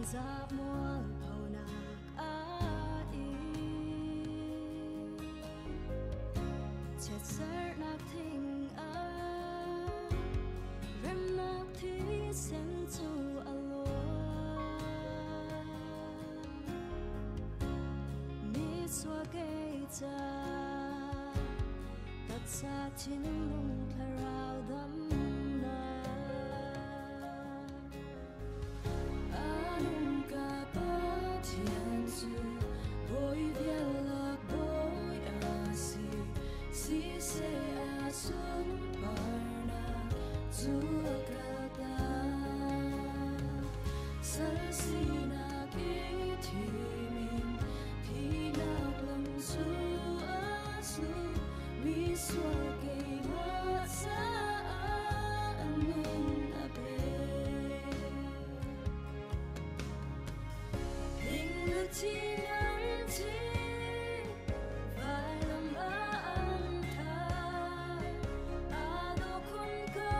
Ningzah mualphonak a ing. Chiatsernak thing ah remnak thisen cu a luang. Misual kei ca taksa thinlung thlarau damnak. Anung ka Pathian cu bawi vialak bawi a si, siseh a sunparnak cu a kaltak. Sal sinak i thim in thihnak lam cu a zul, misual keimah caah a nun a pek. Hing le thi vailam ah an thah, aa dawh khun ko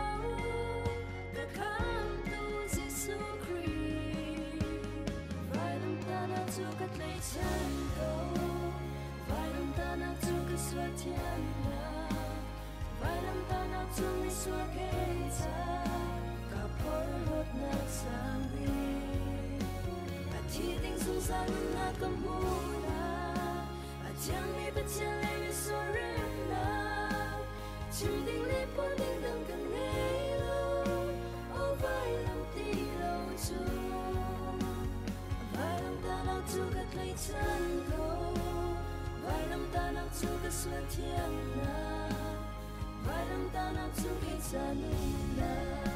ka khamtu Jesuh Khrih. Vailam tahnak cu ka tlaihchan ko, vailam tahnak cu ka sual thiannak, vailam tahnak cu misual kei ca ka porhlawtnak sang bik. A thi ding zungzal nunnak ka hmuhnak, a thiangmi Pathian le misual remnak, chim ding le puan ding dang ka ngei lo, aw vailam ti lo cu. Vailam tahnak cu ka tlaihchan ko, vailam tahnak cu ka sual thiannak, vailam tahnak cu kei ca nunnak.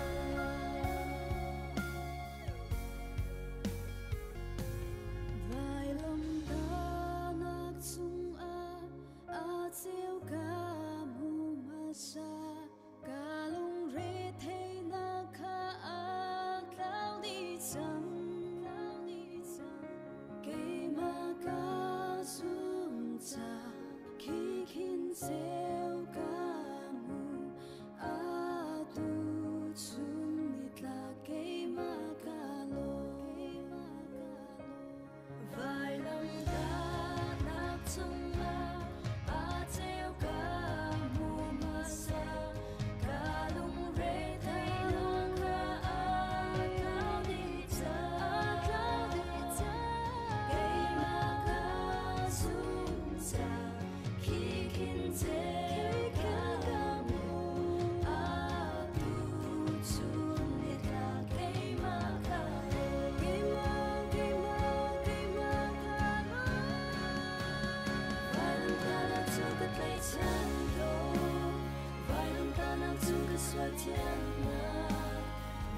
Vailam tahnak cungah a ceu ka hmu hmasa, ka lungre theihnak kha a tlau dih cang. Keimah ka zum ca khi khin ceu ka hmu, atu chun nitlak keimah ka lawm. Vailam tahnak cungah a ceu ka hmu hmasa, ka lungre theihnak kha a tlau dih cang. Keimah ka zum ca khi khin ceu ka hmu, atu chun nitlak keimah ka lawm. Keimah, keimah, keimah ka lawm. Vailam tahnak cu ka tlaihchan ko, vailam tahnak cu ka sual thiannak,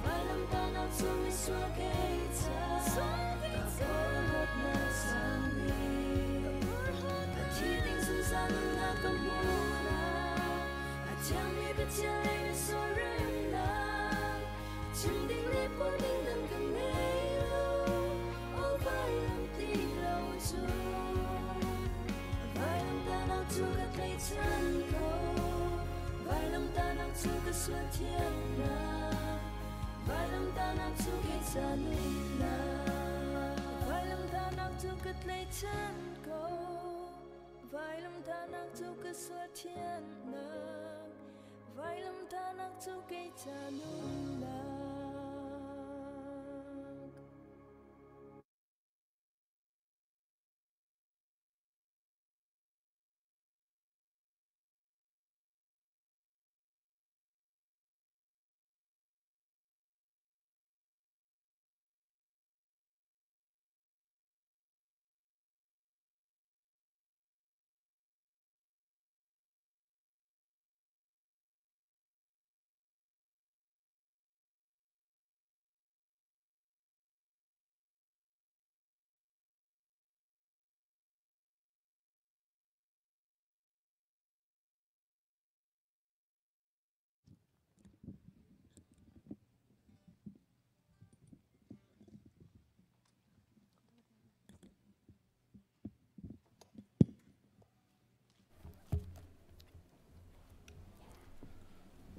vailam tahnak cu misual kei ca ka porhlawtnak sang bik. A thi ding zungzal nunnak ka hmuhnak, a thiangmi Pathian le misual remnak, chim ding le puan ding dang ka ngei lo, aw vailam ti lo cu. Vailam tahnak cu ka tlaihchan ko, vailam tahnak cu ka sual thiannak, vailam tahnak cu kei ca nunnak. Vailam tahnak cu ka tlaihchan ko, vailam tahnak cu ka sual thiannak, vailam tahnak cu kei ca nunnak.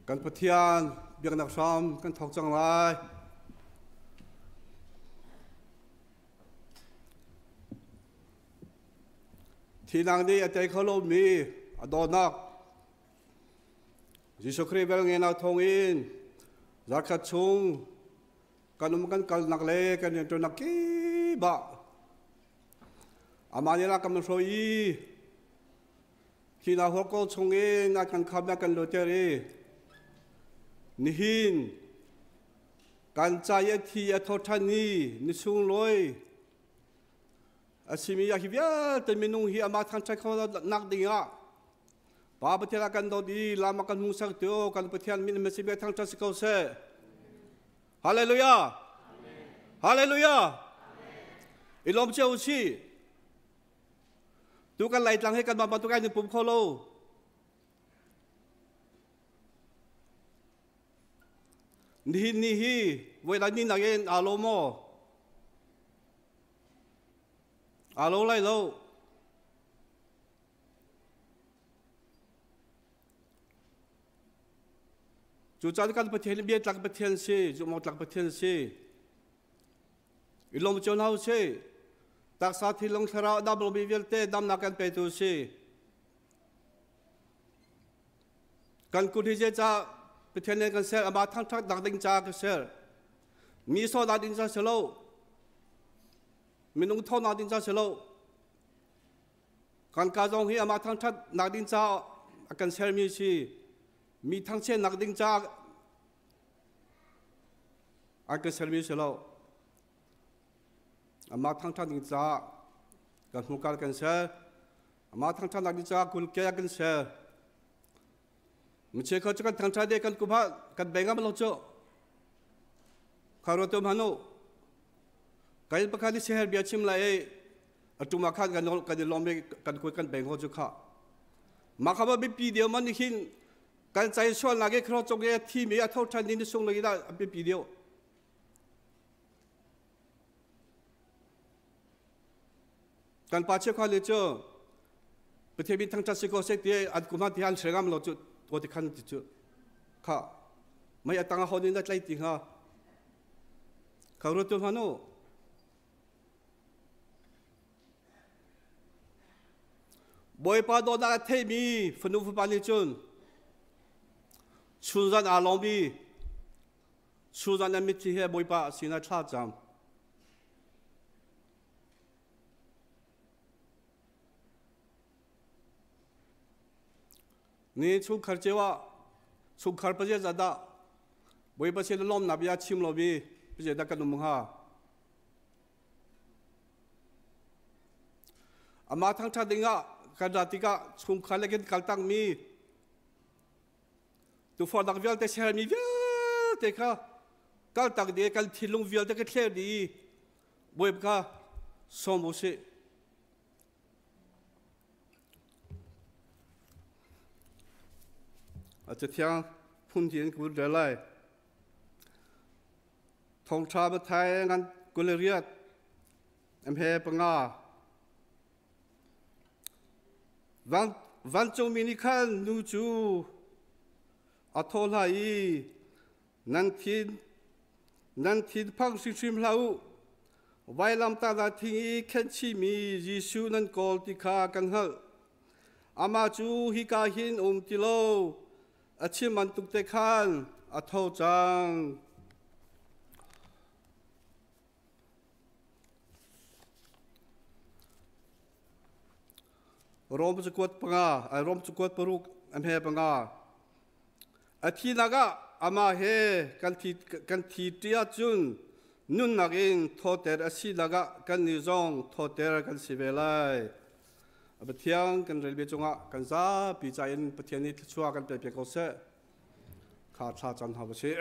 Kan Pathian biaknak hram kan thawk cang lai. Thinak nih a tei kho lomi a dawtnak Jesuh Khrih velngenak thawngin zarkhat chung kan um kan kalnak le kan rianṭuannak kip ah amah nih a kan hruai i thihnak hawrko chungin a kan khamh a kan luater i nihin kan ca i a thi a tho ṭhan i ni sunglawi a simi hi vialte minung hi amah thangṭhat kho nak ding ah Pa Pathian a kan dawt i lam a kan hmuhsak tu kan Pathian min Messi bia thangṭhat si ko seh. Hallelujah. Hallelujah. I lawm cio usih. Tu kan Laitlang hi kanmah bantuk ai pum kho lo. Nihin ni hi voi lai ni nak in aa lo maw? Aa lo lai lo. Cucaah kan Pathian bia tlak Pathian si, zumhawk tlak Pathian si. I lawm cio hna usih. Taksa thinlung thlarau dam lomi vialte damnak kan petu si. Kan kut hi zeicah Pathian nih kan ser, amah thangṭhat nak ding caah ka ser. Mi sawhnak ding caah si lo. Minung thawhnak ding caah si lo. Kan ka zong hi amah thangṭhat nak ding caah a kan sermi si. Mi thangchiatnak ding caah a kan sermi si lo. Amah thangṭhat ding caah kan hmurka kan ser. Amah thangṭhatnak ding caah kulke a kan ser. Micheu kha cu kan thangṭhat i kan kum ah kan bei ngam lo cu. Kha ruat hmanh u. Kain pakhat i siher bia chim lai i atum ah khan kan kan i lawm i kan kut kan beng ho cu kha. Mah kha biapi deuh man hin kan cai sualnak i khro cung i a thimi a tho ṭhan ni sung lei dah a biapi deuh. Kan pa cheukhat nih cu Pathian min thangṭhat si ko seh ti an kum ti an hre ngam lo cu to ti khan ti cu kha mei a tang a hon in a tlai ti hnga kha ruat tu hmanh u. Bawipa dawtnak a theimi fanu fapa nih cun chunzan aa lawm i chunzan an mitthli he Bawipa sinah thla cam. Ni chungkhar cio ah chungkhar pazia zat dah Bawipa sin lawmnak bia chim lomi pazia dah kan um hnga? Amah thangṭhat dingah kan ra tikah chungkhar le kan kal tangmi tufornak vialte sermi vialte kha kal tak dih kan thinlung vialte ka thler dih i Bawipa kha sawm u sih. A cathiang phun hi in ka vun rel lai. Thawngṭha Matthai ngan 28 MH 5. Vancungmi nih khan nu cu a thawh hna i nan thin nan thinphang hrimhrim hlah u. Vailamtahnak thing i khenhchihmi Jesuh nan kawl ti kha kan hngalh. Amah cu hika hin um ti lo, a chim bantuk te khan a tho cang. Rom cakuat 5, Rom cakuat 6, a hme 5. A thinak ah amah he kan thi ṭi ahcun nunnak in thawter a sinak ah kannih zong thawter kan si ve lai. A Pathian kan relmi cungah kan zapi ca in Pathian nih thluachuah kan pek ko seh. Kha thla cam hna usih.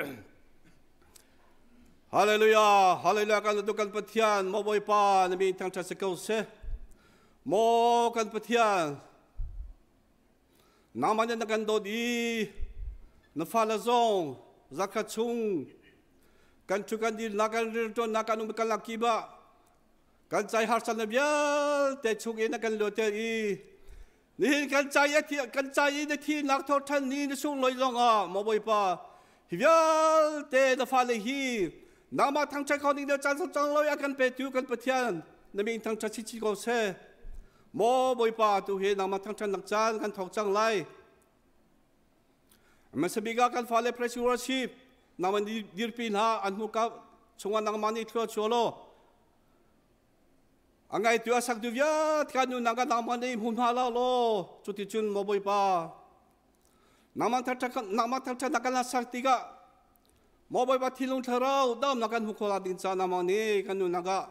Hallelujah, hallelujah kan tu kan Pathian maw Bawipa na min thangṭhat si ko seh. Maw kan Pathian nangmah nih na kan dawt i na fale zong zakhat chung kan ṭhu kan dir nak kan rianṭuannak kan um kan lak kip ah kan cai harsatnak vialte chung in na kan luater i nihin kan cai a thi kan cai i na thihnak thawh ṭhan ni na sunglawi zong ah maw Bawipa hi vialte na fale hi nangmah thangṭhat kho ding caan cang lo a kan petu kan Pathian na min thangṭhat chinchin ko seh. Maw Bawipa tu hi nangmah thangṭhat nak caan kan thawk cang lai. Hmasabik ah kan fale praise worship nangmah dirpi hna an hmuka chungah nangmah nih thlua chuah law a ngaitu a saktu vialte kan nunnak ah nangmah nih hmu hna la law cuticun maw Bawipa nangmah thangṭhat nak kan sak tikah maw Bawipa thinlung thlarau damnak kan hmu kho la ding ca nangmah nih kan nunnak ah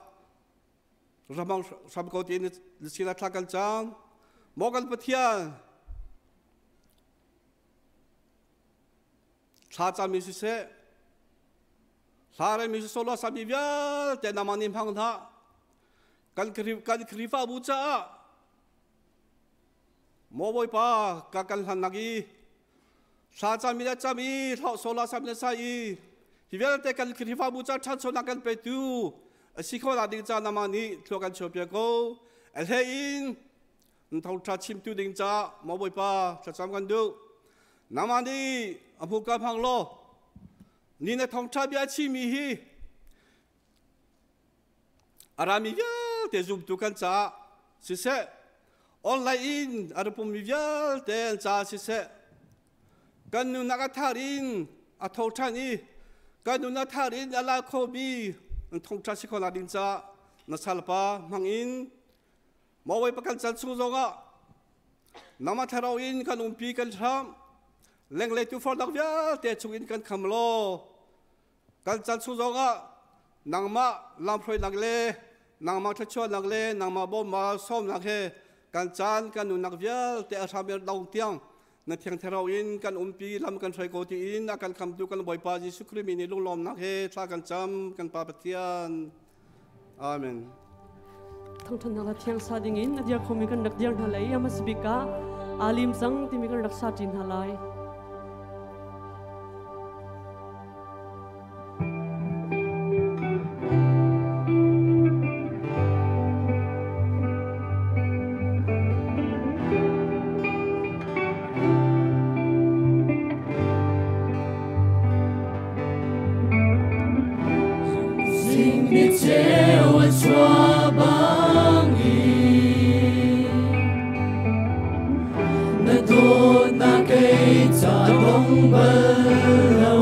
ramang hram ko tiin sila thla kan cang maw kan Pathian thla cami siseh hla remi si solo sami vialte nangmah nih hmang hna kan kan Khrihfabu caah maw Bawipa ka kan hlan nak i thla cami le cam i hloh sola sami le sa i hi vialte kan Khrihfabu ca ṭhanchonak kan petu a si kho la ding ca nangmah nih thlua kan chuahpiak ko a hlei in thawngṭha chimtu ding caah maw Bawipa thlacam kan duh nangmah nih a hmu ka hmang law ni na thawngṭha bia chimmi hi a rami vialte zumtu kan caah siseh online in a ra pummi vialte an caah siseh kan nunnak a thar in a tho ṭhan i kan nunnak thar in a la khomi thawngṭha si khawhnak ding caah na salpa hmang in Mawi pakal can chung zongah nangmah thlarau in kan umpi kan hram lenglei tu fornak vialte chung in kan kham law kan can chung zongah nangmah lamhruainak le nangmah thluachuahnak le nangmah bawmma sawmnak he kan caan kan nunnak vialte a hram dong tiang na thiang thlarau in kan umpi lam kan hruai ko tiin a kan khamtu kan Bawipa Jesuh Khrih min i lunglawmnak he thla kan cam kan Pa Pathian. Amen. Thangthannak la thiang sa ding in a dir khomi kan rak dir hna lai a hmasabik ah alim cang timi kan rak sa ṭi hna lai. Na dawtnak kei ca dong bal lo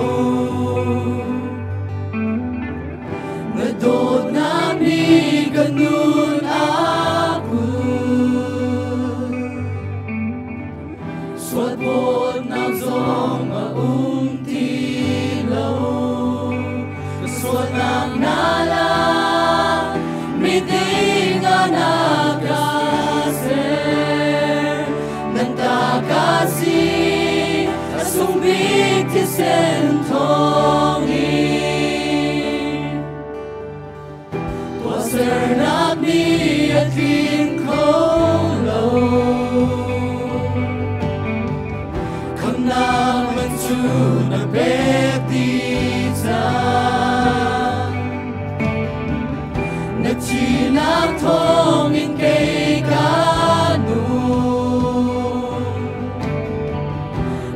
Na dawtnak nih ka nun a put Sualphawtnak zong a um ti lo Ka sualnak na la miding ah na ka ser Nan ta ka si a sung bik thisen thawngin Tuahsernak nih a tling kho lo Khamnak man cu na pek dih cang Na thihnak thawngin kei ka nung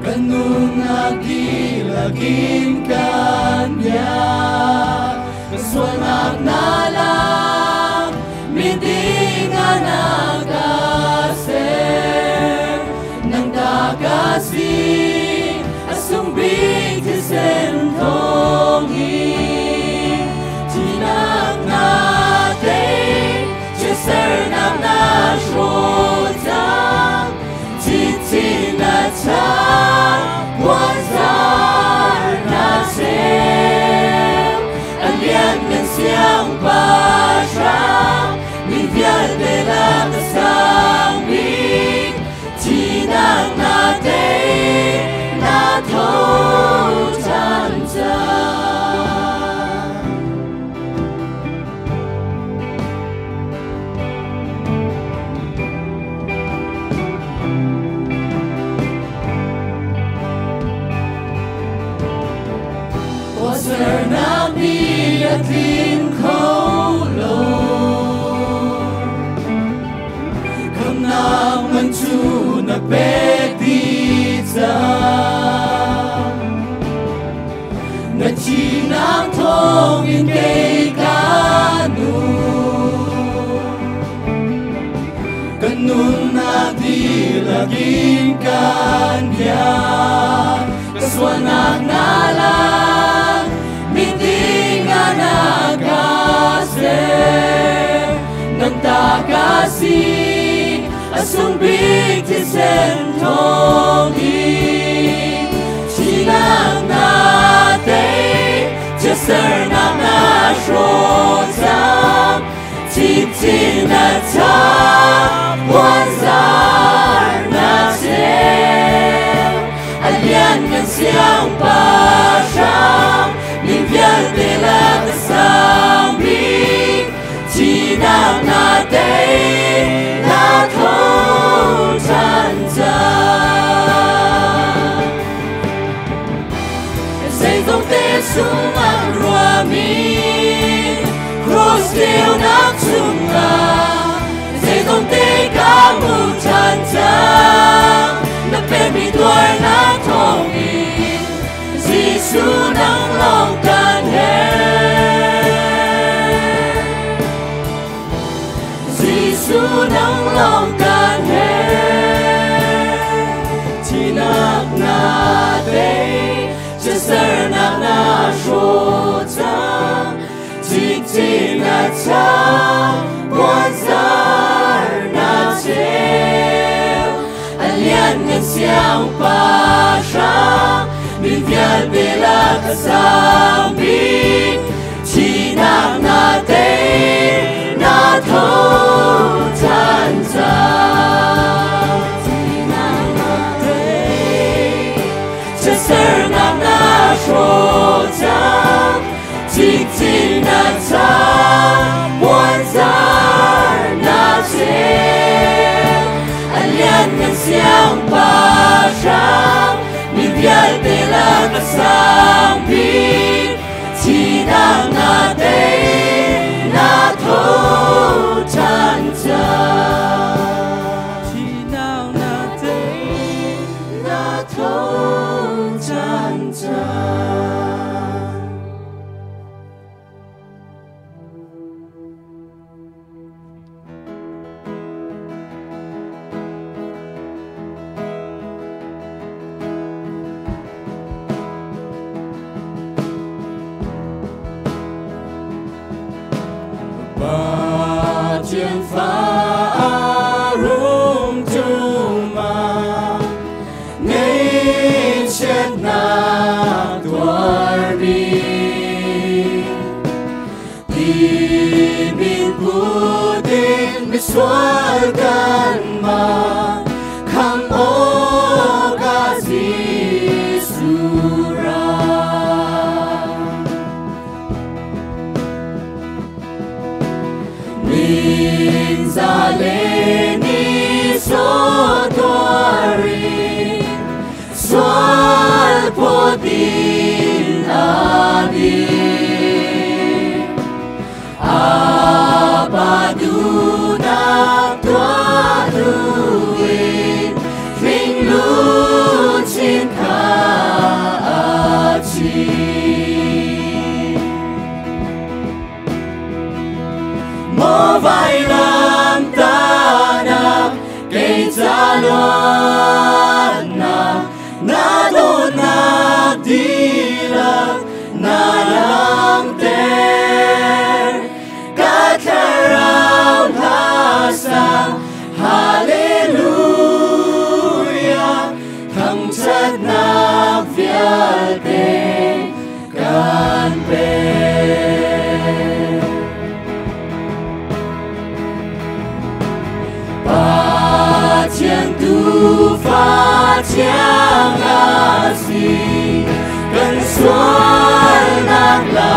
Kan nunnak dihlak in kan biak Ka sualnak na lak miding ah na ka ser Nang ta ka si a sung bik thisen thawngin Thihnak na tei chiatsernak na hrawh cang Thi na cha puanzar na. Biakin kan biak Kasuanak nalak Mitinga nakase Nang takasi Asung big tisen tongin Chinang na te Cheser na na shozam Chichi na cha Wanzar na chel Alian ngan siang pa sham Min vialte la kasang big Chinang na te Na thong chan cha Say dong te sung ang rua mi Cross deu nak chung a Say dong te ka mu chan cha Na pe mi tuar na thong in Giêsu nang long kan he Giêsu nang long kan he Chi nak na te Cheser nak na sho cha Chi chi na cha Buan zar na cheu Alian ngan siang pa sha Min vial be la ka sang bik Chi nak na te Na tho chan cha Chi nak na te Cheser nak na sho cha Chi chi na cha Buan zar na cheu Alian ngan siang pa sham Min vial te la ka sang bik Chi nak na te Na tho chan cha Chi nak na te Na tho chan cha Suarkan ma kham o ka Jisura Min za le ni so tuari Sual po din adi Apaduna tua duin Thing lu chin ka achi Mo vai lam ta na Kay cha luan na Na do na di la Na lang ter Ka tharau la sa Hallelujah Thang chat na vialte kan pe Pa chiang tu fa chiang a si Kan sual nak la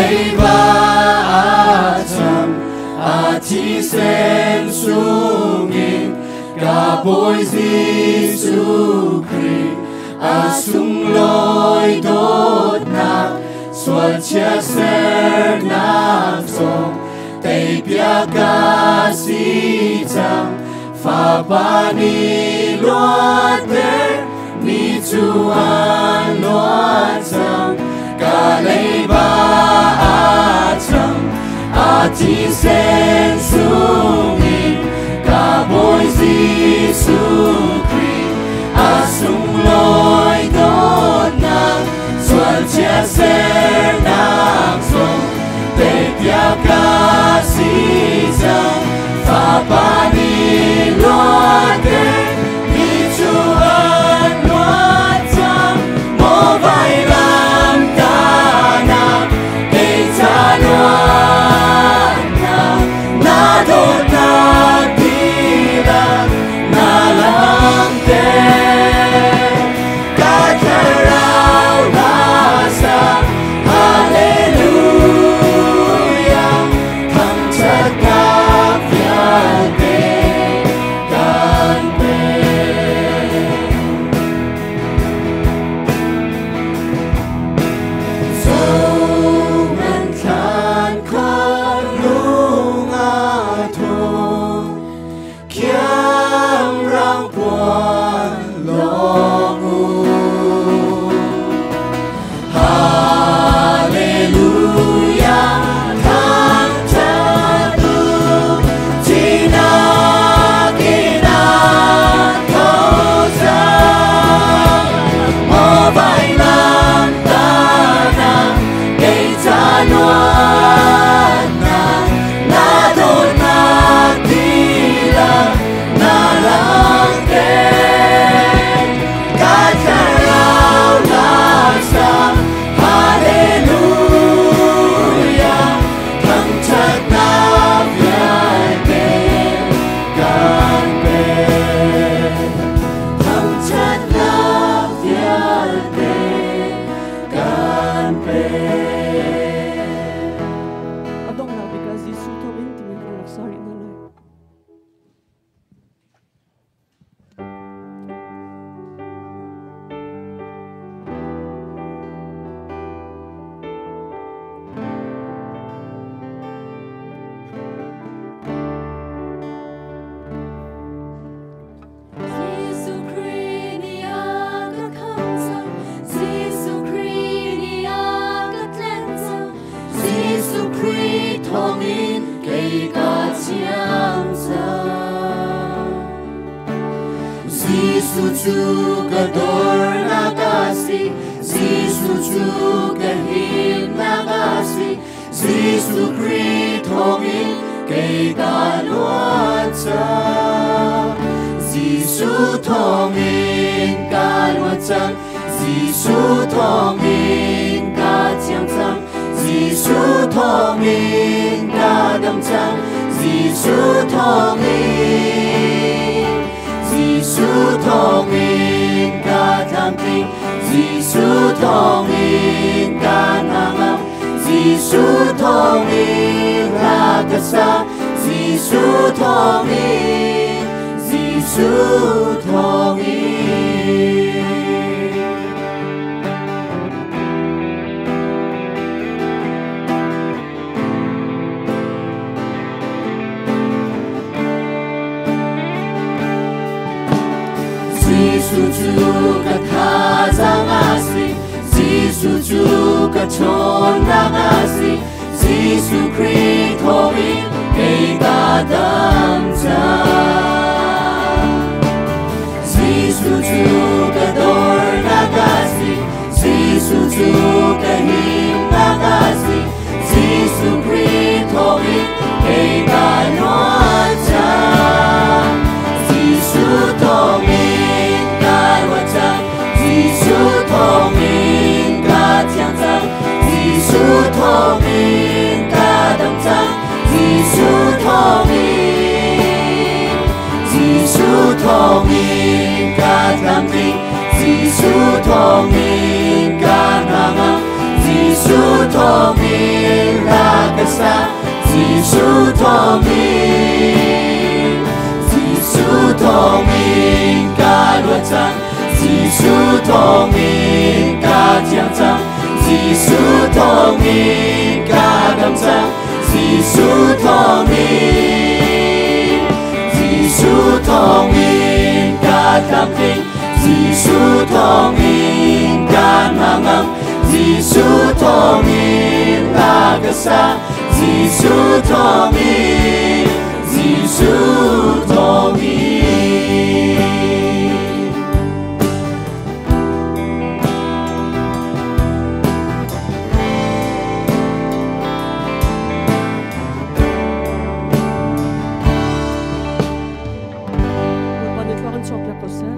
leiba a cham a thi sen sungin ka Bawi Jesuh Khrih a sunglawi dawtnak sual chia sernak zong teipiak ka si cang fapa nih luatter mi cu an luat cang ka leiba a cham a thisen sungin ka Bawi Jesuh Khrih a sunglawi dawtnak sual chia sernak zong teipiak ka si cang fapa nih luatter mi cu an luat cang maw vailam tahnak kei ca luatnak na dawtnak dihlak na langhter ka thlarau hla sa Hallelujah thangṭhatnak vialte kan pek. Zohman thlan khat lung a thawng, khiang rang puan lawng u. Hallelujah, thangṭhat u, thihnak in a tho cang. Maw vailam tahnak kei ca luatnak, na dawtnak dihlak na langhter. Ka thlarau hla sa, Hallelujah, thangṭhatnak vialte kan pek. Thangṭhatnak vialte kan pek. A donghnak bik ah Jesuh thawngin timi kan rak sa rih hna lai. Jesuh Khrih nih a ka khamh cang, Jesuh Khrih nih a ka tlanh cang, Jesuh Khrih thawngin kei ka thiang cang. Jesuh cu ka dornak a si, Jesuh cu ka himnak a si, Jesuh Khrih thawngin kei ka luat cang. Jesuh thawngin ka luat cang, Jesuh thawngin ka thiang cang, Jesuh thawngin ka dam cang, Jesuh thawngin, Jesuh thawngin ka tlamtling, Jesuh thawngin ka hnangam, Jesuh thawngin hla ka sa, Jesuh thawngin, Jesuh thawngin. Jesuh cu ka thazaang a si, Jesuh cu ka ṭhawnnak a si, Jesuh Khrih thawngin kei ka dam cang. Jesuh cu ka dornak a si, Jesuh cu ka himnak a si, Jesuh Khrih thawngin kei ka luat cang. Jesuh thawngin ka luat cang, Jesuh thawngin ka thiang cang, Jesuh thawngin ka dam cang, Jesuh thawngin, Jesuh thawngin ka tlamtling, Jesuh thawngin ka hnangam, ka cang Jesuh thawngin ka thiang cang Jesuh thawngin ka dam cang Jesuh thawngin Jesuh thawngin ka tlamtling Jesuh thawngin ka hnangam Jesuh thawngin hla ka sa Jesuh thawngin Jesuh thawngin. Bawipa nih thluak in chuakpiak ko seh.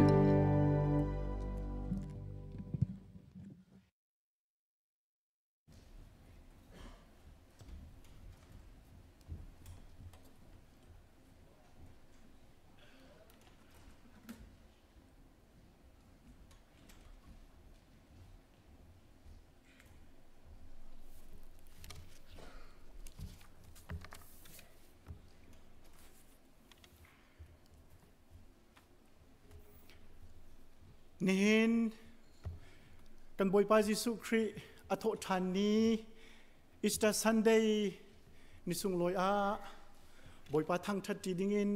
Nihin kan Bawipa Jesuh Khrih a thawh ṭhan ni Easter Sunday ni sunglawi ah Bawipa thangṭhat ṭi dingin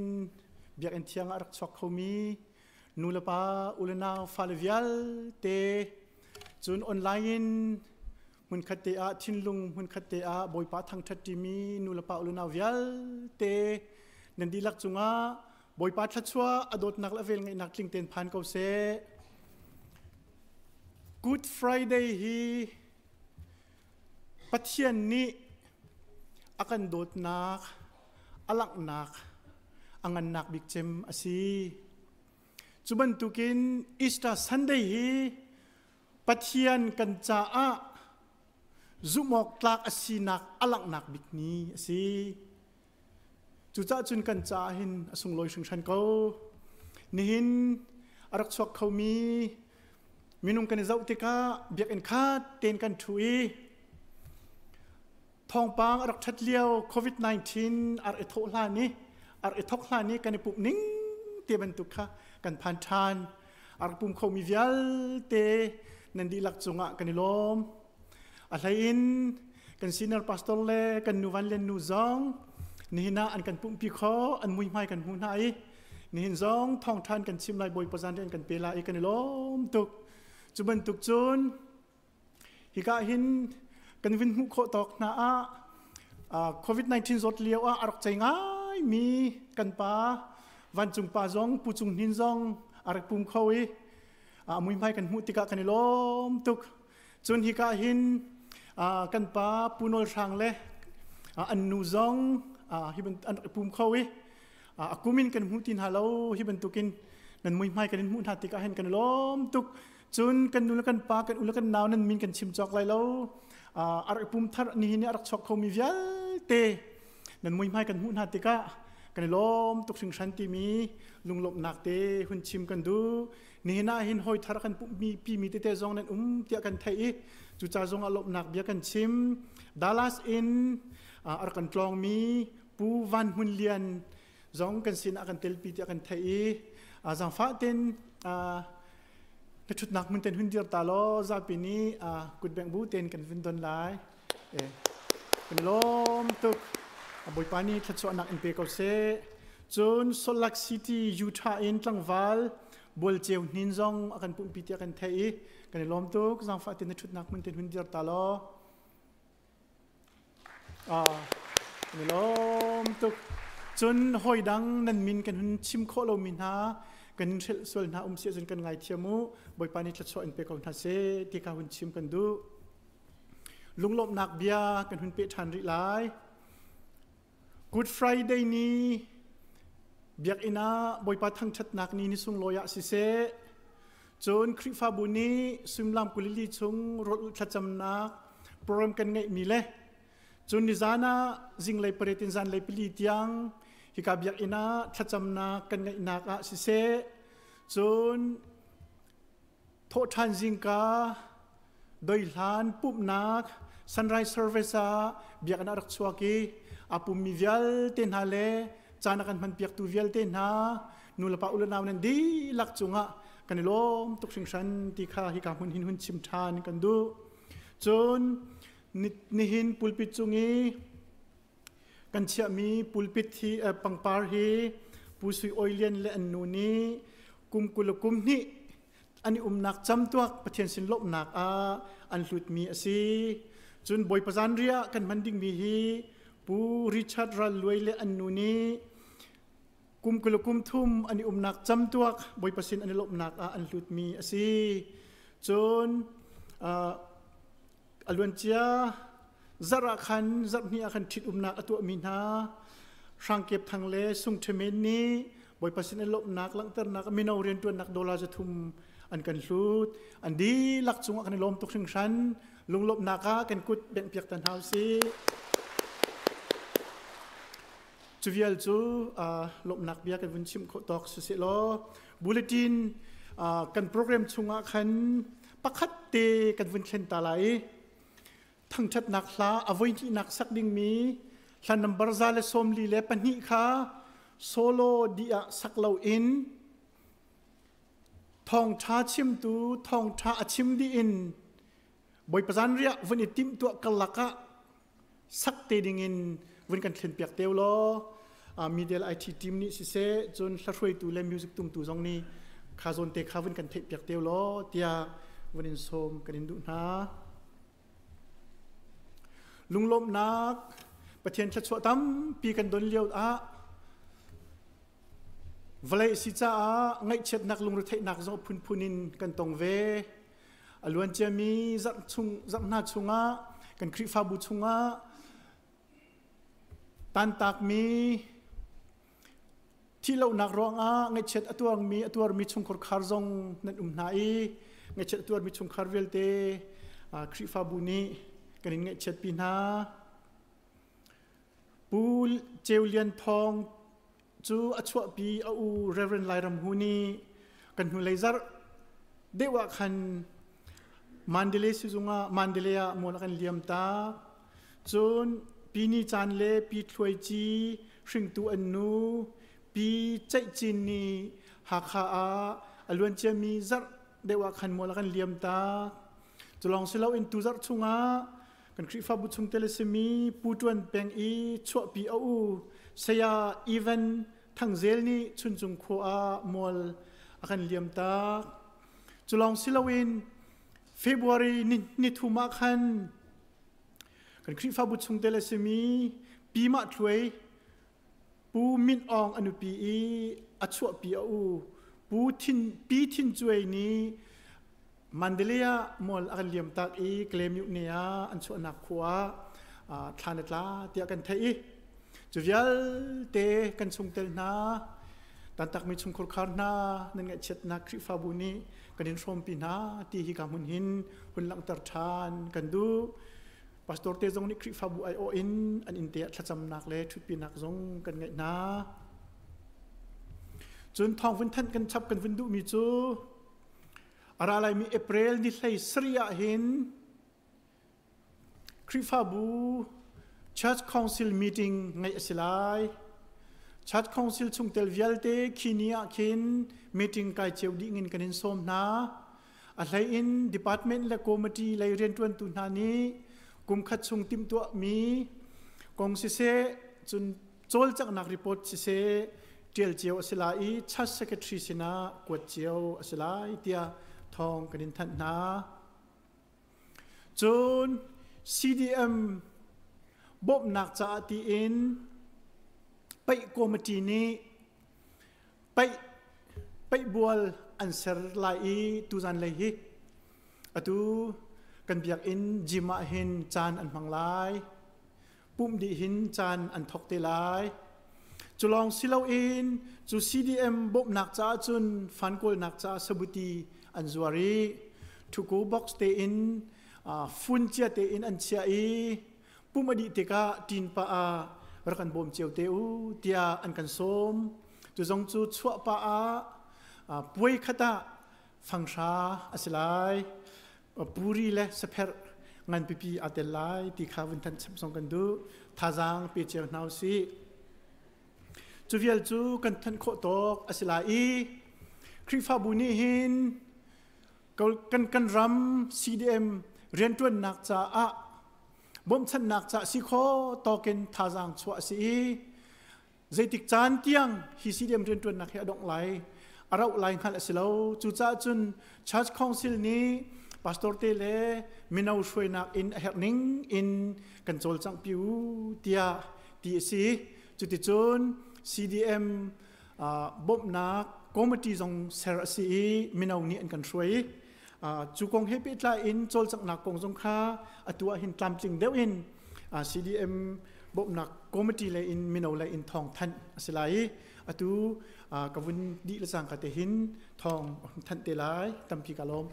biakinn thiang ah a rak chuak khomi nu le pa u le nau fale vialte cun online in hmunkhat te ah thinlung hmunkhat te ah Bawipa thangṭhat ṭimi nu le pa u le nau vialte nan dihlak cungah Bawipa thluachuah a dawtnak le a velngeihnak tling tein phan ko seh. Good Friday hi Pathian nih a kan dawtnak a langhnak a ngannak bik cem a si. Cu bantukin Easter Sunday hi Pathian kan caah zumhawk tlak a sinak a langhnak bik ni a si. Cucaah cun kan caah hin a sunglawi hringhran ko. Nihin a rak chuak khomi minung kan i zoh tikah biakinn khat tein kan ṭhu i thawngpang a rak ṭhat lio COVID-19 a rak i thawh hlan i a rak i thawk hlan i kan i pumh ning te bantuk kha kan phan ṭhan. A rak pum khomi vialte nan dihlak cungah kan i lawm. A hlei in kan senior pastor le kan nu van len nu zong nihin ah an kan pumhpi kho an muihmai kan hmu hna i nihin zong thawngṭhan kan chim lai Bawipa zan rian kan pe lai i kan i lawm tuk. Cu bantuk cun hika hin kan vin hmuh khawh tawk hna ah COVID-19 zawt lio ah a rak cei ngai mi kan pa vancung pa zong Pu Cung Hnin zong a rak pum kho i a muihmai kan hmuh tikah kan i lawm tuk. Cun hika hin kan pa Pu Nawl Hrang le an nu zong hi an rak pum kho i a kum in kan hmu ti hna lo hi bantukin nan muihmai kan in hmuh hna tikah hin kan lawm tuk. Cun kan nu le kan pa kan u le kan nau nan min kan chim cawk lai lo. A rak pum thar nihin i a rak chuak khomi vialte nan muihmai kan hmuh hna tikah kan i lawm tuk hringhran timi lunglawmhnak te hun chim kan duh. Nihin ah hin hawi thar kan pumhmi pimi tete zong nan um tiah kan theih i cuca zong ah lawmhnak bia kan chim. Dallas in a rak kan tlawngmi Pu Van Hmun Lian zong kan sin ah kan telpi tiah kan theih i zaangfah ten na ṭhutnak hmun ten hun dir ta law zapi nih kutbengh bu ten kan vun don lai. Kan i lawm tuk. Bawipa nih thluachuahnak in pe ko seh. Cun Salt Lake City, Utah in tlangval Bualceu Hnin zong a kan pumhpi tiah kan theih i kan i lawm tuk. Zaangfah tein na ṭhutnak hmun tein hun dir ta law. Kan i lawm tuk. Cun hawi dang nan min kan hun chim khawh lomi hna kan in hrelh sual hna um si ahcun kan ngaithiam u. Bawipa nih thluachuah in pe ko hna seh ti kha hun chim kan duh. Lunglawmhnak bia kan hun peh ṭhan rih lai. Good Friday ni biakinn ah Bawipa thangṭhatnak ni ni sunglawi ah siseh, cun Khrihfabu nih suimilam 24 chung rawl ulh thlacamnak program kan ngeihmi le cun nizan ah zinglei pariat in zanlei pali tiang hika biakinn ah thlacamnak kan ngeihnak ah siseh, cun Thawhṭhan zingka doihlan pumhnak sunrise service ah biakinn ah rak chuak i a pummi vialte hna le caan a kan hmanpiaktu vialte hna nulepa ulenau nan dihlak cungah kan i lawm tuk hringhran ti kha hika hmun hin hun chim ṭhan kan duh. Cun nihin pulpit cung i kan chiahmi pulpit hi pangpar hi Pu Sui Oi Lian le an nu nih kum 20 kum hnih an i umnak camtuak Pathian sin lawmhnak ah an hlutmi a si. Cun Bawipa zanriah kan hman dingmi hi Pu Richard Ral Luai le an nu nih kum 20 kum thum an i umnak camtuak Bawipa sin an i lawmhnak ah an hlutmi a si. Cun a luancia zarh ah khan zarh hnih ah khan ṭhitumnak a tuahmi hna Hrangkep Thang le Sung Ṭhemen nih Bawipa sin i lawmhnak langhternak mino rianṭuannak dollar 300 an kan hlut. An dihlak cungah kan i lawm tuk hringhran. Lunglawmhnak ah kan kut benghpiak ta hna usih. Cu vial cu lawmhnak bia kan vun chim khawh tawk siseh law bulletin kan program chungah khan pakhat te kan vun thlen ta lai i thangṭhatnak hla a voihnihnak sak dingmi hla number 142 kha solo dih ah sak loin thawngṭha chimtu thawngṭha a chim dih in Bawipa zanriah vun i timhtuah karlak ah sak te dingin vun kan thlen piak teu law middle IT team nih siseh cun hlahruaitu le music tumtu zong nih kha zawn te kha vun kan theih piak teu law tiah vun in sawm kan in duh hna. Lunglawmhnak Pathian thluachuah tampi kan don lio ah vawlei si caah ngaihchiatnak lungretheihnak zong phunphun in kan tong ve. A luan ciami zarh chung zarh hna chungah kan Khrihfabu chungah tantakmi thihlohnak ruangah ngaihchiat a tuarmi a tuarmi chungkhar khar zong nan um hna i ngaihchiat a tuarmi chungkhar vialte Khrihfabu nih kan in ngaihchiatpi hna. Pu Ceu Lian Thawng cu a chuahpi a u Reverend Lairam Hu nih kan hnulei zarh deuh ah khan Mandalay sizung ah Mandalay ah mual a kan liam tak. Cun Pi Ni Caan le Pi Thluai Ci hringtu an nu Pi Ceih Cin nih Hakha ah a luanciami zarh deuh ah khan mual a kan liam tak. Cu lawng si loin tu zarh chungah kan Khrihfabu chungtel a simi Pu Ṭuan Peng i chuahpi a u Saya Evan Thangzel nih Chuncung khua ah mual a kan liam tak. Cu lawng si loin February ni thum ah khan kan Khrihfabu chungtel a simi Pi Mah Thluai Pu Min Aung a nupi i a chuahpi a u Pu Thin Pi Thin Cuai nih Mandalay ah mual a kan liam tak i Klemyuh ne ah an chuahnak khua ah thla na tla tiah kan theih i cu vialte kan chungtel hna tantakmi chungkhur khar hna nan ngaihchiatnak Khrihfabu nih kan in hrawmpi hna ti hi ka hmun hin hun langhter ṭhan kan duh. Pastor te zong nih Khrihfabu aiawh in an inn te ah thlacamnak le ṭhutpinak zong kan ngeih hna. Cun thawng vun thanh kan chap kan vun duhmi cu a ra laimi April ni hlei sarih ah hin Khrihfabu Church Council meeting ngeih a si lai. Church Council chungtel vialte khi ni ah khin meeting kai cio dih ngin kan in sawm hna. A hlei in department le committee lei rianṭuantu hna nih kumkhat chung timhtuahmi kong siseh, cun cawlcanghnak report siseh ṭial cio a si lai i church secretary sinah kuat cio a si lai tiah thawng kan in thanh hna. Cun CDM bawmhnak caah tiin paih committee nih paih paihbual an ser lai i tuzan lei hi atu kan biakinn gym ah hin caan an hmang lai pumh dih hin caan an thok te lai cu lawng si loin cu CDM bawmhnak caah cun fan kawlnak caah sabuti an zuar i thuku box tein fun cia tein an chiah i pum a dih tikah ṭin pah ah rak kan bawm cio te u tiah an kan sawm cu zong cu chuah pah ah puai khat ah fanghra a si lai puri le sapherh ngan pipi aa tel lai ti kha vun than chap zong kan duh thazaang pe cio hna usih cu vial cu kan thanh khawh tawk a si lai i Khrihfabu nih hin kan ram CDM rianṭuannak caah bawmchannak ca si kho tawkin thazaang chuah a si i zeitik caan tiang hi CDM rianṭuannak hi a dongh lai, a rauh lai hngalh a si lo. Cucaah cun Church Council nih pastor te le mino hruainak in a herh ning in kan cawlcangh pi u tiah ti a si. Cuticun CDM bawmhnak committee zong ser a si i mino nih an kan hruai. Cu kong he pehtlai in cawlcanghnak kong zong kha atu ah hin tlamtling deuh in CDM bawmhnak committee lei in mino lei in thawng thanh a si lai i atu ka vun dih le cangka te hin thawng thanh te lai. Tampi ka lawm.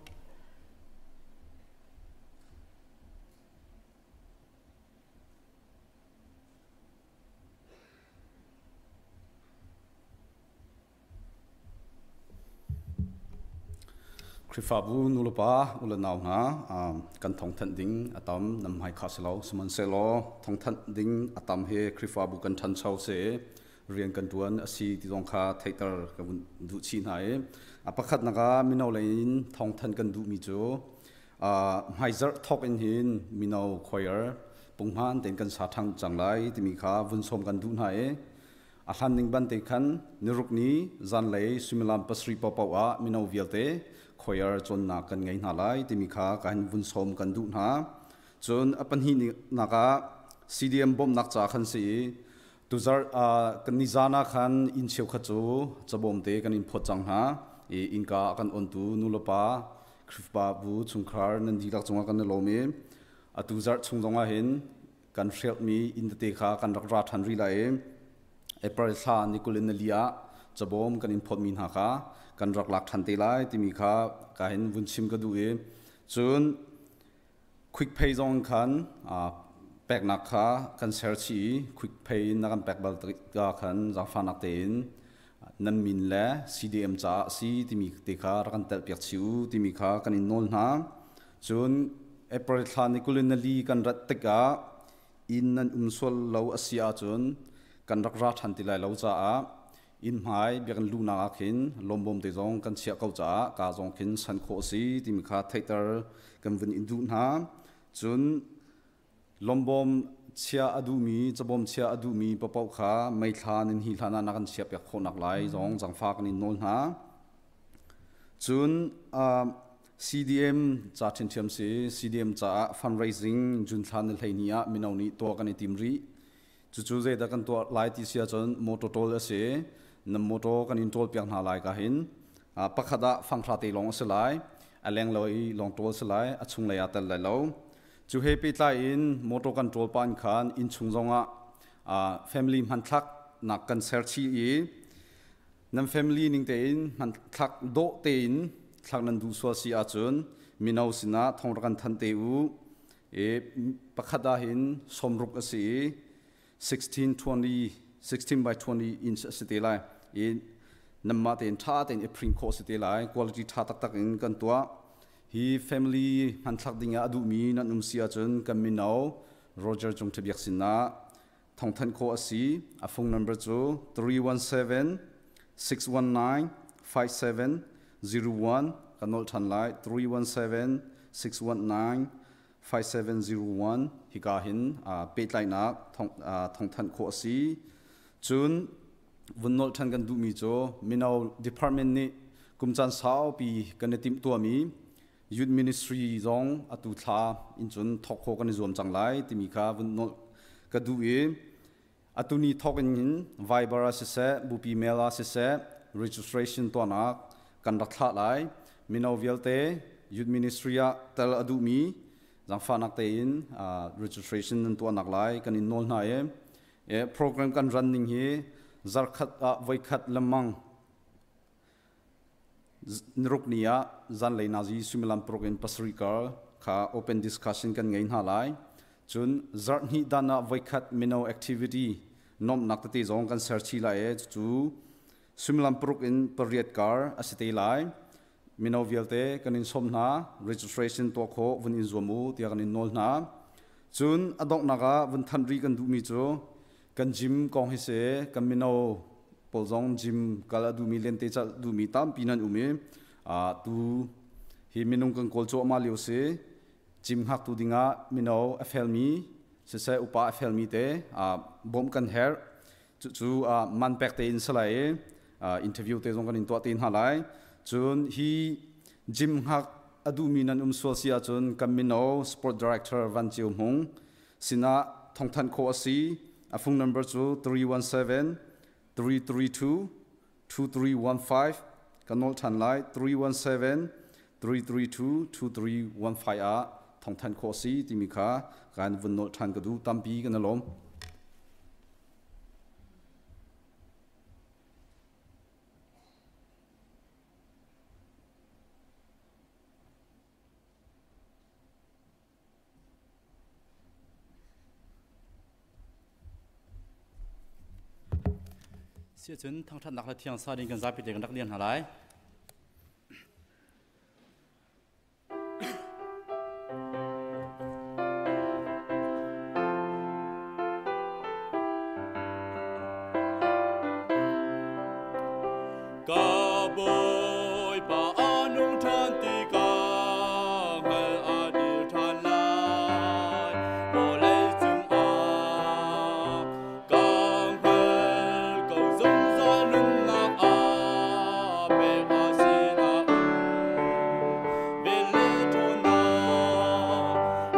Khrihfabu nulepa u le nau hna, kan thawngthanh ding a tam nan hmai kha si lo. Sihmanhsehlaw thawngthanh ding a tam hi Khrihfabu kan ṭhancho si i rian kan ṭuan a si ti zong kha theihter ka vun duh chih hna i a pakhatnak ah mino lei in thawngthanh kan duhmi cu hmaizarh thawk in hin mino choir punghman tein kan sa ṭhan cang lai timi kha vun sawm kan duh hna i a hlan ning bante khan niruk ni zanlei suimilam 7 paohpaoh ah mino vialte choir cawnnak kan ngei hna lai timi kha ka hin vun sawm kan duh hna. Cun a pahnihnak ah CDM bawmhnak ca khan si i tuzarh kan ni zan ah khan inn cheukhat cu cabawm te kan in phawt cang hna i innka a kan ontu nulepa Khrihfabu chungkhar nan dihlak cungah kan i lawm i atu zarh chung zongah hin kan hrialmi inn tete kha kan rak ra ṭhan rih lai i April thla ni 24 ah cabawm kan in phawtmi hna kha kan rak lak ṭhan te lai timi kha ka hin vun chim ka duh i cun quick pay zong khan peknak kha kan ser chih i quick pay in na kan pek bal tikah khan zaangfahnak tein nan min le CDM caah a si timi te kha rak kan telhpiak chih u timi kha kan in nawl hna. Cun April thla ni 24 kan rat tikah inn nan um sual lo a si ahcun kan rak ra ṭhan ti lai lo caah inn hmai biakinn luhnak ah khin lawmbawm te zong kan chiah ko caah ka zong khin san khawh a si timi kha theihter kan vun in duh hna. Cun lawmbawm chia a duhmi, cabawm chia a duhmi paohpaoh kha meithla nan hi hlan ah na kan chiahpiak khawhnak lai zong zangfa kan in nawl hna. Cun CDM ca ṭhiamṭhiam si. CDM caah fundraising June thla ni 12 ah mino nih tuah kan i tim rih. Cucu zeidah kan tuah lai ti si ahcun motor ṭawl a si. Nan motor kan in ṭawl piak hna lai ka hin. Pakhat ah fanghra te lawng a si lai. A lenglo i lawng ṭawl si lai. A chunglei aa tel lai lo. Cu he pehtlai in motor kan ṭawl pah in khan innchung zongah family hmanthlak nak kan ser chih i nan family ning tein hmanthlak dawh tein thlak nan duh sual si ahcun mino sinah thong rak kan thanh te u. I pakhat ah hin 60 a si i 16 20 16 by 20 inch a si te lai i nanmah tein ṭha tein i print khawh si te lai. Quality ṭha taktak in kan tuah. Hi family hmanthlak ding ah a duhmi nan um si ahcun kan mino Roger Cung Ṭhabiak sinah thawngthanh khawh a si. A phone number cu 317 619 5701. Kan nolh ṭhan lai, 317 619 5701. Hika hin pehtlaihnak thawngthanh khawh a si. Cun vun nolh ṭhan kan duhmi cu mino department nih kum caan saupi kan i timhtuahmi youth ministry zong atu thla in cun thawk khawh kan i zuam cang lai timi kha vun nolh ka duh i atu ni thawk in hin Viber ah siseh, bupi mail ah siseh registration tuahnak kan rak thlah lai. Mino vialte youth ministry ah tel a duhmi zaangfahnak tein registration nan tuahnak lai kan in nawl hna i program kan run ning hi zarkhat ah voikhat lengmang niruk ni ah zanlei nazi suimilam 6 in 7 kar kha open discussion kan ngei hna lai. Cun zarh hnih dan ah voikhat mino activity nomhnak tete zong kan ser chih lai i cucu suimilam 6 in 8 kar a si te lai. Mino vialte kan in sawm hna, registration tuah khawh vun in zuam u tiah kan in nawl hna. Cun a donghnak ah vun thanh rih kan duhmi cu kan gym kong hi si. Kan mino pawl zong gym kal a duhmi lente calh duhmi tampi nan um i tu hi minung kan kawl cuahmah lio si. Gym hngaktu dingah mino a felmi siseh upa a felmi te bawmh kan herh. Cucu man pek tein si lai i interview te zong kan in tuah te hna lai. Cun hi gym hngak a duhmi nan um sual si ahcun kan mino sport director Van Ceu Hmung sinah thawngthanh khawh a si. A phone number cu 317 332 2315. Kan nawl ṭhan lai, 317 332 2315 ah thawngthanh khawh a si timi kha kan vun nawl ṭhan ka duh. Tampi kan i lawm. Siahcun thangṭhatnak le thiang sa ding kan zapi te kan rak lian hna lai. Ka Bawipa a nung ṭhan tikah hngal a dir ṭhan lai. Vawlei cungah ka hngal ko zungzal nunnak ah pek a sinah um. Vel le ṭhawnnak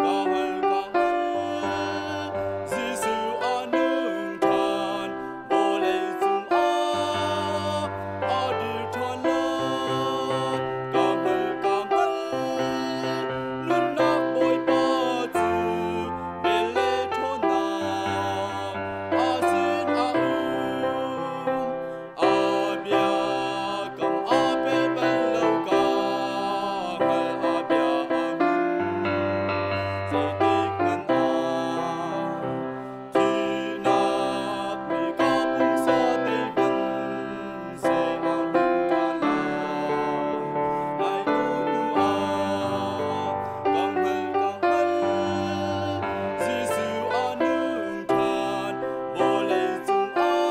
ka hngal, ka hngal. Jesuh a nung ṭhan vawlei cungah a dir ṭhan lai. Ka hngal, ka hngal, nunnak Bawipa cu vel le ṭhawnnak a sin a um. A biakam a pe bal lo, ka hngal, a bia a hmun zeitik hmanh ah. Thihnak nih ka pumsa tei hmanhseh a nung ṭhan lai. Lai nu hnu ah ka hngal, ka hngal, Jesuh a nung ṭhan, vawlei cungah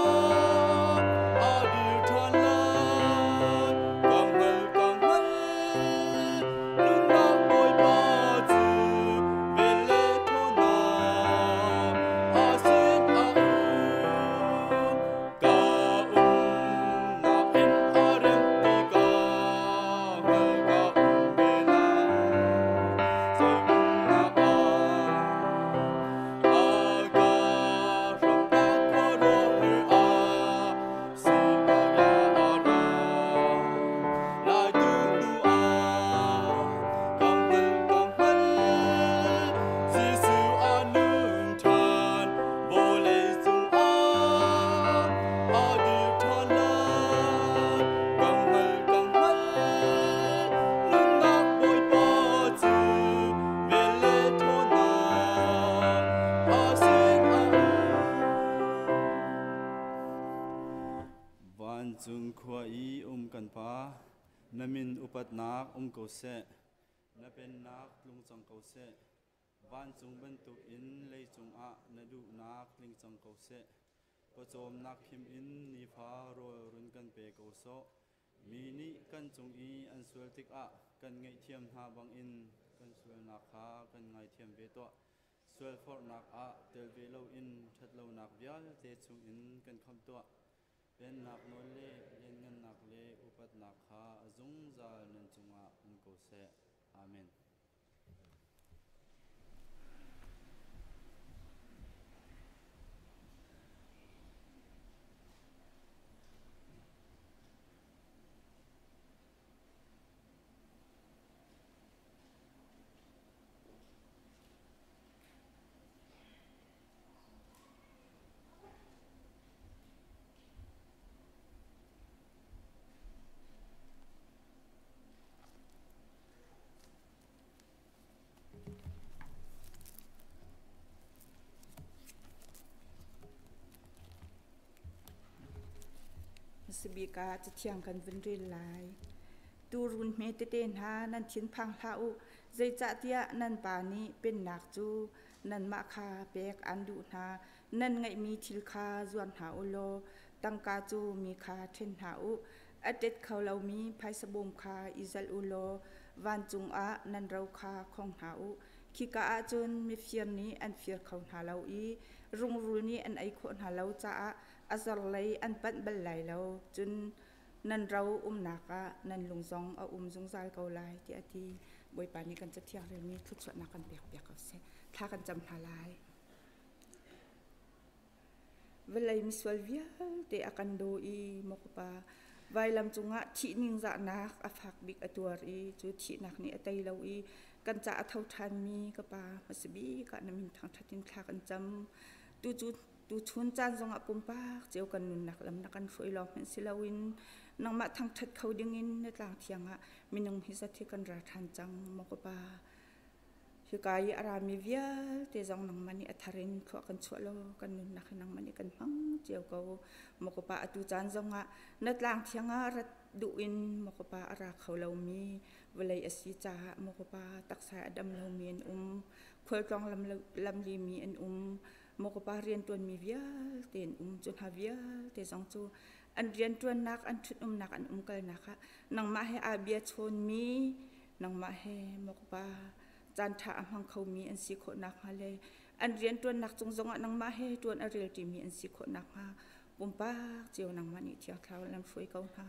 a dir ṭhan lai. Ka hngal, ka hngal, nunnak Bawipa cu vel le ṭhawnnak a sin a um. Ka umnak inn a rem ti ka hngal, ka um ve lai. Zei umnak ah a ka hramnak khuaruahhar ah si a ya a ra. Lai tu hnu ah ka hngal, ka hngal, Jesuh a nung ṭhan, vawlei cungah a dir ṭhan lai. Ka hngal, ka hngal, nunnak Bawipa cu vel le ṭhawnnak a sin a um. Vancung khua i um kan Pa, na min upatnak um ko seh. Na pennak tlung cang ko seh. Vancung bantukin leicung ah na duhnak tling cang ko seh. Pawcawmnak khim in nifa rawl run kan pe ko sawh. Mi nih kan cung i an sual tikah kan ngaihthiam hna bangin kan sualnak kha kan ngaithiam ve tuah. Sualforhnak ah tel ve loin ṭhatlonak vialte chungin kan khamh tuah. Pennak nawl le lianngannak le upatnak kha a zungzal nan cungah um ko seh. Amen. Hmasabik ah cathiang kan vun rel lai. Tuurun hme tete hna, nan thinphang hlah u, zeicahtiah nan Pa nih pennak cu nanmah kha pek aan duh hna. Nan ngeihmi thil kha zuar hna u law Tangka cu mi kha ṭhen hna u. A ṭet kho lomi phaisa bawm kha i zalh u law vancung ah nan ro kha khong hna u. Khika ah cun mifir nih an fir kho hna lo i rungrul nih an ei khawh hna lo caah a zorlei an panh bal lai lo. Cun nan ro umnak ah nan lung zong a um zungzal ko lai, tiah a ti. Bawipa nih kan cathiang relmi thluachuahnak kan pekpiak ko seh. Thla kan cam hna lai. Vawlei misual vialte a kan daw i maw ka Pa, vailam cungah thih ningzahnak a fak bik a tuar i cu thihnak nih a tei lo i kan ca a tho ṭhanmi ka Pa, hmasa bik ah na min thangṭhat in thla kan cam. Tu cu tuchun caan zongah pumpak cio kan nunnak lam na kan hruai lawng hmanh si loin nangmah thangṭhat kho dingin na tlang thiang ah minung hi zat hi kan ra ṭhan cang maw ka Pa. Hika i a rami vialte zong nangmah nih a thar in thlua kan chuah law kan nunnak hi nangmah nih kan hmang cio ko. Maw ka Pa, atu caan zongah na tlang thiang ah rat duh in maw ka Pa a ra kho lomi vawlei a si caah maw ka Pa taksa a dam lomi an um, khualtlawng lamlimi an um, maw ka Pa rianṭuanmi vialte an um. Cu hna vialte zong cu an rianṭuannak, an ṭhut-umnak, an umkalnak ah nangmah he aa bia chawnmi nangmah he maw ka Pa caanṭha a hmang khomi an si khawh nakhnga le an rianṭuannak cung zongah nangmah he ṭuan a rel ṭimi an si khawh nakhnga pumpak cio nangmah nih Thiang Thlarau lam hruai ko hna.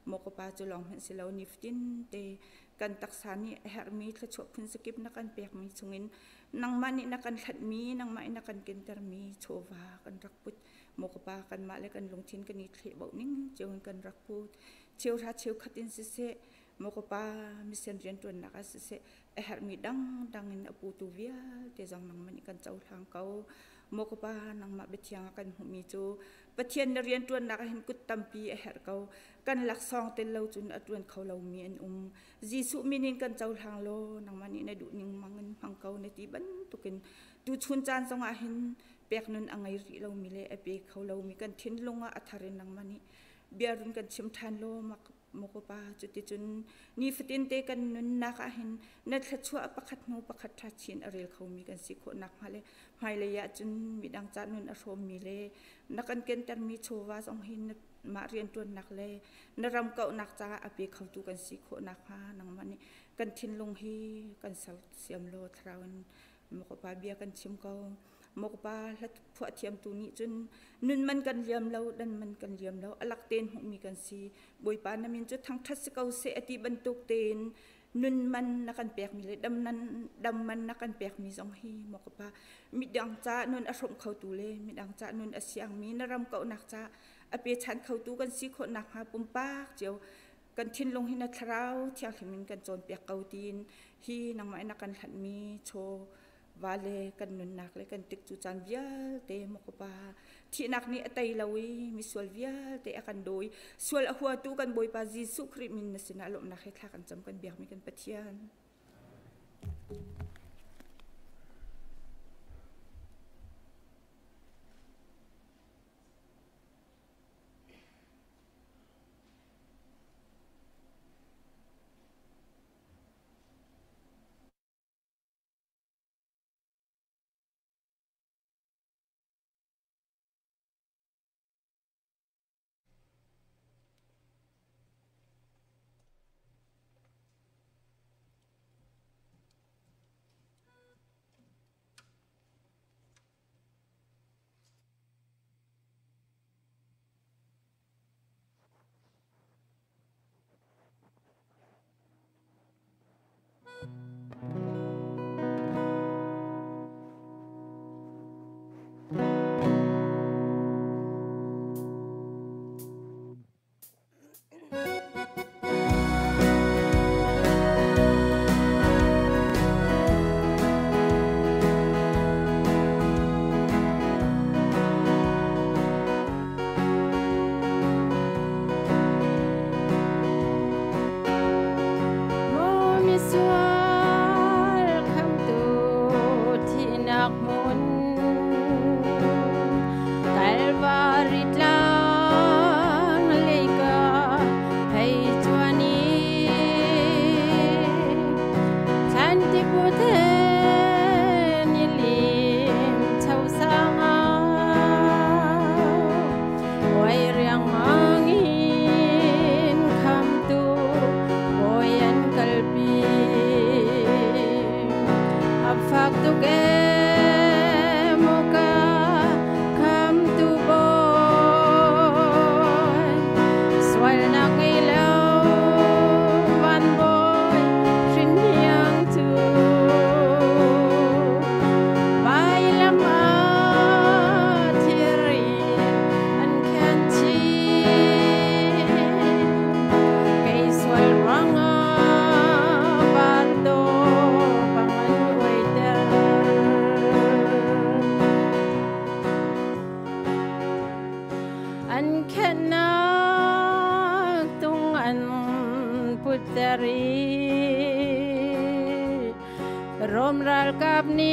Maw ka Pa, cu lawng hmanh si lo, nifatin te kan taksa nih a herhmi thluachuah phun zakip na kan pekmi chungin nangmah nih na kan hlanhmi, nangmah in na kan kentermi chawva kan rak put. Maw ka Pa, kanmah le kan lungthin kan i thlehboh ning cio in kan rak put. Cheuhra cheukhat in siseh, maw ka Pa, mission rianṭuannak ah siseh, a herhmi dangdang in a putu vialte zong nangmah nih kan cohlang ko. Maw ka Pa, nangmah biathiang ah kan hmuhmi cu Pathian na rianṭuannak ah hin kut tampi a herh ko. Kan laksawng tel lo cun a ṭuan kho lomi an um. Jesuh min in kan cohlang law nangmah nih na duh ning mang in hmang ko na ti bantukin tuchun caan zongah hin pek nun a ngei rih lomi le a pe kho lomi kan thinlung ah a thar in nangmah nih bia run kan chim ṭhan law maw ka Pa, cuticun nifatin te kan nunnak ah hin na thluachuah pakhat hnu pakhat ṭha chin a rel khomi kan si khawh nakhnga le hmailei ah cun midang ca nun a hrawmmi le na kan kentermi chawva zong hi mah rianṭuannak le na ram kauhnak caah a pe khotu kan si khawh nakhnga nangmah nih kan thinlung hi kan sersiam law thlarau in maw ka Pa bia kan chim ko. Maw ka Pa, hla phuah thiamtu nih cun nun man kan liam lo, dan man kan liam lo, a lak tein hmuhmi kan si. Bawipa na min cu thangṭhat si ko seh a ti bantuk tein nun man na kan pekmi le dam man na kan pekmi zong hi maw ka Pa, midang ca nun a hrawmh khotu le midang ca nun a siangmi na ram kauhnak ca a pechan khotu kan si khawh nakhnga pumpak cio kan thinlung hi na thlarau thianghlim in kan cawnpiak ko tiin hi nangmah in na kan hlanhmi chaw va le kan nunnak le kan tik cu caan vialte maw ka Pa, thihnak nih a tei lo i misual vialte a kan dawi sual a huatu kan Bawipa Jesuh Khrih min na sinah lawmhnak he thla kan cam, kan biakmi kan Pathian.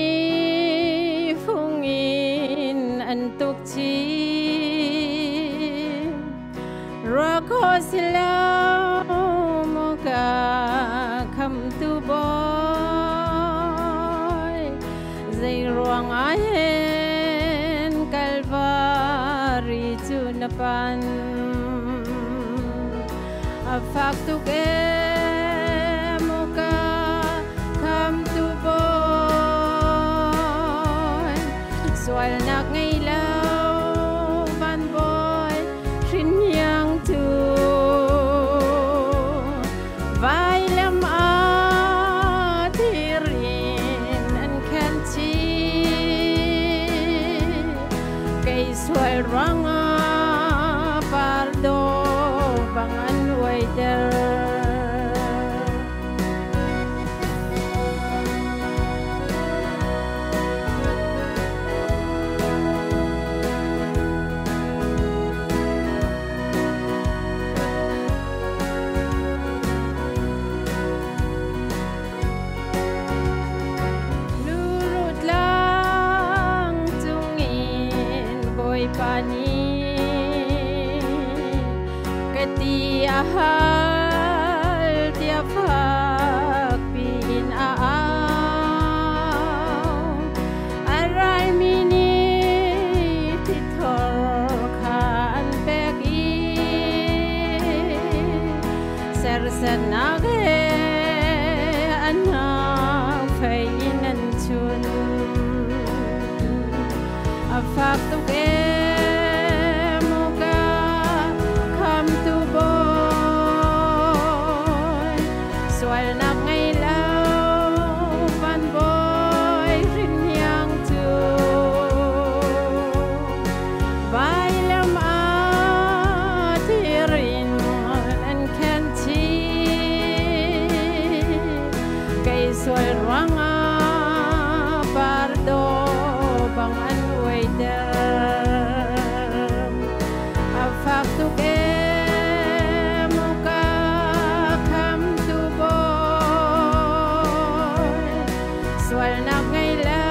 Nih fung in an tuk chih. Ruah khawh si lo maw ka khamtu bawi, zei ruang ah hen Kalvari cu na pan. A fak tuk ee maw ka khamtu bawi, sualnak ngei lo van bawi hrinhiang cu vailam ah thir in an khen chih. Kei sual ruangah pardo bang an uaiter. Luru tlang cungin Bawipa nih ka ti a hal tiah fak piin a au. A raimi nih tithor kha an pek i sersannak he an hak fei in an chun. A fak tuk ee maw ka khamtu bawi, sualnak ngei lo van bawi hrinhiang cu vailam ah thir in an khen chih. Kei sual ruangah pardo bang an uaiter. A fak tuk ee maw ka khamtu bawi, sualnak ngei lo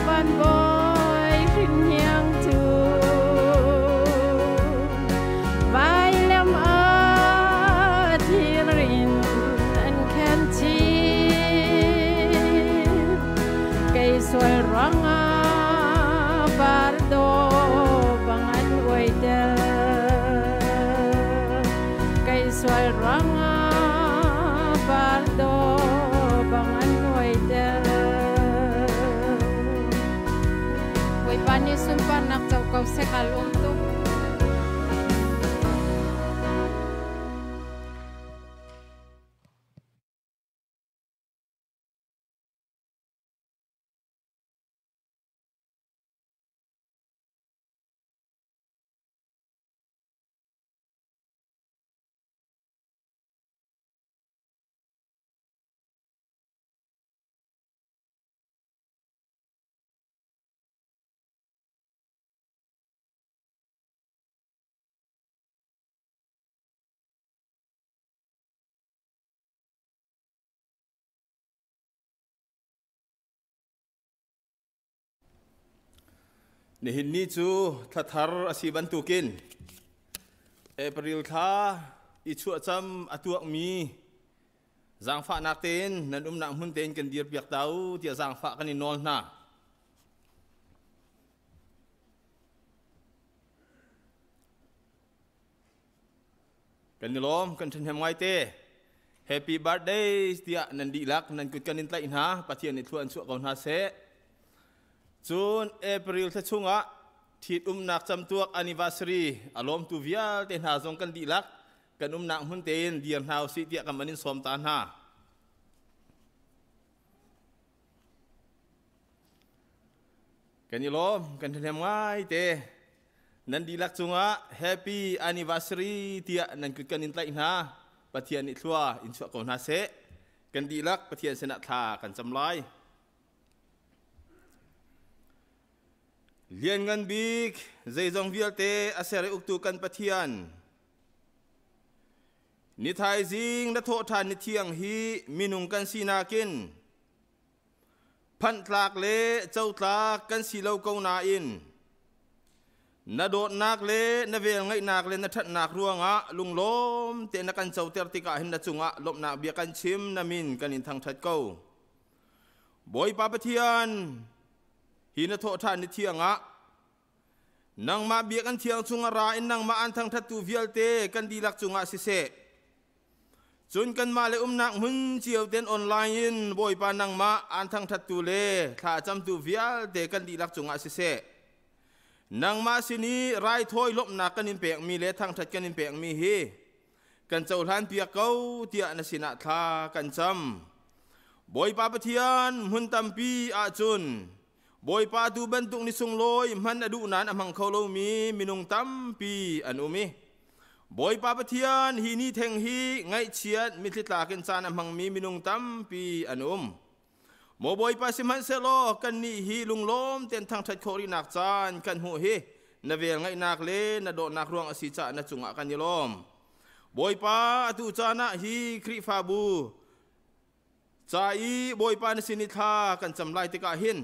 van bawi hrinhiang cu vailam ah thir in an khen chih. Kei sual ruangah pardo bang an uaiter. Kei sual ruangah pardo bang an uaiter. Bawipa nih sunparnak co ko seh kaa lawm tuk. Nihin ni cu thla thar a si bantukin April thla i chuahcam a tuakmi zaangfahnak tein nan umnak hmun tein kan dirpiak ta u tiah zaangfah kan i nawl hna. Kan i lawm, kan ṭhahnem ngaite. Happy birthday tiah nan dihlak nan kut kan in tlaih hna. Pathian nih thlua an chuah ko hna seh. Cun April thla chungah ṭhitumnak camtuak anniversary a lawmtu vialte hna zong kan dihlak kan umnak hmun tein dir hna usih tiah kan van in sawm ta hna. Kan i lawm, kan ṭhahnem ngaite. Nan dihlak cungah happy anniversary tiah nan kut kan in tlaih hna. Pathian nih thlua in chuah ko hna seh. Kan dihlak Pathian sinah thla kan cam lai. Lianngan bik zeizong vialte a ser i uktu kan Pathian, ni thaizing na thawhṭhan ni thiang hi minung kan sinak in Phanh tlak le co tlak kan si lo ko nain na dawtnak le na velngeihnak le na ṭhatnak ruangah lunglawm tein na kan coter tikah hin na cungah lawmhnak bia kan chim, na min kan in thangṭhat ko. Bawipa Pathian, hi na thawhṭhan ni thiang ah nangmah biakinn thiang chungah ra in nangmah an thangṭhattu vialte kan dihlak cungah siseh, cun kanmah le umnak hmun cio ten online in Bawipa nangmah aan thangṭhattu le thla a camtu vialte kan dihlak cungah siseh, nangmah sin i raithawi lawmhnak kan in pekmi le thangṭhat kan in pekmi hi kan cohlan piak ko tiah na sinah thla kan cam. Bawipa Pathian, hmun tampi ahcun Bawipa tu bantuk ni sunglawi hman a duh nain a hmang kho lomi minung tampi an um i Bawipa Pathian, hi ni theng hi ngaihchiat mitthli tlak in caan a hmangmi minung tampi an um. Maw Bawipa, sihmanhsehlaw kannih hi lunglawm tein thangṭhat khawh rihnak caan kan hmuh hi na vel ngaihnak le na dawtnak ruang a si caah na cungah kan i lawm. Bawipa, atu caan ah hi Khrihfabu ca i Bawipa na sin i thla kan cam lai tikah hin,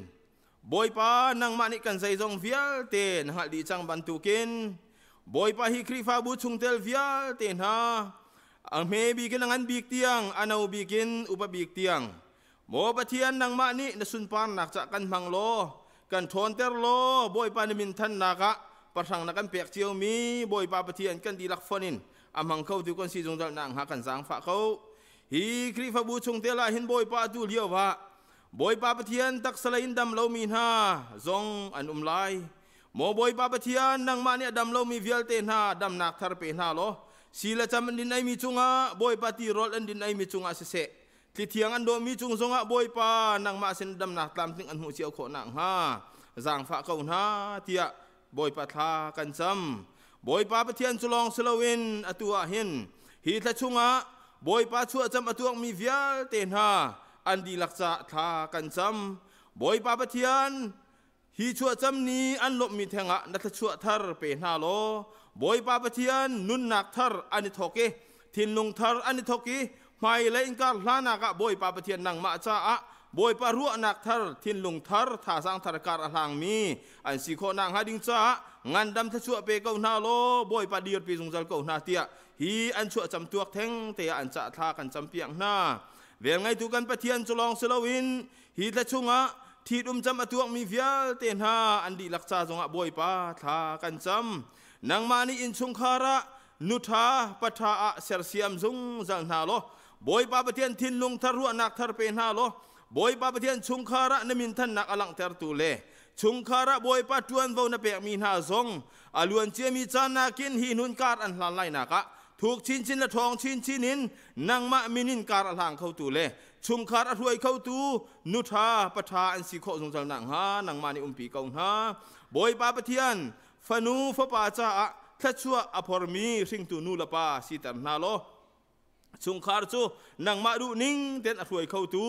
Bawipa, nangmah nih kan zeizong vialte na hngalh dih cang bantukin Bawipa, hi Khrihfabu chungtel vialte hna, a hme bik in a ngan bik tiang, a no bik in upa bik tiang, Maw Pathian, nangmah nih na sunparnak cah kan hmang law kan ṭhawnter law Bawipa na min thannak ah pahrang na kan pek ciomi Bawipa Pathian kan dihlak fonh in a hmang kho tu kan si zungzal nak hnga kan zaangfah ko. Hi Khrihfabu chungtel ah hin Bawipa, tu lio ah Bawipa Pathian, taksa lei in dam lomi hna zong an um lai. Maw Bawipa Pathian, nangmah nih a dam lomi vialte hna damnak thar pe hna law si le cam an din eimi cungah, Bawipa, tirawl an din eimi cungah siseh, thlithiang an dawhmi cung zongah Bawipa nangmah sin damnak tlamtling an hmuh cio khawh nakhnga zaangfah ko hna tiah Bawipa thla kan cam. Bawipa Pathian, cu lawng si loin atu ah hin hi thla chungah Bawipa chuahcam a tuakmi vialte hna an dihlak ca thla kan cam. Bawipa Pathian, hi chuahcam ni an lawmhmi thengah na thluachuah thar pe hna law Bawipa Pathian, nunnak thar an i thawk i thinlung thar an i thawk i hmailei inkar hlanak ah Bawipa Pathian nangmah caah Bawipa ruahnak thar, thinlung thar, thazaang thar kar a hlangmi an si khawh nakhnga ding caah ngandam thluachuah pe ko hna law Bawipa dirpi zungzal ko hna tiah hi an chuahcam tuak theng te ah an cah thla kan campiak hna. Vel ngeitu kan Pathian, cu lawng si loin hi thla chungah ṭhitum cam a tuakmi vialte hna an dihlak ca zongah Bawipa thla kan cam. Nangmah nih innchungkhar ah nu ṭha pa ṭha ah sersiam zungzal hna law Bawipa Pathian, thinlung thar, ruahnak thar pe hna law Bawipa Pathian, chungkhar ah na minthannak a langhtertu le chungkhar ah Bawipa ṭuanvo na pekmi hna zong a luan ciami caan nakin hi hnun kar an hlan lainak ah thuk chinchin le ṭhawng chinchin in nangmah min in kar a hlang khotu le chungkhar a hruai khotu nu ṭha pa ṭha an si khawh zungzal nakhnga nangmah nih umpi ko hna. Bawipa Pathian, fanu fapa caah thluachuah a phormi hringtu nu le pa siter hna law chungkhar cu nangmah duh ning tein a hruai khotu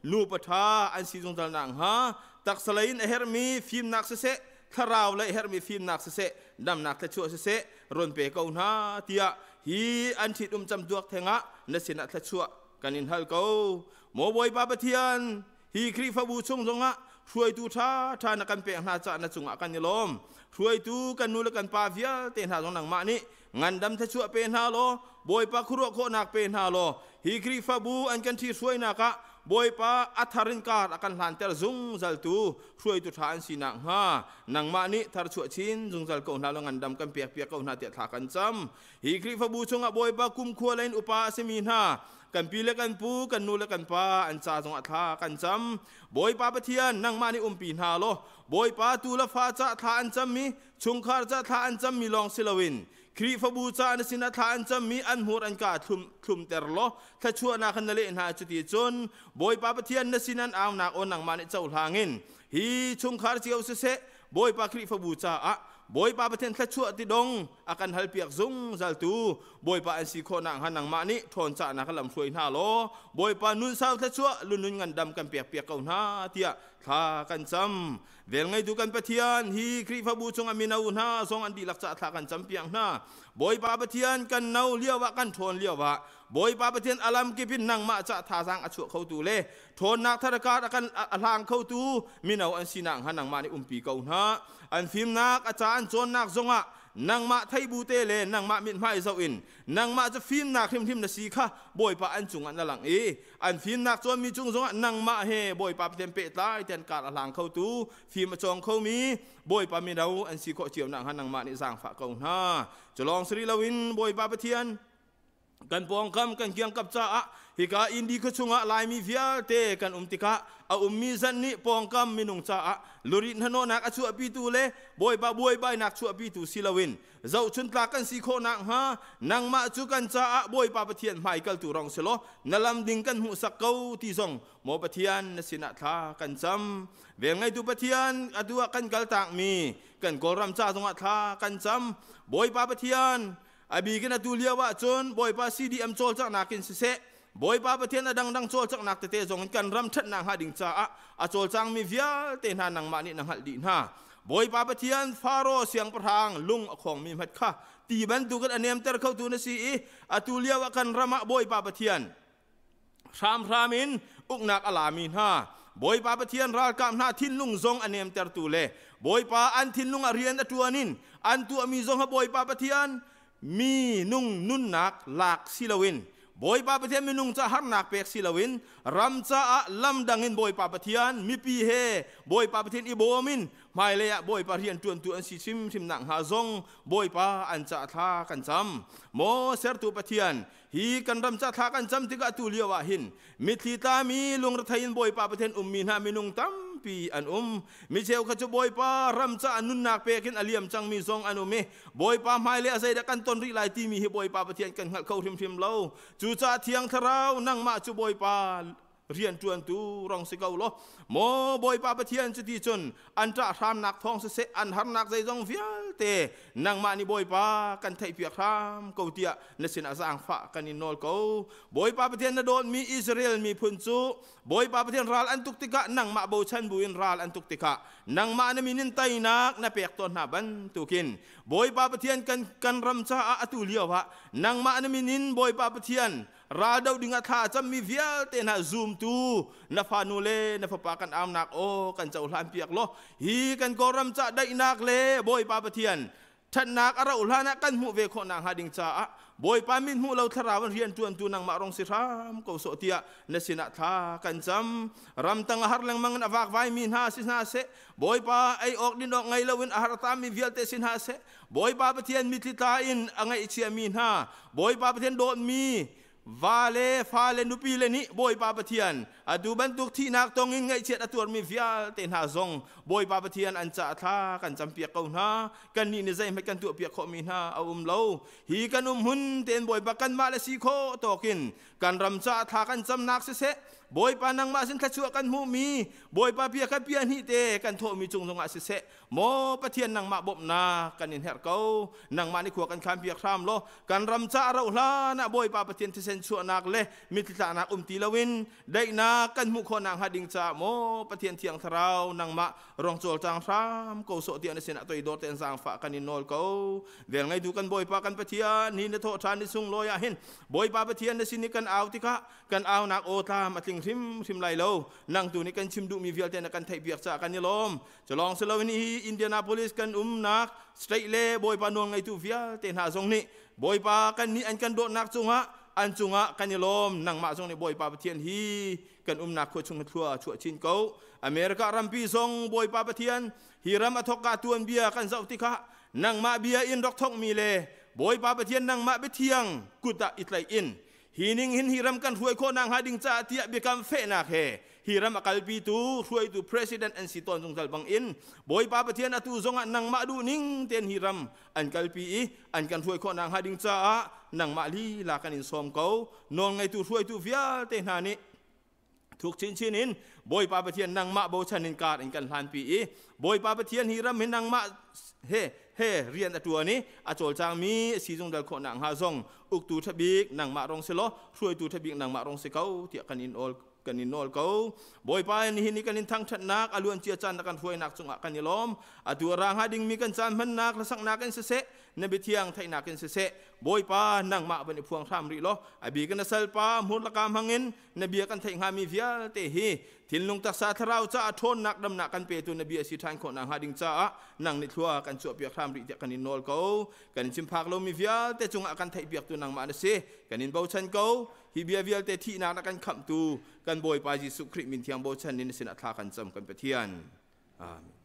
nu pa ṭha an si zungzal nakhnga taksa lei in a herhmi fimnak siseh, thlarau lei a herhmi fimnak siseh, damnak thluachuah siseh run pe ko hna tiah hi an ṭhitum camtuak thengah na sinah thluachuah kan in hal ko. Maw Bawipa Pathian, hi Khrihfabu chung zongah hruaitu ṭha ṭha na kan pek hna caah na cungah kan i lawm. Hruaitu kan nu le kan pa vialte hna zong nangmah nih ngandam thluachuah pe hna law Bawipa khuaruah khawhnak pe hna law hi Khrihfabu an kan ṭhihruainak ah Bawipa a thar in kar a kan hlanter zungzal tu hruaitu ṭha an si nakhnga nangmah nih tharchuah chin zungzal ko hna law ngandam kan pek piak ko hna tiah thla kan cam. Hi Khrihfabu chungah Bawipa kumkhua lein upa a simi hna kan pi le kan pu, kan nu le kan pa an ca zongah thla kan cam. Bawipa Pathian, nangmah nih umpi hna law Bawipa tu le fa ca thla an cammi, chungkhar ca thla an cammi lawng si loin Khrihfabu ca na sinah thla an cammi an hmur an ka thlumter law thluachuahnak khan na leh hna. Cuti cun Bawipa Pathian, na sin an aunak aw nangmah nih cohlang in hi chungkhar cio siseh, Bawipa Khrihfabu caah Bawipa Pathian thluachuah ti dong a kan halpiak zungzal tu Bawipa an si khawh nakhnga nangmah nih ṭhawn cahnak lam hruai hna law Bawipa nun sau thluachuah lunun ngandam kan pek piak ko hna tiah. thla kan cam. Vel ngeitu kan Pathian, hi Khrihfabu chungah mino hna zong an dihlak caah thla kan cam piak hna. Bawipa Pathian, kan no lio ah, kan ṭhawn lio ah, Bawipa Pathian, alam kip in nangmah cah thazaang a chuah khotu le ṭhawnnak thar kar a kan a hlang khotu mino an sinak hnga nangmah nih umpi ko hna. An fimnak, a ca an cawnnak zongah nangmah theibu te le nangmah mithmai zoh in nangmah cu fimnak hrimhrim na si kha Bawipa an cungah na lang i an fimnak cawnmi cung zongah nangmah he Bawipa Pathian pehtlai ten kar a hlang khotu, fim a cawng khomi Bawipa mino an si khawh cio nak hnga nangmah nih zaangfah ko hna. Culawng siri loin, Bawipa Pathian, kan pawngkam, kan kiangkap caah, hika Indi khua chungah Laimi vialte kan um tikah a ummi zan nih pawngkam minung caah lurit hnahnawhnak a chuahpitu le Bawipa buaibainak chuahpitu si loin zohchun tlak kan si khawh nakhnga, nangmah cu kan caah Bawipa Pathian hmaikaltu rong si law na lam ding kan hmuhsak ko ti zong, maw Pathian, na sinah thla kan cam. Vel ngeitu Pathian, atu ah kan kaltakmi kan Kawlram ca zongah thla kan cam. Bawipa Pathian, a bikin atu lio ah cun Bawipa CDM cawlcanghnak in siseh, Bawipa Pathian, a dangdang cawlcanghnak tete zong in kan ram ṭhatnak hnga ding caah a cawlcangmi vialte hna nangmah nih na hngalh dih hna. Bawipa Pathian, Faro siangpahrang lung a khawngmi hmat kha ti bantukin a nemter khotu na si i atu lio ah kan ram ah Bawipa Pathian hramhram in uknak a lami hna, Bawipa Pathian, ralkap hna thinlung zong a nemtertu le Bawipa an thinlung ah rian a ṭuan in an tuahmi zong ha Bawipa Pathian mi nung nunnak lak si loin, Bawipa Pathian, minung ca harnak pek si loin, ram caah lam dang in Bawipa Pathian mipi he Bawipa Pathian i bawm in hmailei ah Bawipa rian ṭuantu an si hrimhrim nak hnga zong Bawipa an ca thla kan cam. Maw sertu Pathian, hi kan ram ca thla kan cam tikah tu lio ah hin mitthli tlami, lungrethei in Bawipa Pathian ummi hna minung tampi an um. Mi cheu kha cu Bawipa ram ca nunnak pek in a liam cangmi zong an um i Bawipa hmailei a zeidah kan ton rih lai timi hi Bawipa Pathian kan hngalh kho hrimhrim lo. Cucaah Thiang Thlarau, nangmah cu Bawipa rian ṭuantu rong si ko law, maw Bawipa Pathian, cuti cun an ṭah hramnak thawng siseh, an harnak zeizong vialte nangmah nih Bawipa kan theihpiak hram ko tiah na sinah zaangfah kan in nawl ko. Bawipa Pathian, na dawtmi Israel miphun cu Bawipa Pathian ral an tuk tikah nangmah bochan buin ral an tuk tikah nangmah na min in teinak na pek tawn hna bantukin, Bawipa Pathian, kan ram caah atu lio ah nangmah na min in Bawipa Pathian ral do ding ah thla a cammi vialte hna zumtu na fanu le na fapa kan aunak aw kan cohlan piak law, hi kan Kawlram ca daihnak le Bawipa Pathian ṭhatnak a rauh hlan ah kan hmuh ve khawh nakhnga ding caah Bawipa min hmuh lo thlarau in rian ṭuantu nangmah rong si hram ko sawh tiah na sinah thla kan cam. Ramtang a har lengmang in a vakvaimi hna si hna seh, Bawipa, ei awk din awk ngei loin a har tami vialte si hna seh, Bawipa Pathian, mitthli tla in a ngaihchiami hna, Bawipa Pathian, dawtmi va le fa le nupi le nih Bawipa Pathian atu bantuk thihnak tong in ngaihchiat a tuarmi vialte hna zong Bawipa Pathian an ca thla kan campiak ko hna. Kannih nih zeihmanh kan tuahpiak khawhmi hna a um lo. Hi kan um hmun tein Bawipa kanmah le si khawh tawkin kan ram caah thla kan camnak siseh, Bawipa nangmah sin thluachuah kan hmuhmi, Bawipa bia kan pia hnih te kan thawhmi cung zongah siseh, maw Pathian, nangmah bawmhnak kan in herh ko. Nangmah nih khua kan khan piak hram law kan ram caah rauh hlan ah Bawipa Pathian thisen chuahnak le mitthli tlaknak um ti loin daihnak kan hmuh khawh nakhnga ding caah, maw Pathian, Thiang Thlarau nangmah rong cawlcang hram ko sawh tiah na sinah toidor tein zaangfah kan in nawl ko. Vel ngeitu kan Bawipa kan Pathian, ni na thawh ṭhan ni sunglawi ah hin Bawipa Pathian na sin i kan au tikah kan aunak aw tlam a tling hrimhrim lai lo. Nang tu nih kan chim duhmi vialte na kan theihpiak caah kan i lawm. Culawng si loin hi Indianapolis kan umnak state le Bawipa nawl ngeitu vialte hna zong nih Bawipa kan nih an kan dawtnak cungah an cungah kan i lawm. Nangmah zong nih Bawipa Pathian hi kan umnak khua chung thlua chuah chin ko. America rampi zong, Bawipa Pathian, hi ram a thokka tuanbia kan zoh tikah nangmah bia in rak thokmi le Bawipa Pathian nangmah biathiang kut ah i tlaih in hi ning hin hi ram kan hruai khawh nakhnga ding caah tiah biakam fehnak he hi ram a kalpitu hruaitu president an si tawn zungzal bang in, Bawipa Pathian, atu zongah nangmah duh ning tein hi ram an kalpi i an kan hruai khawh nakhnga ding caah nangmah lila kan in sawm ko. Nawl ngeitu hruaitu vialte hna nih thuk chinchin in Bawipa Pathian nangmah bochan in kar in kan hlanpi i Bawipa Pathian hi ram hi nangmah he rian a ṭuan i a cawlcangmi a si zungzal khawh nakhnga zong uktu ṭha bik nangmah rong si law hruaitu ṭha bik nangmah rong si ko tiah kan in awl. Kan in nawl ko. Bawipa, nihin ni kan in thangthatnak a luan cia caan na kan hruainak cungah kan i lawm. Atu a ra hnga dingmi kan caan hmannak hlasaknak in siseh, na biathiang theihnak in siseh, Bawipa, nangmah van i phuang hram rih law, a bik in na salpa hmur laka hmangin na bia kan theih hngami vialte hi thinlung taksa thlarau caah ṭhawnnak damnak kan petu na bia si ṭhan khawh nakhnga ding caah nang nih thlua kan chuahpiak hram rih tiah kan in nawl ko. Kan in chimphak lomi vialte cungah kan theihpiaktu nangmah na si. Kan in bochan ko. Hi bia vialte thihnak na kan khamhtu kan Bawipa Jesuh Khrih min thiang bochan in na sinah thla kan cam, kan Pathian. Amen.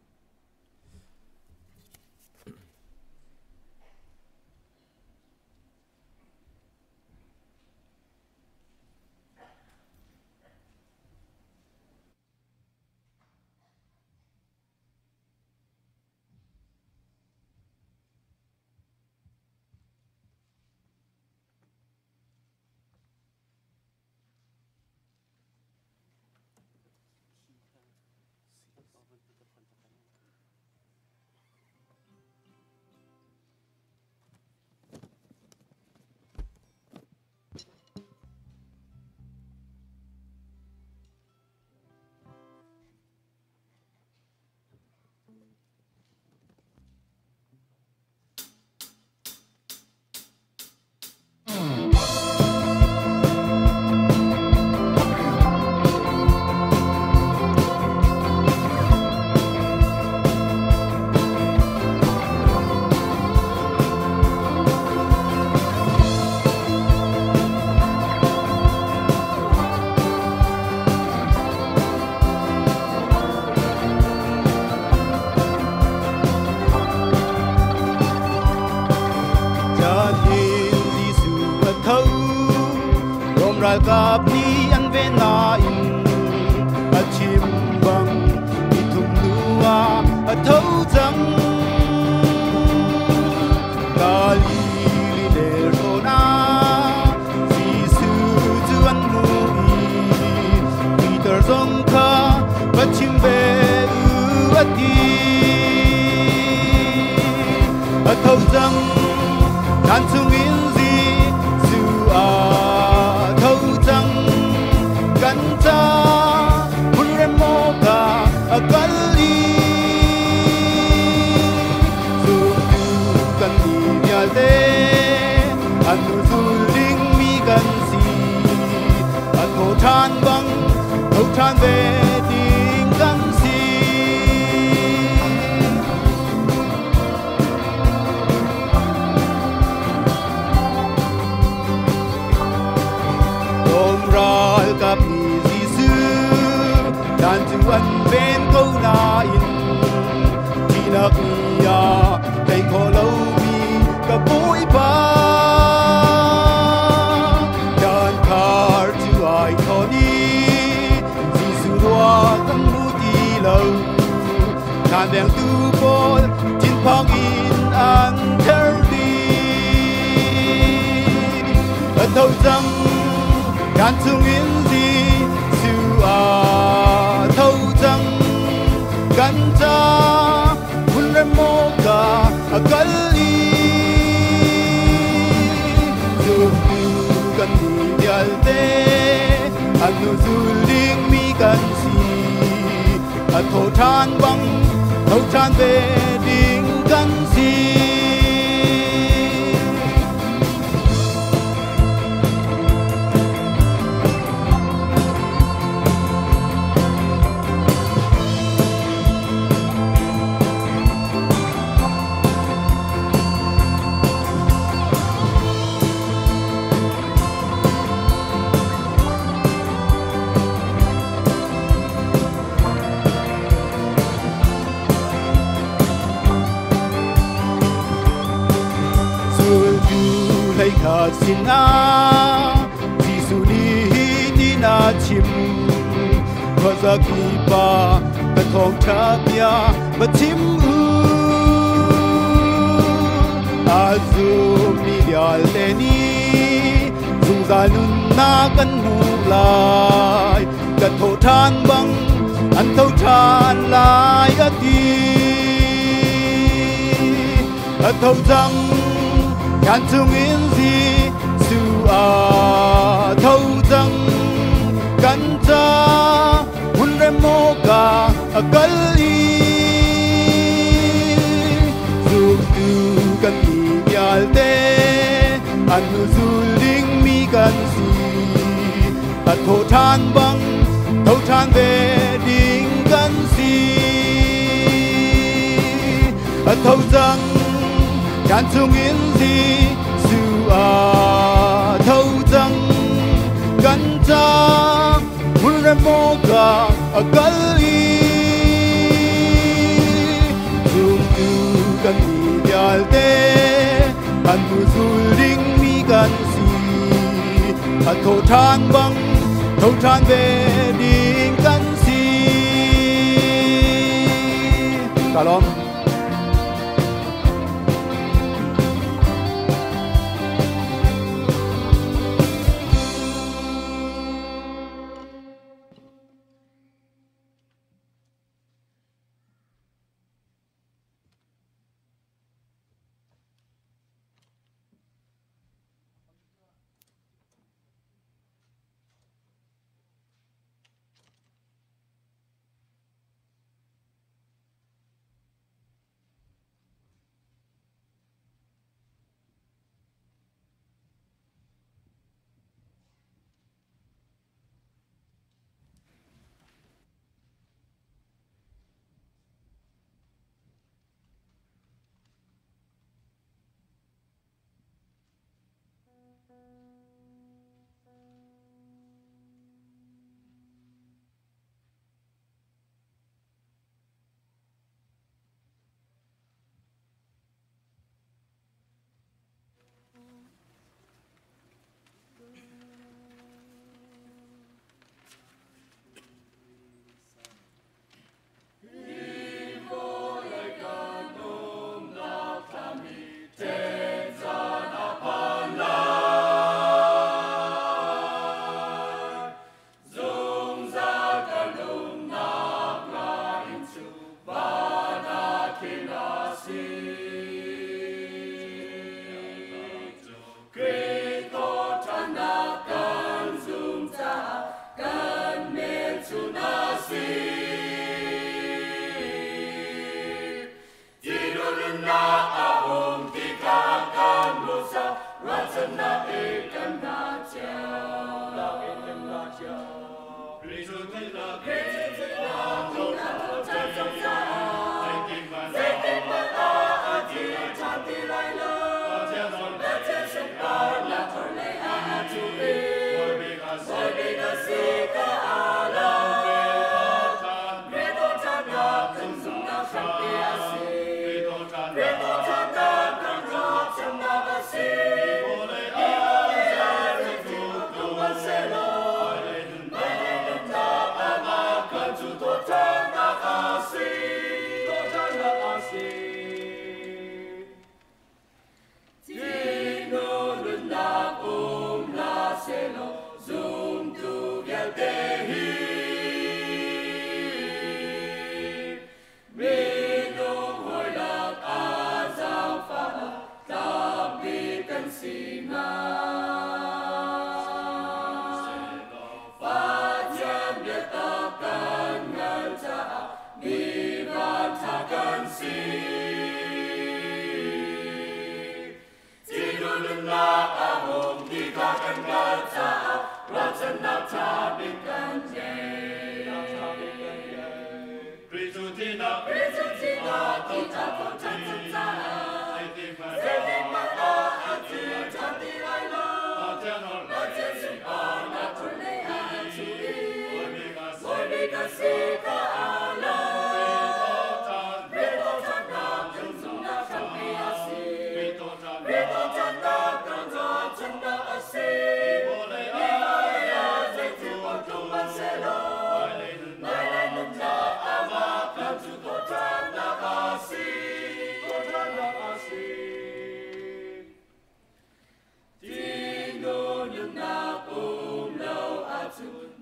Ralkap nih an ve nain a chim bang ni thum hnu ah a tho cang. Galili nelrawn ah Jesuh cu an hmuh i Peter zong kha va chim ve u a ti. A tho cang, thlan chungin Jesuh a tho cang, kan ca hmun rem awkah a kal i zumtu kan nih vialte an zul dingmi kan si. A tho ṭhan bang tho ṭhan ve ding kan si. Rom ralkap nih Jesuh dan cu an ven ko nain thihnak ni ah tei khawh lomi ka Bawipa. Dan khar cu ai thawn i Jesuh ruak kan hmu ti lo. Thlan vengtu pawl thinphang in an ther dih. A tho cang, thlan chungin Jesuh a tho cang, kan ca hmun rem awkah a kal i zumtu kan nih vialte an hnu zul dingmi kan si. A tho ṭhan bang tho ṭhan ve ding kan si. Zultu hleikhat sinah Jesuh nih hitin a chim: Khuazaki pa ka thawngṭha bia va chim u. A zummi vialte nih zungzal nunnak kan hmuh lai. Ka tho ṭhan bang an tho ṭhan lai a ti. A tho cang, thlan chungin Jesuh a tho cang, kan Ca hun rem ka akal i zumtu kan ni vialte an nu zul ding mi kan si a tho than bang tho than ve ding kan si a tho cang chan chung in zi su a tho cang kan cha hun rem ka akal i zumtu kan ni vialte an nu zul ding mi kan si a tho than bang tho than ve ding kan si kalom.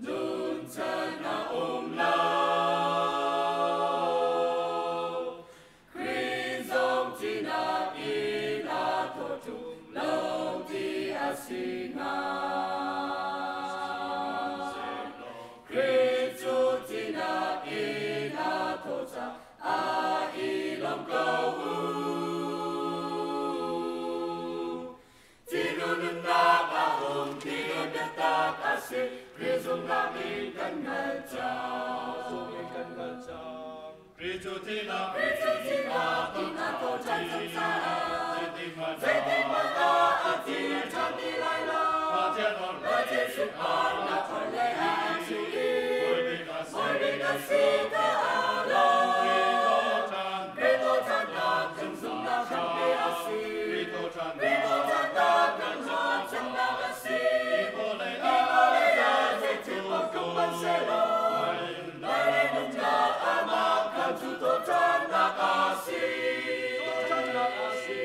Nun chan a um lo. ca a i lawm ko u. Tinu nunnak a um ti biatak a si, Khrih zumhnak in kan hngalh cang. Kan hngalh cang. Khrih cu thihnak, Khrih cu thihnak in a tho ṭhan cang caah, zeitik hmanh ah a thi ṭhan ti lai lo. Pathian sunparnak thar le a thi i, Bawi bik a si ka a lo. Khrih thawhṭhannak kan zumhnak hrampi a si. Khrih thawhṭhannak kan ruahchannak a si. Hi vawlei ah zeithil paoh tlung hmanhsehlaw, hmailei nunnak amah kha cu thawhṭhannak a si. Thawhṭhannak a si.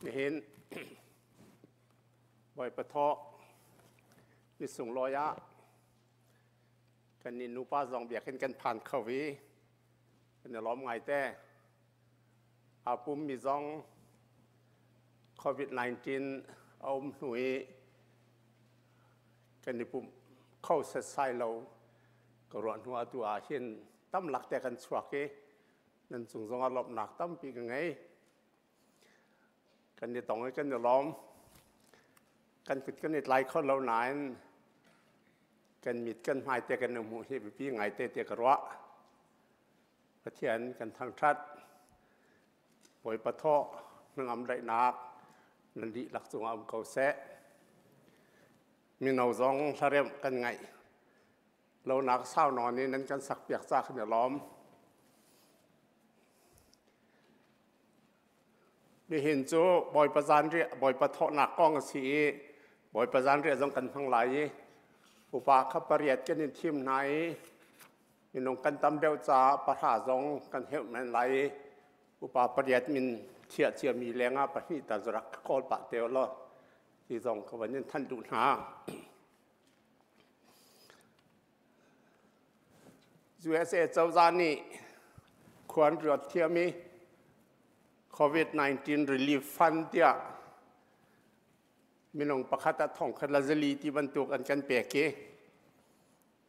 Nihin Bawipa thawh ni sunglawi ah kan nih nupa zong biakinn kan phan kho i kan i lawm ngai te. Aa pummi zong COVID-19 a um hnu i kan i pumh kho setsai lo ka ruah hnu atu ah hin tam lak te kan chuak i nan cung zong ah lawmhnak tampi ka ngei. Kan i tong i kan i lawm. Kan kut kan i tlai kho lo nain kan mit kan hmai te kan i hmuh hi biapi ngai te te ka ruah. Pathian kan thangṭhat. Bawipa thawh hnangam daihnak nan dihlak cungah um ko seh. Mino zong hlaremh kan ngaih. Lonak sau nawn in nan kan sakpiak ca kan i lawm. Nihin cu Bawipa zanriah, Bawipa thawhnak kong a si i Bawipa zanriah zong kan hmang lai i upa kha pariat kan in thim hna i minung kan tam deuh caah pahra zong kan heuh men lai i upa pariat min thiah ciami lengah pahnih tal rak kawl pah te law ti zong ka van in thanh duh hna. USA cozah nih khuan ruat thiam i COVID-19 relief fund tiah minung pakhat ah thong khat la zali ti bantuk an kan pek i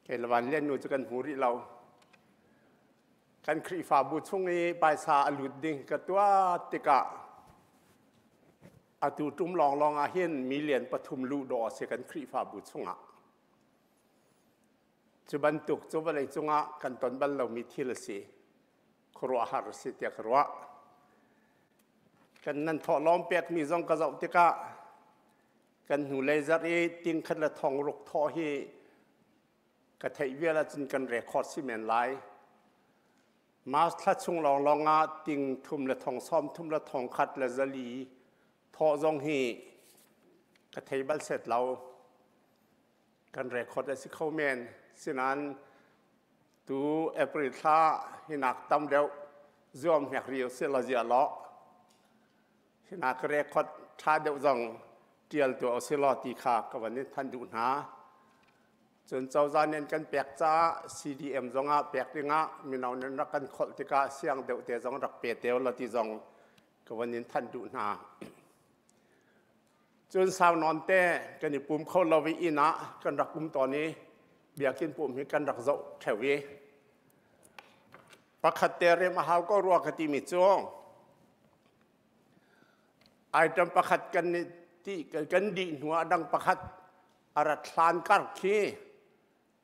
kei le van lian nu cu kan hmu rih lo. Kan Khrihfabu chung i paisa a lut ding ka tuah tikah atu tum lawnglawng ah hin million pathum luh dawh a si kan Khrihfabu chungah. Cu bantuk cu vawlei cungah kan ton bal lomi thil a si. Khuaruahhar a si tiah ka ruah. Kan nan thawhlawm pekmi zong ka zoh tikah kan hnulei zarh i ting khat le thong ruk thawh hi ka theih vial ahcun kan record si men lai. March thla chung lawnglawng ah ting thum le thong sawm thum le thong khat le zali thawh zong hi ka thei bal set lo. Kan record a si kho men. Sinain tu April thla hinak tam deuh zuam hnek ri usih la zia law. Hinak record ṭha deuh zong ṭial tuah usih law ti kha ka van in than duh hna. Cun cozah nih an kan pek caah CDM zongah pek dingah mino nan rak kan kholh tikah siang deuh te zong rak pe te law ti zong ka van in thanh duh hna. Cun sau nawn te kan i pum kho lo i inn ah kan rak um tawn i biakinn pum hi kan rak zoh ṭheo i pakhat te rem a hau ko rua ka timi cu item pakhat kan ti kan dih hnu ah dang pakhat a rat hlan kar khi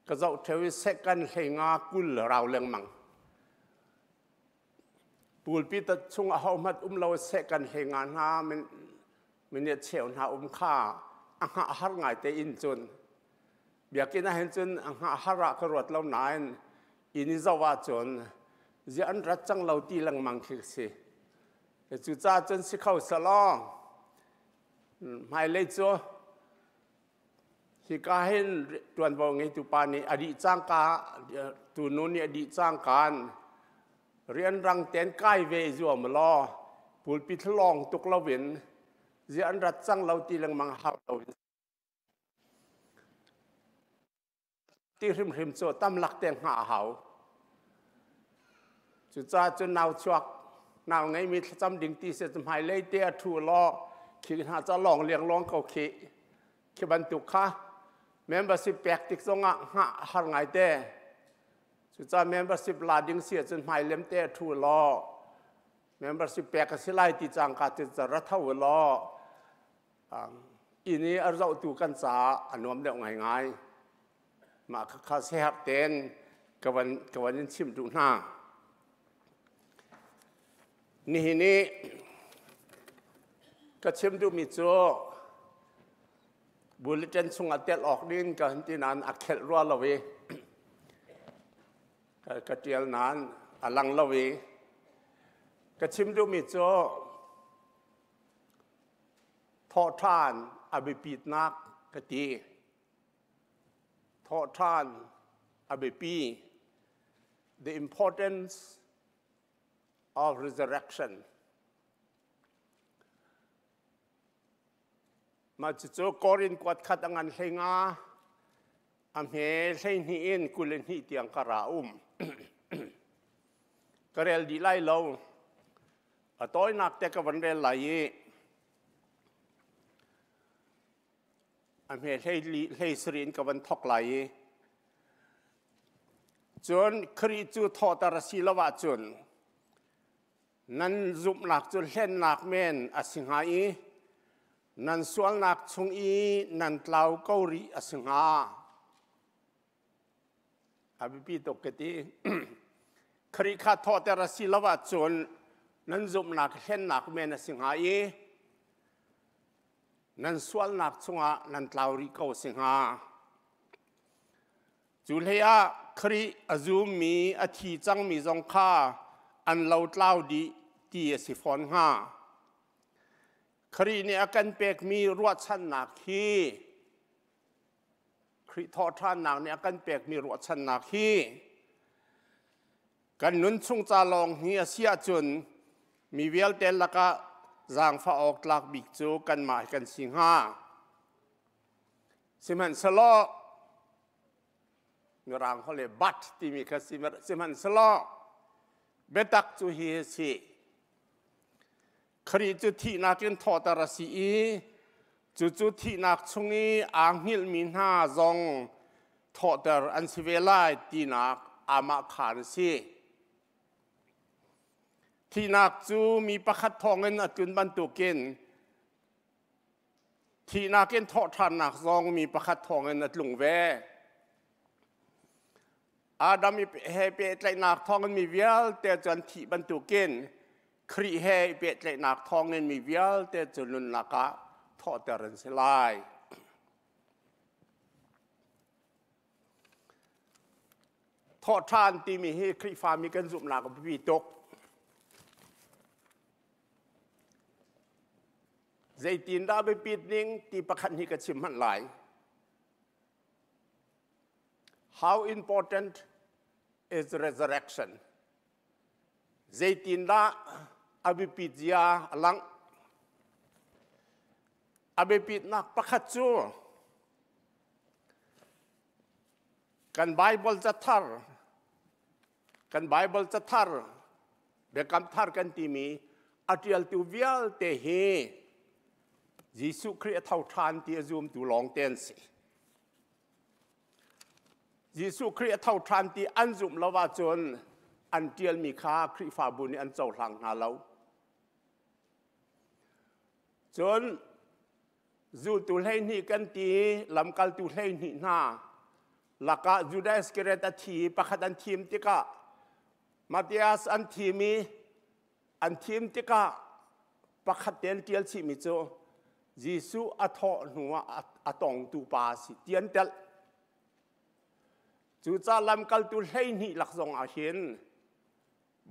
ka zoh ṭheo i second hleinga 20 rau lengmang. Pulpi tat chung ahohmanh um lo second hleinga hna minute cheu hna um kha a hngah har ngai te in cun. Biakinn ah hin cun har ah ka ruat lo nain inn i zoh ahcun ziah an rat cang lo ti lengmang khi ka si. Cucaah cun si kho selaw hmailei cu hika hin ṭuanvo ngeitu pa nih a dih cangka tunu nih a dih cangkaan rianrang tein kai ve i zuam law pulpit lawng tuk loin ziah an rat cang lo ti lengmang hau loin ti hrimhrim cu tamlak te hngah a hau. Cucaah cun nau chuak nau ngeimi thlacam ding ti si cu hmailei te a ṭhu law khi hna ca lawng liang lawng ko khi khi bantuk kha membership pek tik zongah hngah a har ngai te. Cucaah membership la ding si ahcun hmailem te a ṭhu law membership pek a si lai ti cangka cu ra tho law inn i a zohtu kan caah a nuam deuh ngaingai. Mah khakha siaherh tein ka van in chimh duh hna. Nihin i ka chim duhmi cu bulletin chungah telh awk ding ka hun ti nain a khelh rua lo i ka ṭial nain a lang lo i ka chim duhmi cu Thawhṭhan a biapitnak ka ti. Thawhṭhan a biapi. The importance of resurrection. Mah cucu Korin kuat khat a ngan hlei nga a hme 12 in 22 tiang ka ra um. Ka rel dih lai lo. A tawinak te ka van rel lai i a hme hlei sarih in ka van thok lai i cun Khrih cu thawhter a si lo ahcun nan zumhnak cu hlennak men a si hnga i nan sualnak chung i nan tlau ko rih a si hnga. A biapi tuk ka ti. Khrih kha thawhter a si lo ahcun nan zumhnak hlennak men a si hnga i nan sualnak chungah nan tlau rih ko a si hnga. Cu hleiah Khrih a zummi a thi cangmi zong kha an lotlau dih ti a si fawn hnga. Khrih nih a kan pekmi ruahchannak hi Khrih thawhṭhannak nih a kan pekmi ruahchannak hi kan nunchung ca lawng hi a si ahcun mi vialte lakah zaangfah awk tlak bik cu kanmah hi kan si hnga. Sihmanhsehlaw Mirang holh le but timi kha sihmanhsehlaw biatak cu hi a si. Khrih cu thihnak in thawhter a si i cucu thihnak chung i aa hngilhmi hna zong thawhter an si ve lai tinak aamahkhaan a si. Thihnak cu mi pakhat thawngin a tlun bantukin thihnak in thawhṭhannak zong mi pakhat thawngin a tlung ve. Adam he pehtlaihnak thawngin mi vialte cu an thih bantukin Khrih he i pehtlaihnak thawngin mi vialte cu nunnak ah thawhter an si lai. Thawhṭhan timi hi Khrihfami kan zumhnak a biapi tuk. Zeitindah biapit ning ti pakhat hi ka chim hmanh lai. How important is resurrection? Zeitindah a biapit zia a langh? A biapitnak pakhat cu kan Bible cathar kan Bible cathar Biakam thar kan timi a ṭialtu vialte hi Jesuh Khrih a tho ṭhan ti a zumtu lawng te an si. Jesuh Khrih a tho ṭhan ti an zumh lo ahcun an ṭialmi kha Khrihfabu nih an cohlang hna lo. Cun zultu 12 kan ti lamkaltu 12 hna lakah Judas Iscariot a thi i pakhat an thim tikah Matthias an thim i an thim tikah pakhat te an ṭial chihmi cu Jesuh a thawh hnuah a tongtu pa a si ti an telh. Cucaah lamkaltu 12 lak zong ah hin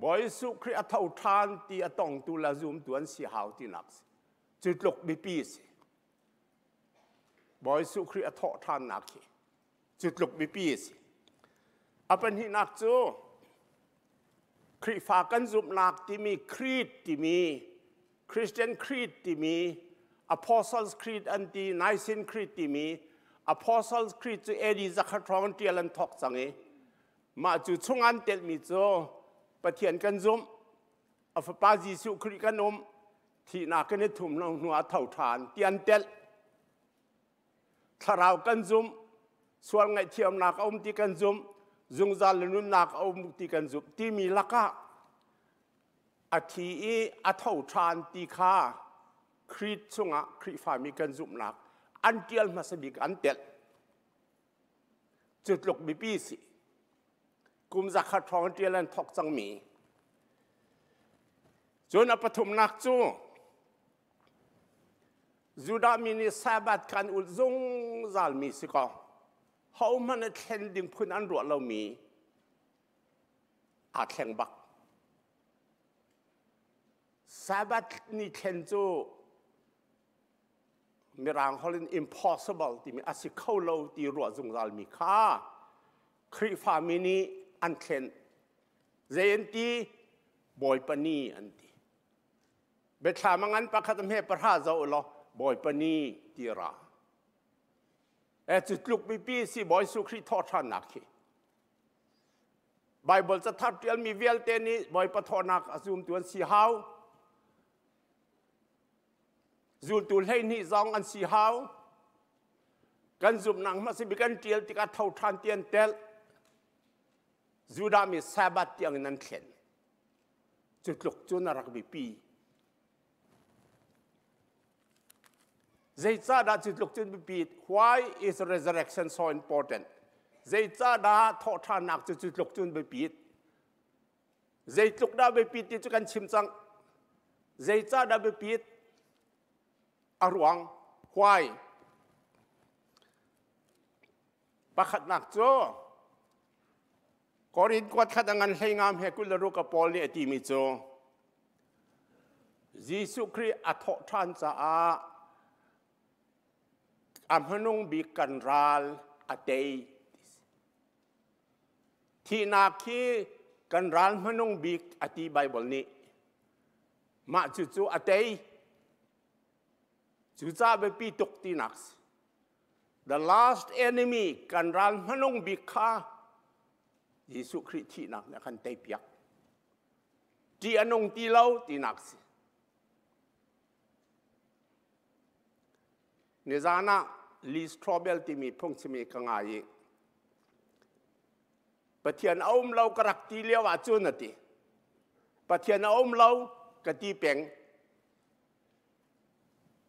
Bawi Jesuh Khrih a tho ṭhan ti a tongtu le zumtu an si hau tinak si. Cu tluk biapi a si. Bawi Jesuh Khrih a thawh ṭhannak hi cu tluk biapi a si. A pahnihnak cu Khrihfa kan zumhnak timi Creed timi Christian Creed timi Apostles Creed an ti Nicene Creed timi Apostles Creed cu AD 100 hrawng ṭial an thawk cang i mah cu chung an telhmi cu Pathian kan zumh, a Fapa Jesuh Khrih kan um, thihnak kan i thum hnu hnu ah tho ṭhan ti an telh. Thlarau kan zumh, sual ngaihthiamnak a um ti kan zumh, zungzal le nunnak a um ti kan zumh timi lakah a thi i a tho ṭhan ti kha Creed chungah Khrihfami kan zumhnak an ṭial hmasa bik an telh. Cu tluk biapi si. Kum 100 hrawng ṭial an thawk cangmi. Cun a pathumnak cu Judah mi nih Sabbath kan ulh zungzalmi si kaw hohmanh a thlen ding phun an ruah lomi aa thleng bak. Sabbath ni thlen cu Mirang holh in impossible timi a si kho lo ti ruah zungzalmi kha Khrihfami nih an thlen. Zei an ti? Bawipa ni an ti. Biathlam a ngan pakhat a hme pahra zoh law Bawipa ni ti ra. E cu tluk pipi si Bawi Jesuh Khrih thawhṭhannak khi. Bible cathar ṭialmi vialte nih Bawipa thawhnak a zumtu an si hau. Zultu 12 zong an si hau. Kan zumhnak hmasa bik an ṭial tikah tho ṭhan ti an telh. Judah mi Sabbath tiang in an thlen. Cu tluk cun a rak biapi. Zeicahdah cu tluk cun biapi? Why is resurrection so important? Zeicahdah thawhṭhannak cu cu tluk cun biapit? Zeitluk dah biapit ti cu kan chim cang. Zeicahdah biapit? A ruang. Why? Pakhatnak cu Korin kuat khat a ngan hlei ngam he 26 ka Paul nih a timi cu Jesuh Khrih a thawh ṭhan caah a hmanung bik kan ral a tei. Thihnak hi kan ral hmanung bik a ti Baibal nih. Mah cucu a tei. Cucaah biapi tuk tinak si. The last enemy kan ral hmanung bik kha Jesuh Khrih thihnak nih a kan teipiak. Ṭih a nung ti lo tinak si. Nizan ah Lee Strobel timi phungchim i ka ngai i Pathian a um lo ka rak ti lio ahcun a ti. Pathian a um lo ka ti peng.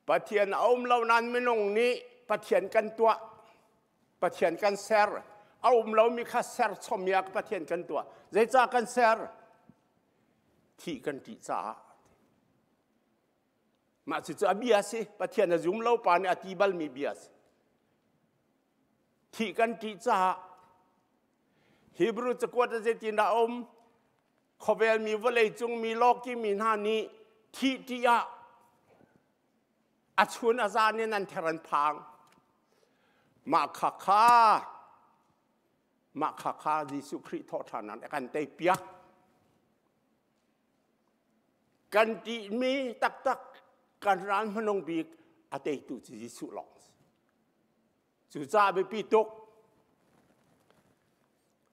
Pathian a um lo nain minung nih Pathian kan tuah, Pathian kan ser. A um lomi kha ser chom ah Pathian kan tuah. Zeicah kan ser? Thih kan ṭih caah. Mah cucu a bia si. Pathian a zum lo pa nih a ti balmi bia si. Thih kan ṭih caah Hebrew cakuat ah zeitindah a um? Khawvel mi vawlei cung mi lawki mi hna nih thih ṭih ah a chun a zan in an ther an phang. Mah kha kha mah kha kha Jesuh Khrih thawhṭhannak a kan teipiak. Kan ṭihmi taktak kan ral hmanung bik a teitu cu Jesuh lawng a si. Cucaah biapi tuk.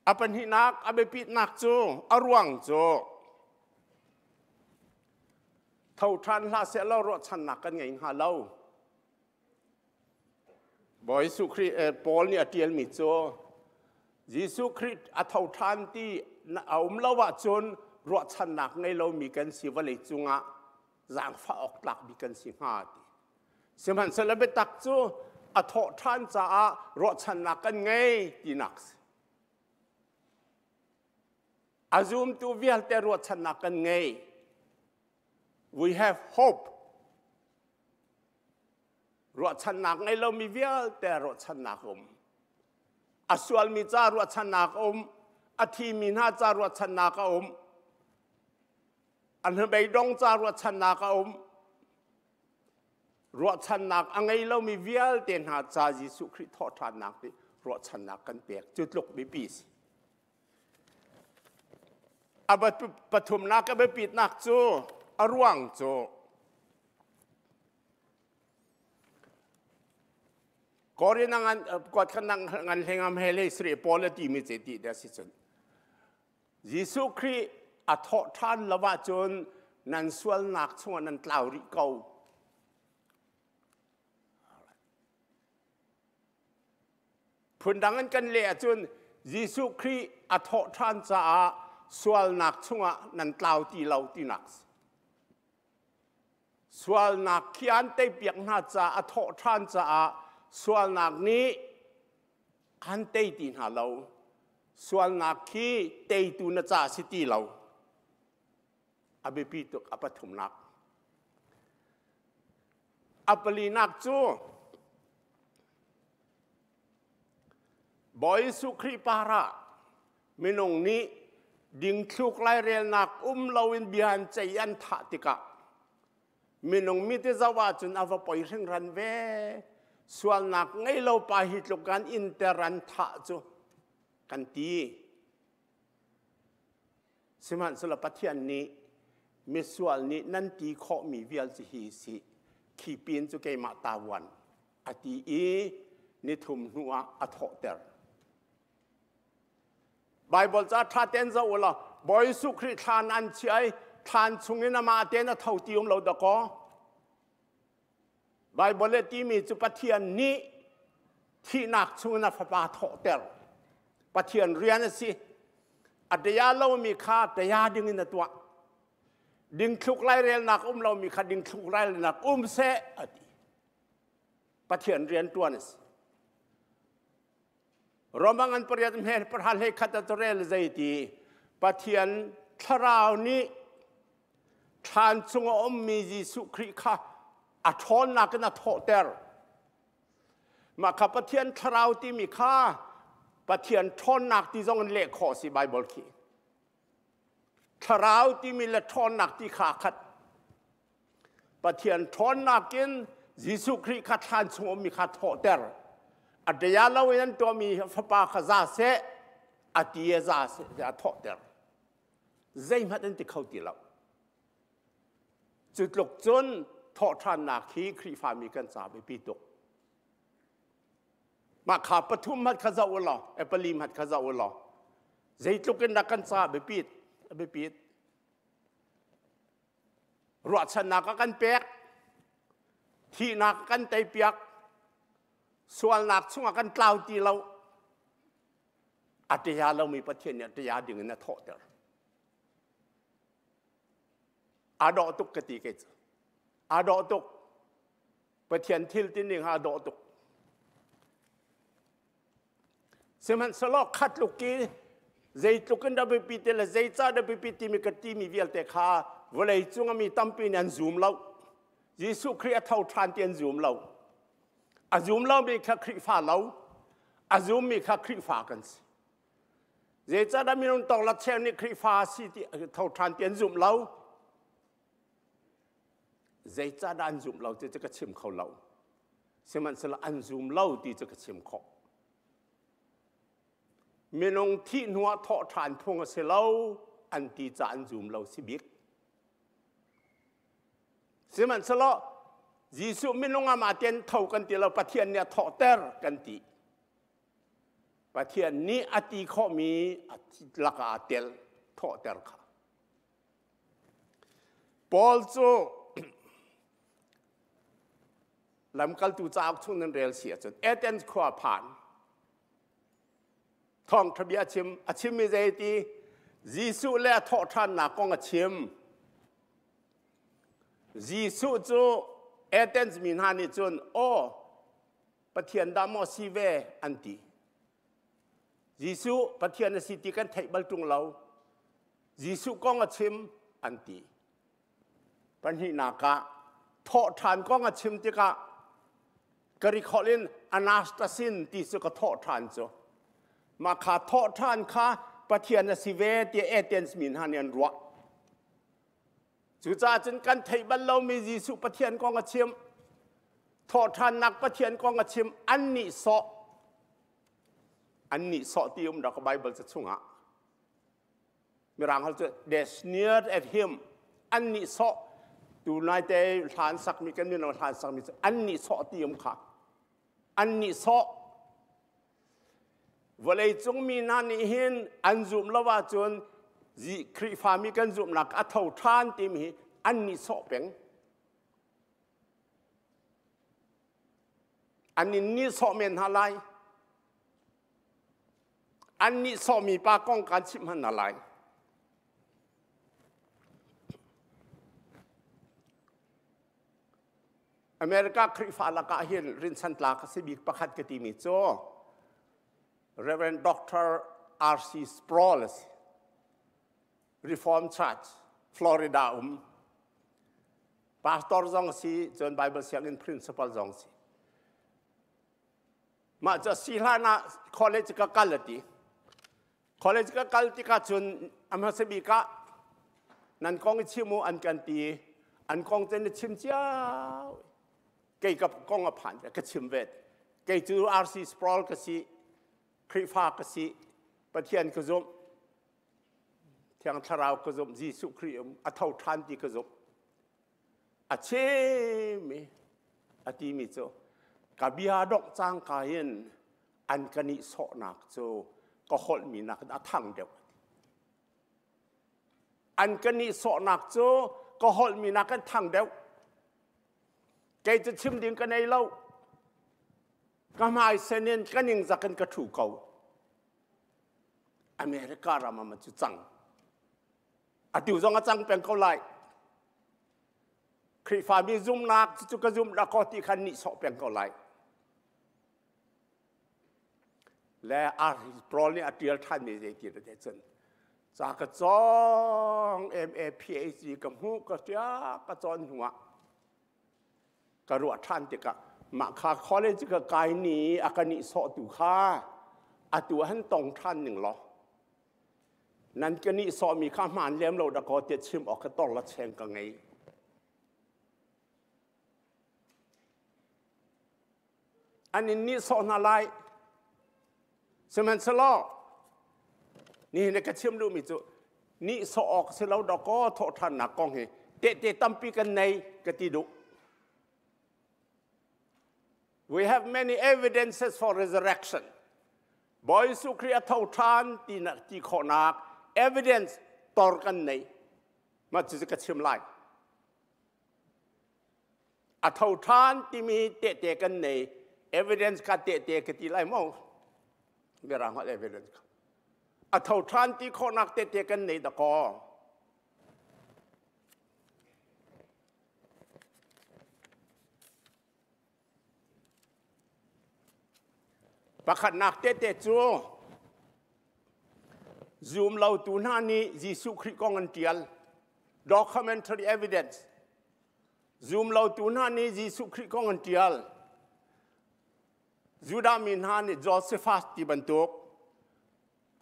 A pahnihnak a biapitnak cu a ruang cu tho ṭhan hlah seh law ruahchannak kan ngei hnga lo. Bawi Jesuh Khrih Paul nih a ṭialmi cu Jesuh Khrih a tho ṭhan ti a um lo ahcun ruahchannak ngei lomi kan si vawlei cungah zaangfah awk tlak bik kan si hnga ti. Sihmanhsehlaw biatak cu a thawh ṭhan caah ruahchannak kan ngei tinak si. A zumtu vialte ruahchannak kan ngei. We have hope. Ruahchannak ngei lomi vialte ruahchannak um. A sualmi ca ruahchannak a um. A thimi hna ca ruahchannak a um. A hnabeidong ca ruahchannak a um. Ruahchannak a ngei lomi vialte hna ca Jesuh Khrih thawhṭhannak nih ruahchannak kan pek. Cu tluk biapi si. A pathumnak a biapitnak cu a ruang cu Korin ngan kuat khan ngan hlengam he le sri Paul a timi ce ti da si cun Jesuh Khrih a thawh ṭhan lo ahcun nan sualnak chungah nan tlau rih ko. Phundang in kan leh ahcun Jesuh Khrih a thawh ṭhan caah sualnak chungah nan tlau ti lo tinak. Sualnak khi an teipiak hna caah a thawh ṭhan caah sualnak nih an tei ti hna lo. Sualnak khi teitu na ca si ti lo. A biapi tuk a pathumnak. A palinak cu Bawi Jesuh Khrih par ah minung nih dingthluk lairelnak um loin bia an ceih an thah tikah minung mi te zoh ahcun a va poi hringhran ve. Sualnak ngei lo pa hi tluk kan inter an thah cu kan ti. Sihmanhsehlaw Pathian nih misual nih nan ti khawhmi vial cu hi si, khi pin cu keimah tavuan a ti i nithum hnu ah a thawhter. Baibal ca ṭha tein zoh u law Bawi Jesuh Khrih thlan an chiah i thlan chungin amah tein a tho ti um lo dakaw. Baibal le timi cu Pathian nih thihnak chungin a fapa thawhter. Pathian rian a si. A daya lomi kha daya ding in a tuah. Dingthluk lairelnak um lomi kha dingthluk lairelnak um seh a ti. Pathian rian tuan a si. Romang an pariat hme pahra hlei khat a rel zei ti Pathian thlarau nih thlan chung a ummi Jesuh Khrih kha a ṭhawnnak in a thawhter. Mah kha Pathian thlarau timi kha Pathian ṭhawnnak ti zong in leh khawh si Bible khi. Thlarau timi le ṭhawnnak ti kha khat. Pathian ṭhawnnak in Jesuh Khrih kha thlan chung ummi kha thawhter. A daya lo in an tuahmi fapa kha za seh, a ti a za seh a thawhter. Zeihmanh an ti kho ti lo. Cu tluk cun thawhṭhannak hi Khrihfami kan ca biapi tuk. Mah kha pathum hmat kha zoh u law, pali hmat kha zoh u law, zeitluk in dah kan ca biapit, a biapit. Ruahchannak a kan pek, thihnak a kan teipiak, sualnak chungah kan tlau ti lo. A ṭia lomi Pathian nih a ṭia ding in a thawhter. Aa dawh tuk ka ti kei cu. Aa dawh tuk. Pathian thil tining aa dawh tuk. Sihmanhsehlaw khat luk i zeitluk in dah biapi ti le zeicah dah biapi timi ka timi vialte kha vawlei cung a mi tampi nih an zum lo. Jesuh Khrih a tho ṭhan ti an zum lo. A zum lomi kha Khrihfa lo, a zummi kha Khrihfa kan si. Zeicahdah minung tawklat cheu nih Khrihfa si ti tho ṭhan ti an zumh lo? Zeicahdah an zumh lo ti cu ka chim kho lo. Sihmanhsehlaw an zum lo ti cu ka chim khawh. Minung thih hnuah thawh ṭhan phung a si lo an ti ca an zum lo si bik. Sihmanhsehlaw Jesuh minung amah ten tho kan ti lo Pathian nih a thawhter kan ti. Pathian nih a ti khawhmi lakah aa tel thawhter kha. Paul cu lamkaltu cauk chung nan rel si ahcun Athens khua phan thawngṭha bia a chim a chimmi zei ti Jesuh le a thawhṭhannak kong a chim Jesuh cu Athens mi hna nih cun aw Pathian dah maw si ve an ti Jesuh Pathian a si ti kan theih bal ṭung lo Jesuh kong a chim an ti. Pahnihnak ah thawhṭhan kong a chim tikah Greek holh in anastasin ti cu ka thawhṭhan cu. Mah kha thawhṭhan kha Pathian a si ve tiah Athens mi hna nih an ruah. Cucaah cun kan theih bal lomi Jesuh Pathian kong a chim. Thawhṭhannak Pathian kong a chim. An nih sawh. An nih sawh ti um rak Bible ca chungah. Mirang hal cu they sneered at him. An nih sawh. Tu nai te hlan sakmi kan mino hlan sakmi cu an nih sawh ti um kha. An nih sawh. Vawleicung mi hna nih hin an zumh lo ahcun Khrihfami kan zumhnak a tho ṭhan timi hi an nihsawh peng. An in nihsawh men hna lai. An nihsawhmi pa kong kan chimh hna lai. America Khrihfa lakah hin rinsan tlak a si bik pakhat ka timi cu Reverend Dr. R.C. Sproul a si. Reform Church, Florida um. Pastor zong a si, cun Bible sianginn principal zong a si. Mah cu si hlan ah college ka kal a ti. College ka kal tikah cun a hmasa bik ah nan kong i chim u an kan ti. An kong cu na chim cio. Kei ka kong a phan ka chim ve. Kei cu RC Sproul ka si, Khrihfa ka si, Pathian ka zumh, Thiang Thlarau ka zumh, Jesuh Khrih um, a tho ṭhan ti ka zumh. A chim i a timi cu ka bia dongh cangka in an ka nihsawhnak cu ka holhmi nakin a thang deuh. An ka nihsawhnak cu ka holhmi nakin thang deuh. Kei cu chim ding ka nei lo. Ka hmai sen in ka ningzak in ka ṭhu ko. America ram ah cu cang. Atu zong a cang peng ko lai. Khrihfami zumnak cu ka zum dah ko ti khan nihsawh peng ko lai. Le Paul nih a ṭial ṭhanmi zei ti te cun ca ka cawng MA PhD ka hmuh ka ṭia ka cawn hnuah ka ruah ṭhan tikah mah kha college ka kai ni a ka nihsawhtu kha atu han tong ṭhan ning law nan ka nihsawhmi kha hmaan lem lo dakaw tiah chim awk ka tor la cheng ka ngei. An in nihsawh hna lai. Sihmanhsehlaw nihin ka chim duhmi cu nihsawh awk si lo dawkaw thawhṭhannak kong hi tehte tampi kan nei ka ti duh. We have many evidences for resurrection. Bawi Jesuh Khrih a tho ṭhan ti khawhnak evidence tor kan nei. Mah cucu ka chim lai. A tho ṭhan timi tehte kan nei. Evidence kha tehte ka ti lai maw? Mirang holh evidence kha. A tho ṭhan ti khawhnak tehte kan nei dakaw. Pakhatnak tehte cu zumlotu hna nih Jesuh Khrih kong an ṭial. Documentary evidence. Zumlotu hna nih Jesuh Khrih kong an ṭial. Judah mi hna nih Josephus ti bantuk,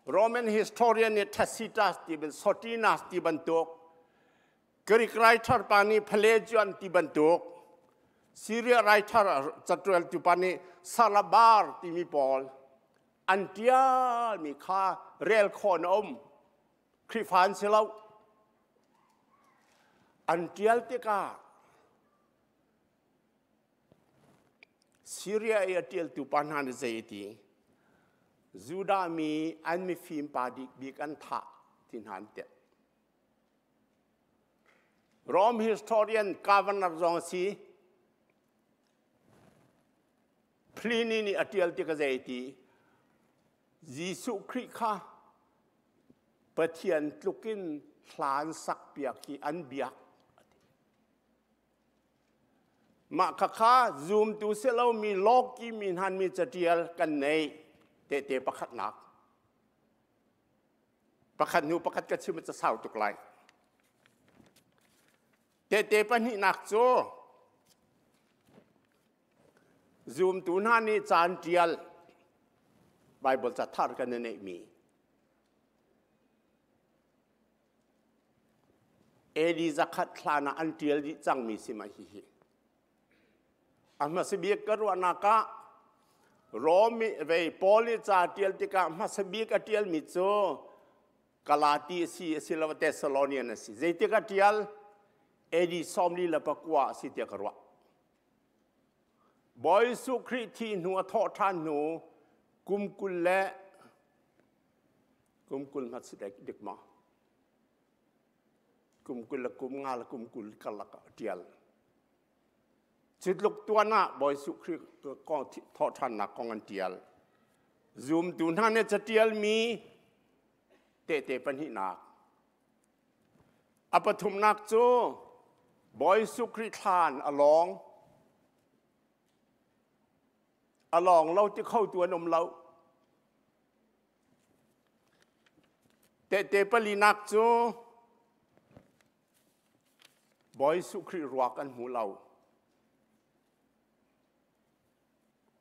Roman historian nih Tacitus ti bantuk, Sotinas ti bantuk, Greek writer pa nih Pelagian ti bantuk, Syria writer catualtu pa nih Salabar timi pawl an ṭialmi kha rel khawh na um. Khrihfa an si lo. An ṭial tikah Syria i a ṭialtu pa hna nih zei a ti? Judah mi an mifim pa bikbik an thah ti hna an telh. Rome historian governor zong a si. Pliny nih a ṭial tik a zei ti? Jesuh Khrih kha Pathian tlukin hlan sakpiak hi an biak. Mah khakha zumtu si lomi lawki mi hna mi catial kan nei tehte pakhatnak. Pakhat hnu pakhat ka chim ca sau tuk lai. Tehte pahnihnak cu zumtu hna nih caan ṭial. Bible ca thar kan neih mi. AD zakhat hlan ah an tial dih cangmi si ma hihi. A hmasa bik ka ruahnak ah Rom vei Paul nih ca tial tikah hmasa bik a tialmi cu Galati a si asiloah Thessalonian a si. Zeitik a tial? AD 49 a si tiah ka ruah. Bawi Jesuh Khrih thih hnu a thawh ṭhan hnu kum 20 le kum 20 hmat si dik ma? Kum 20 le kum nga le kum 20 karlak ah a ṭial. Cutluk tuan ah Bawi Jesuh Khrih kong thawh ṭhannak kong an ṭial. Zumtu hna nih caṭialmi tehte pahnihnak. A pathumnak cu Bawi Jesuh Khrih thlan a lawng. A lawng lo ti khotu an um lo. Tehte palinak cu Bawi Jesuh Khrih ruak an hmu lo.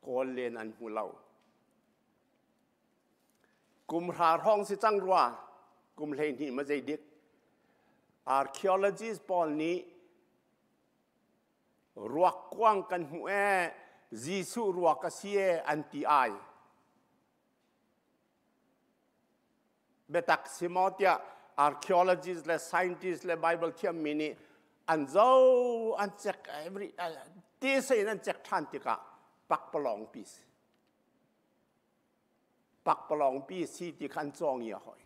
Kawl len an hmu lo. Kum hra hrawng si cang rua, kum 12 ma zei dik. Archaeologists pawl nih ruak kuang kan hmu e, Jesuh ruak a si e an ti ai. Biatak si maw tiah archaeologists le scientists le Bible thiammi nih an zo an check every ti sein an check ṭhan tikah pakpalawng pi si. Pakpalawng pi si ti kha an cawng i a hoi.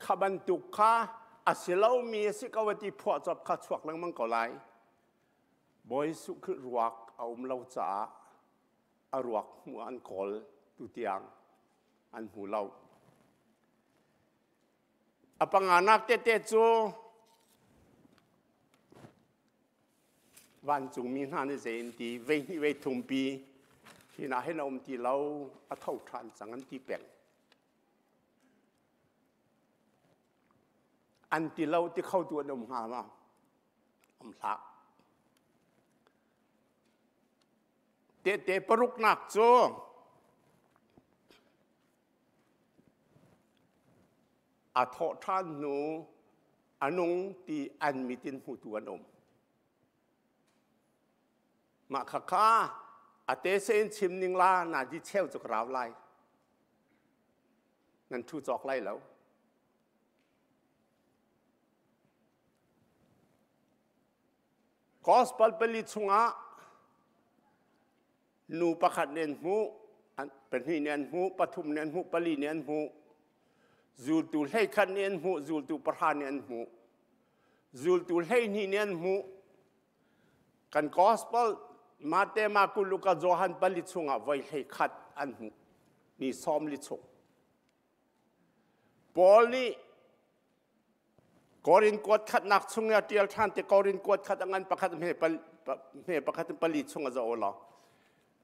Kha bantuk kha a si lomi a si ko a ti phuahcop kha chuak lengmang ko lai. Bawi Jesuh Khrih ruak a um lo caah a ruak hmuh an kawl tu tiang an hmu lo. A panganak tete cu vancungmi hna nih zei an ti vei hnih vei thumpi hi na hin a um ti lo a tho ṭhan cang an ti peng. An ti lo ti kho tu an um hnga ma? Um hlah. Tehte paruknak cu a thawh ṭhan hnu a nung ti an mit in hmutu an um. Mah khakha a te se in chim ning la na di cheu cu ka rau lai. Nan thu cawk lai lo. Gospel pali chungah nu pakhat nih an hmuh, pahnih nih an hmuh, pathum nih an hmuh, pali nih an hmuh. Zultu 11 nih an hmuh, zultu 10 nih an hmuh. Zultu 12 nih an hmuh. Kan gospel Mate, Marku, Luka, Johan pali chungah voi 11 an hmuh. Ni 40 chung. Paul nih Korin kuat khatnak chung i a ṭial ṭhan ti Korin kuat khat a ngan pakhat hme hme pakhat in pali chung a zoh law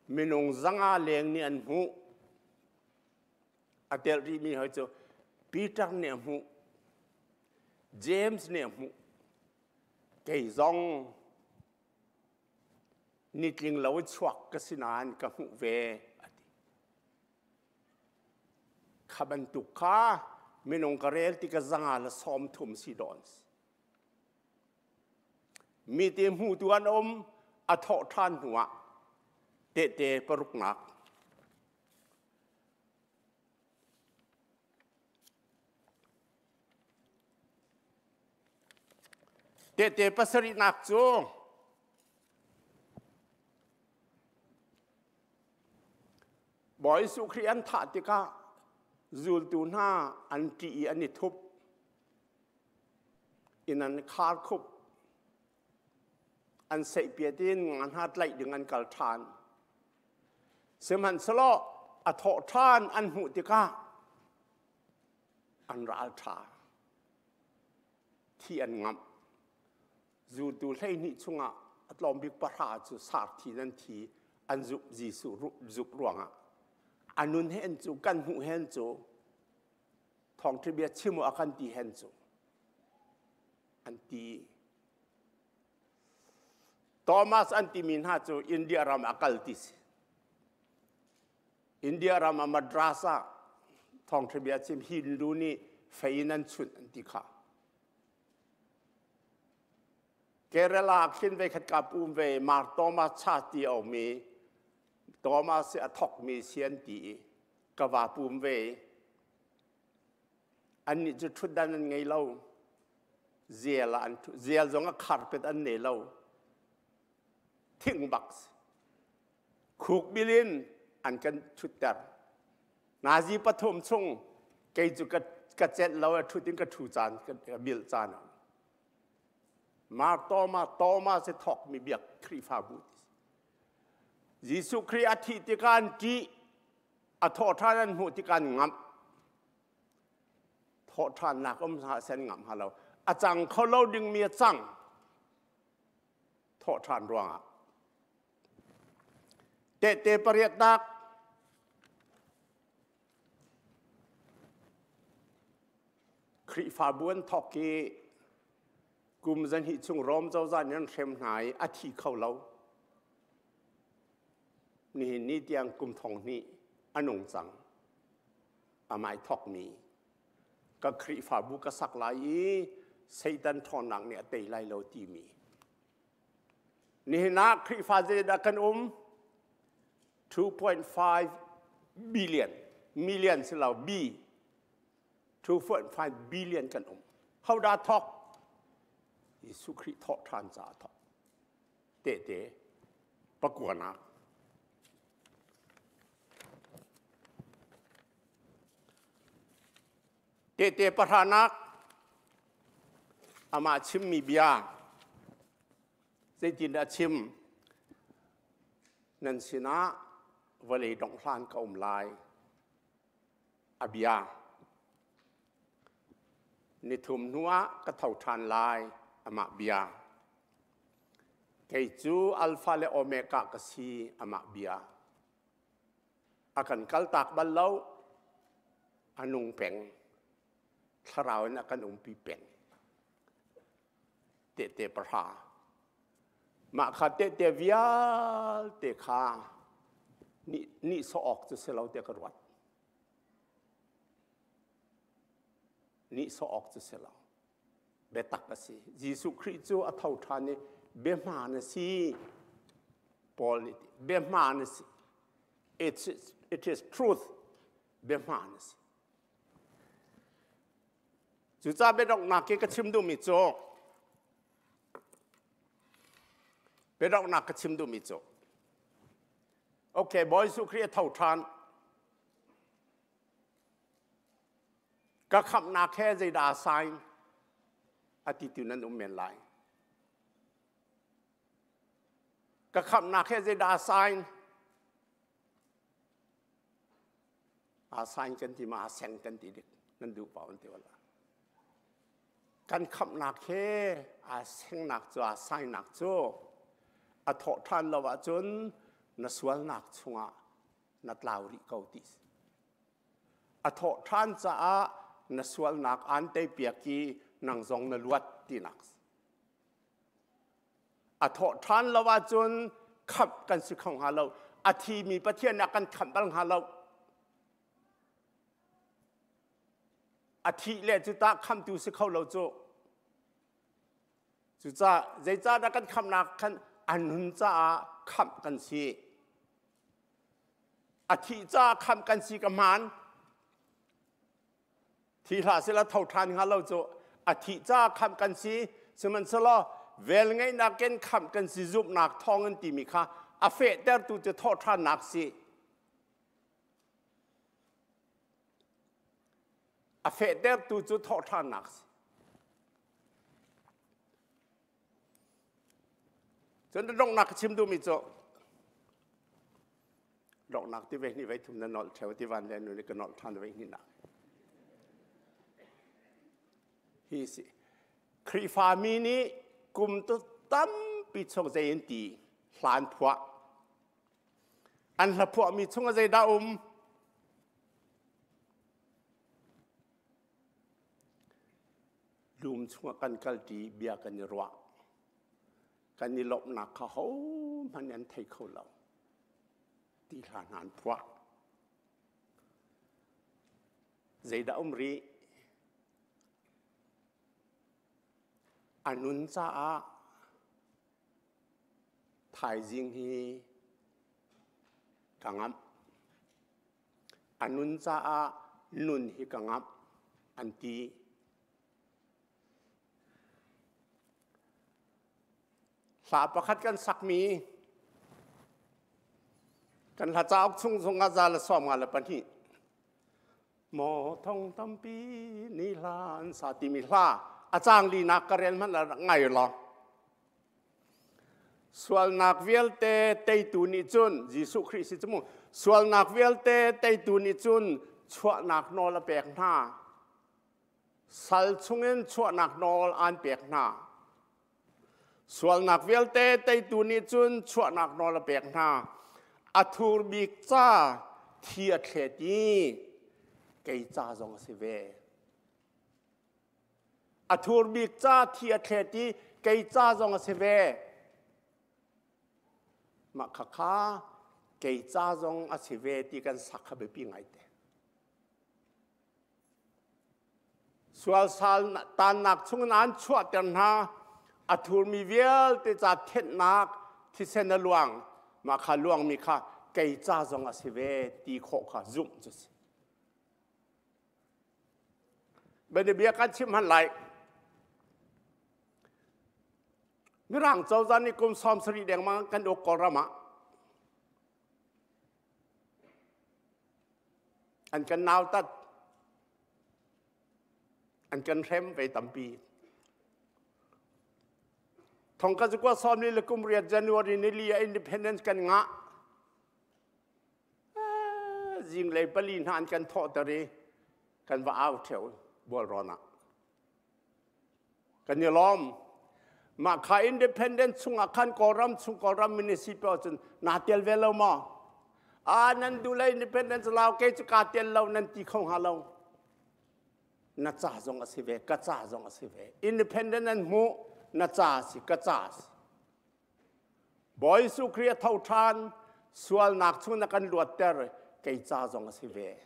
minung 500 leng nih an hmuh. A telh rihmi hoi cu Peter nih a hmuh, James nih a hmuh, kei zong nitling lo i chuak ka si nain ka hmuh ve a ti. Kha bantuk kha minung ka rel ti ka 130 si dawn si. Mi te hmutu an um a thawh ṭhan hnuah tehte paruknak. Tehte pasarihnak cu Bawi Jesuh Khrih an thah tikah zultu hna an ṭih i an i thup. Inn an khar khup. An seihpiat in nga hna tlaih ding an kal ṭhan. Sihmanhsehlaw a thawh ṭhan an hmuh tikah an ral ṭha. Thi an ngamh. Zultu 12 chungah a tlawm bik 10 cu sarthi nan thi an zumh Jesuh zumh ruangah a nun hen cu kan hmuh hen cu thawngṭha bia chim u a kan ti hen cu an ti. Thomas an timi hna cu India ram a kal ti si. India ram ah Madras ah thawngṭha bia chim Hindu nih fei in an chunh an ti kha. Kerala khin ve khat ka pum ve Mar Thomas cha ti a um i Thomas a thokmi si an ti i ka va pum ve. Annih cu ṭhutdan an ngei lo. Zial ah an zial zong a carpet an nei lo. Thing bak si. Khuk bil in an kan ṭhutter. Nazi pathum chung kei cu ka celh lo a ṭhut in ka ṭhu caan ka bil caan a um. Mar Thomas Thomas i thawkmi biak Khrihfabu ti. Jesuh Khrih a thih tikah an ṭih, a thawhṭhan an hmuh tikah an ngamh. Thawhṭhannak um hlah seh an ngamh hnga lo. A cang kho lo dingmi a cang. Thawhṭhan ruangah. Tehte pariatnak Khrihfabu an thawk i kum zahnih chung Rom cozah nih an hrem hna i a thi kho lo. Nihin ni tiang kum thong hnih a nung cang. Amai thawkmi ka Khrihfabu ka sak lai i Satan ṭhawnnak nih a tei lai lo timi. Nihin ah Khrihfa zeidah kan um? 2.5 billion, million si lo, B, 2.5 billion kan um. Hodah thawk? Jesuh Khrih thawh ṭhan caah thawk. Tehte pakuanak. Tehte pahranak amah chimmi bia zeitindah chim? Nan sinah vawlei dongh hlan ka um lai. A bia. Nithum hnuah ka tho ṭhan lai. Amah bia. Kei cu Alpha le Omega ka si. Amah bia. A kan kaltak bal lo. A nung peng. Thlarau in a kan umpi peng. Tehte pahra. Mah kha tehte vialte kha nih sawh awk cu si lo tiah ka ruat. Nih sawh awk cu si lo. Biatak a si. Jesuh Khrih cu a tho ṭhan i biahmaan a si. Paul nih biahmaan a si. It is truth. Biahmaan a si. Cucaah biadonghnak i ka chim duhmi cu biadonghnak ka chim duhmi cu okay Bawi Jesuh Khrih a tho ṭhan ka khamhnak he zeidah a sign a ti tu nan um men lai ka khamhnak he zeidah a sign aa sign kan ti ma aa seng kan ti dik nan duh pa an ti wala kan khamhnak he aa sengnak cu aa signak cu a thawh ṭhan lo ahcun na sualnak chungah na tlau rih ko ti a thawh ṭhan caah na sualnak aan teipiak i nang zong na luat tinak A thawh ṭhan lo ahcun khamh kan si kho hnga lo. A thimi Pathian ah kan khamh bal hnga lo. A thih le cu tah khamtu si kho lo cu. Cucaah zeicahdah kan khamhnak khan a nun caah khamh kan si. A thih caah khamh kan si ka hmaan. Thi hlah sehla tho ṭhan hnga lo cu a thih caah khamh kan si. Sihmanhsehlaw velngeihnak in khamh kan si zumhnak thawngin timi kha a fehtertu cu thawhṭhannak si. A fehtertu cu thawhṭhannak si. Cun donghnak ka chim duhmi cu donghnak ti ve hnih vei thum na nolh ṭheo ti van le nu nih ka nolh ṭhan vei hnih nak. Hi si. Khrihfami nih kum tu tampi chung zei in ti hlan phuah. An hla phuahmi chung ah zeidah um? Dum chungah kan kalṭi bia kan i ruah. Kan i lawmhnak kha hohmanh an thei kho lo ti hla hna an phuah. Zeidah um rih? A nun caah thaizing hi ka ngamh. A nun caah nun hi ka ngamh an ti. Hla pakhat kan sakmi kan hla cauk chung zongah 122 Maw thong tampi ni hla an sa timi hla a cang linak ka rel hmanh la ngai lo. Sualnak vialte teitu nih cun Jesuh Khrih si cu mu sualnak vialte teitu nih cun chuahnak nawl a pek hna. Sal chungin chuahnak nawl an pek hna. Sualnak vialte teitu nih cun chuahnak nawl a pek hna. A thur bik ca thi a thlet i kei ca zong a si ve. A thur bik ca thi a thlet i kei ca zong a si ve. Mah khakha kei ca zong a si ve ti kan sak kha biapi ngaite. Sualsal tannak chungin an chuahter hna. A thurmi vialte ca thenhnak thisen a luang. Mah kha luangmi kha kei ca zong a si ve ti khawh kha zumh cu si. Bianabia kan chim han lai. Mirang cozah nih kum 70 dengmang kan uk Kawlram ah An kan nautat. An kan hrem ve tampi. Thong ka zukua sawm li le kum riat January ni li ah independence kan ngah. Zinglei pali hna an kan thawhter i kan va au theo bualrawn ah. Kan i lawm. Mah kha independence chungah khan Kawlram chung Kawlram municipal cun naa tel ve lo maw? Ah nan duh le independence lau kei cu kaa tel lo nan ti kho hnga lo. Na ca zong a si ve, ka ca zong a si ve. Independent nan hmuh, na ca a si, ka ca a si. Bawi Jesuh Khrih a tho ṭhan, sualnak chung na kan luatter, kei ca zong a si ve.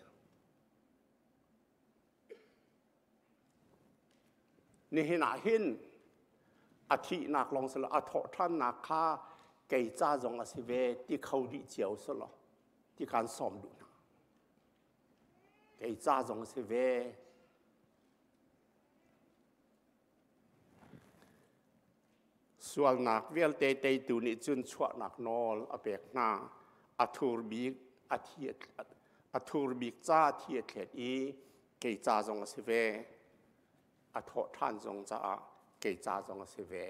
Nihin ah hin a thihnak lawng si lo a thawhṭhannak kha kei ca zong a si ve ti kho dih cio si law ti kaan sawm duh hna. Kei ca zong a si ve. Sualnak vialte teitu nih cun chuahnak nawl a pek hna. A thur bik a thi a thur bik ca thi a thlet i kei ca zong a si ve. A thawh ṭhan zong caah kei ca zong a si ve.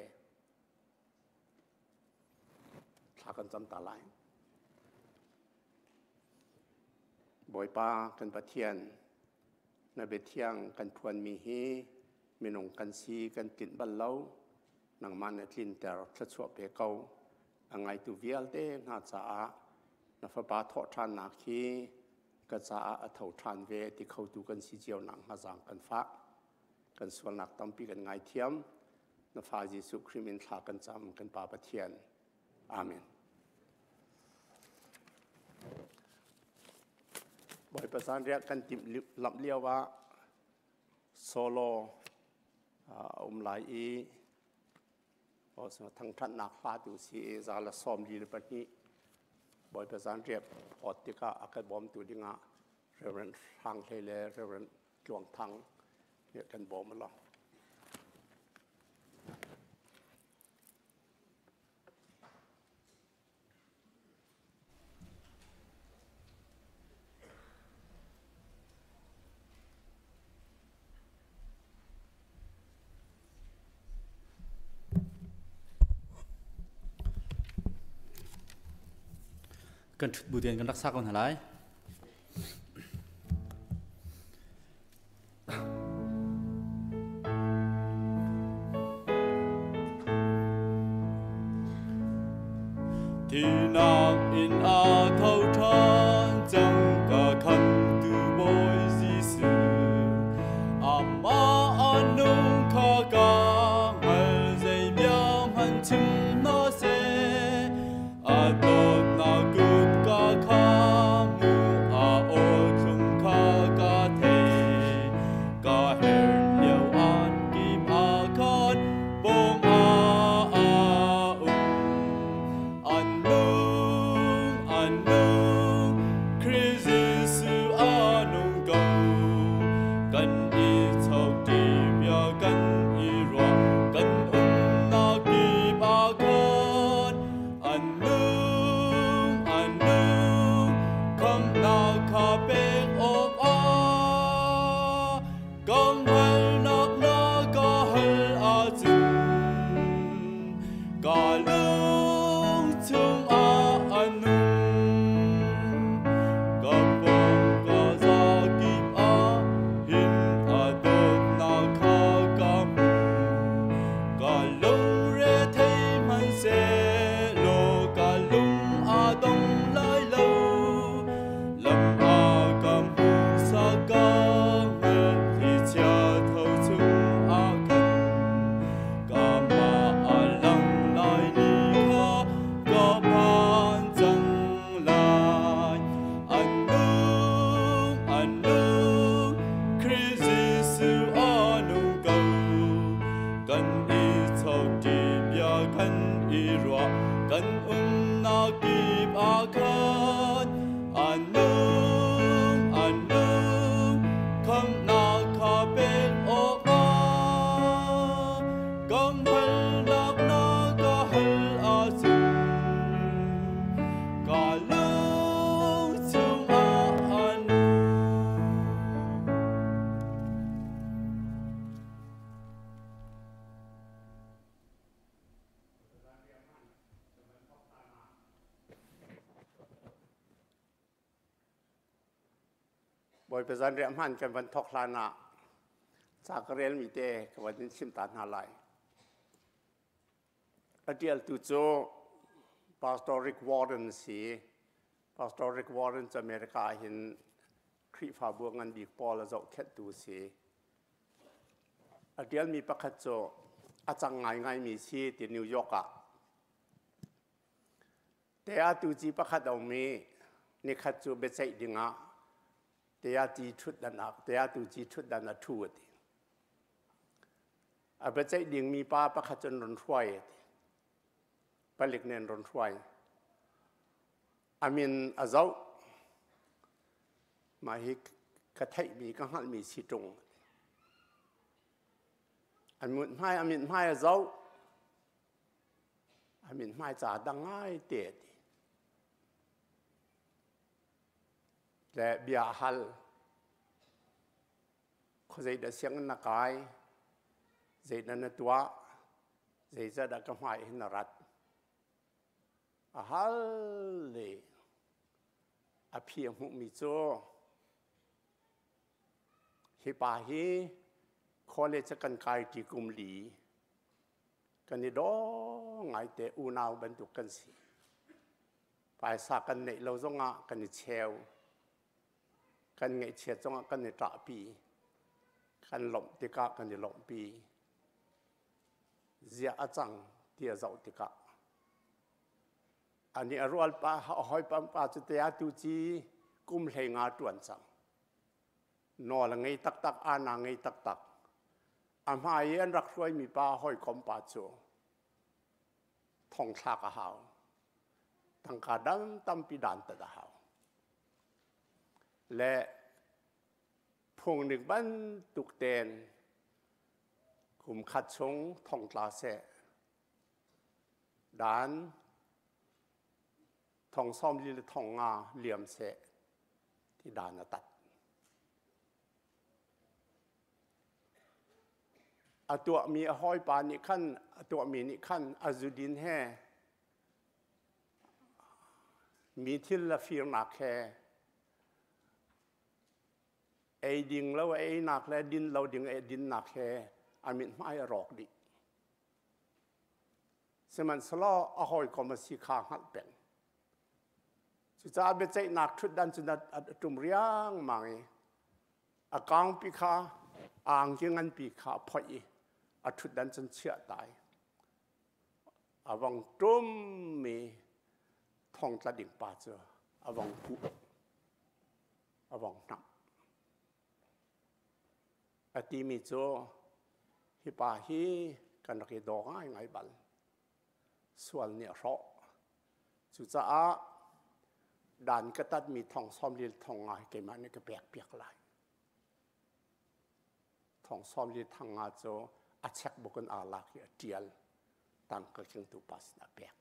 Thla kan cam ta lai. Bawipa kan Pathian, na biathiang kan phuanmi hi minung kan si kan tlinh bal lo. Nangmah na tlinter thluachuah pe ko. A ngaitu vialte hna caah na fapa thawhṭhannak hi ka caah a tho ṭhan ve ti khotu kan si cio nak hnga zaang kan fah. Kan sualnak tampi kan ngaithiam. Na fa Jesuh Khrih min thla kan cam kan Pa Pathian. Amen. Bawipa zanriah kan timh lamh lio ah solo a um lai i thangṭhatnak hla tu si i 142 Bawipa zanriah phawt tikah a kan bawmtu dingah Reverend Hrang Hlei le Reverend Tluang Thang nih kan bawm a Kan ṭhut bu tein kan rak sa ko hna lai. Thinak in a tho ṭhan cang ka khamtu Bawi Jesuh. Amah a nung kha ka hngal, zei bia hmanh chim na kha pek awkah ka hngalhnak na ka hal ahcun ka lung chungah a nung. Ka pawng ka zakip ah hin a dawtnak kha ka hmu. Ka lungre thei hmanhsehlaw ka lung a dong lai lo. Lam a ka hmuhsak ka hngalh thlichia tho chungah khan. Kamah a lang lai ni kha ka phan cang lai. A nung, a nung, Khrih Jesuh a nung ko. Kan i chok ṭi bia kan i ruah, kan umnak kip ah khan. A nung, a nung, khamhnak kha pek awkah ka hngalhnak na ka hal ahcun ka lung chungah a nung. Bawipa zanriah hman kan van thawk hlan ah ca ka relmi te ka van in chim ta hna lai. A ṭialtu cu Pastor Rick Warren a si. Pastor Rick Warren cu America ah hin Khrihfabu a ngan bik pawl a zohkhenhtu a si. A ṭialmi pakhat cu a cang ngaingaimi si ti New York ah. Te ah tuci pakhat a um i nikhat cu biaceih dingah te ah ti ṭhutdan ah te ah tuci ṭhutdan a ṭhu a ti. A biaceih dingmi pa pakhat cun run hruai a ti. Palik nih an run hruai. A min a zoh. Mah hi ka theihmi ka hngalhmi si ṭung. A mithmai a mithmai a zoh. A mithmai ca dang ngai te a ti. Le bia a hal. Khuazei dah sianginn na kai? Zeidah na tuah? Zeizah dah ka hmai hin na rat? A hal le a phi a hmuhmi cu hi pa hi college kan kai ṭi kum li kan i daw ngaite unau bantuk kan si. Paisa kan neih lo zongah kan i cheu. Kan ngaihchiat zongah kan i ṭahpi. Kan lawmh tikah kan i lawmhpi. Ziah a cang ti a zoh tikah ani a rual pa a hoi pam pa cu te atu ci kum hlei nga ṭuan cang. Nawl a ngei taktak, ana ngei taktak. A hmai i an rak hruaimi pa hawikom pa cu thongthlak a hau. Tangka dang tampi dan tat a hau. Le phungning bantuk ten kum khat chung thongtla seh. Dan thong sawm li le thong nga liam seh ti dan a tat. A tuahmi a hawipa nih khan a tuahmi nih khan a zudin he mi thil le firnak he ei ding lo einak le din lo ding e dinnak he a mithmai a rawk dih. Sihmanhsehlaw a hawikom a si kha hngalh peng. Cucaah biaceihnak ṭhutdan cu a ṭum riangmang i a kangpi kha a angki nganpi kha a phoih i a ṭhutdan cun chiah ta i a vong ṭum i thongtla ding pa cu a vong kuh, a vong hnamh. A timi cu hi pa hi kan rak i daw ngaingai bal. Sual nih a hrawh. Cucaah dan ka tatmi thong sawm li thong nga hi keimah nih ka pek piak lai. Thong sawm li thang nga cu a checkbook in aa lak i a ṭial. Tangka kengtu pa sin a pek.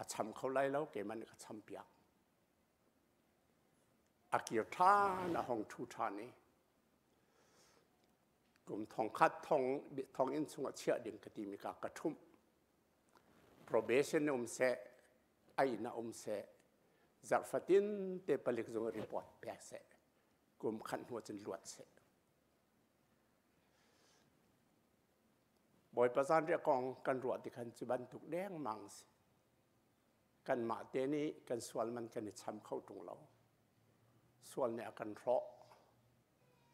A cham kho lai lo, keimah nih ka cham piak. A kir ṭhan, a hong ṭhu ṭhan i kum thong khat thong thonginn chungah chiah ding ka timi ka ka ṭhumh. Probation um seh, a inn ah um seh, zarh fatin te palik zung report pek seh, kum khat hnu cun luat seh. Bawipa zanriah kong kan ruah ti khan cu bantuk dengmang si. Kanmah te nih kan sual man kan i cham kho ṭung lo. Sual nih a kan hrawh.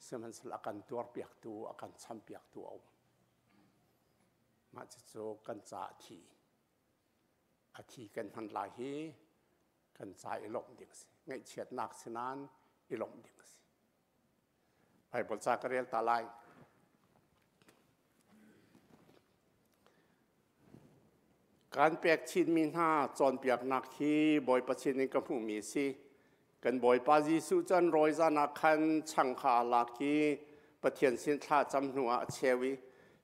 Sihmanhsehlaw a kan tuarpiaktu, a kan champiaktu a um. Mah cucu kan ca a thi. A thi kan hman lai hi kan ca i lawmh ding a si. Ngaihchiatnak si nain i lawmh ding a si. Bible ca ka rel ta lai. Kan pek chinmi hna cawnpiaknak hi Bawipa sinin ka hmuhmi a si. Kan Bawipa Jesuh cun rawi zan ah khan chang kha aa lak i Pathian sin thla cam hnuah a cheu i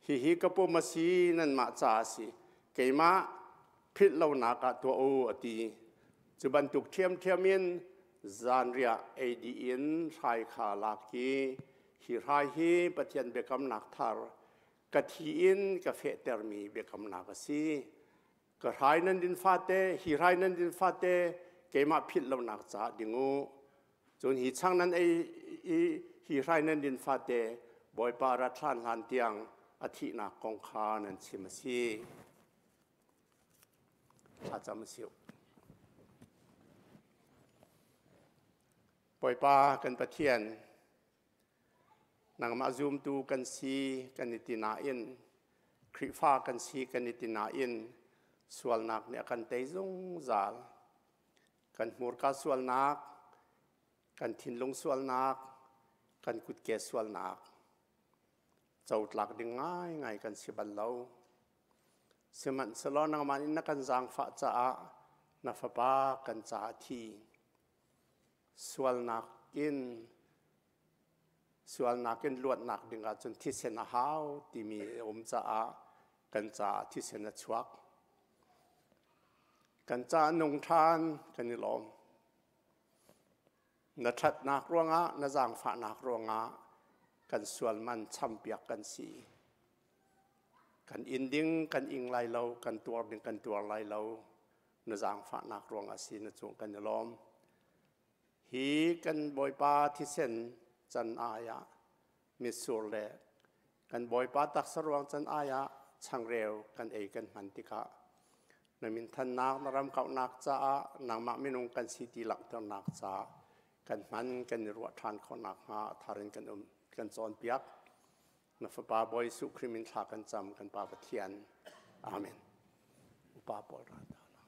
hihi ka pum a si nanmah ca a si keimah philh lonak ah tuah u a ti. Cu bantuk ṭhiamṭhiam in zanriah ei dih in hrai kha lak i hi hrai hi Pathian biakamnak thar ka thi in ka fehtermi biakamnak a si. Ka hrai nan din fate, hi hrai nan din fate keimah philh lonak caah ding u. Cun hi chang nan ei i hi hrai nan din fate Bawipa rat hlan hlan tiang a thihnak kong kha nan chim a si. Thlacam a si. Bawipa kan Pathian, nangmah zumtu kan si kan i ti nain, Khrihfa kan si kan i ti nain, sualnak nih a kan tei zungzal. Kan hmurka sualnak, kan thinlung sualnak, kan kutke sualnak, cotlak ding ngaingai kan si bal lo. Sihmanhsehlaw nangmah nih na kan zaangfah caah na fapa kan caah thi. Sualnak in sualnak in luatnak ding ahcun thisen a hau timi a um caah kan caah thisen a chuak. Kan caah nung ṭhan kan i lawm. Na ṭhatnak ruangah, na zaangfahnak ruangah kan sual man champiak kan si. Kan inn ding kan ing lai lo, kan tuar ding kan tuar lai lo. Na zaangfahnak ruangah si na cung kan i lawm. Hi kan Bawipa thisen can ai ah mitsur le kan Bawipa taksa ruang can ai ah changreu kan ei kan hman tikah na minthannak na ram kauhnak caah nangmah minung kan si ti langhternak caah kan hman kan i ruah ṭhan khawhnak hnga a thar in kan um kan cawnpiak. Na fapa Bawi Jesuh Khrih min thla kan cam kan Pa Pathian. Amen. Upa pawl ra ta la.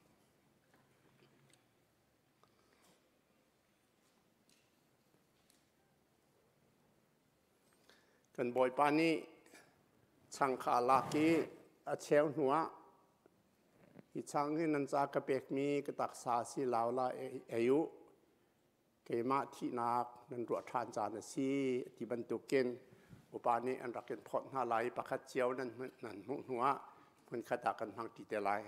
Kan Bawipa nih chang kha a lak i a cheu hnuah hi chang hi nan ca ka pekmi ka taksa si lau la ei u keimah thihnak nan ruah ṭhan caan a si ti bantukin upa nih an rak in phawt hna lai pakhat cio nan nan hmuh hnuah hmunkhat ah kan hmang ṭi te lai.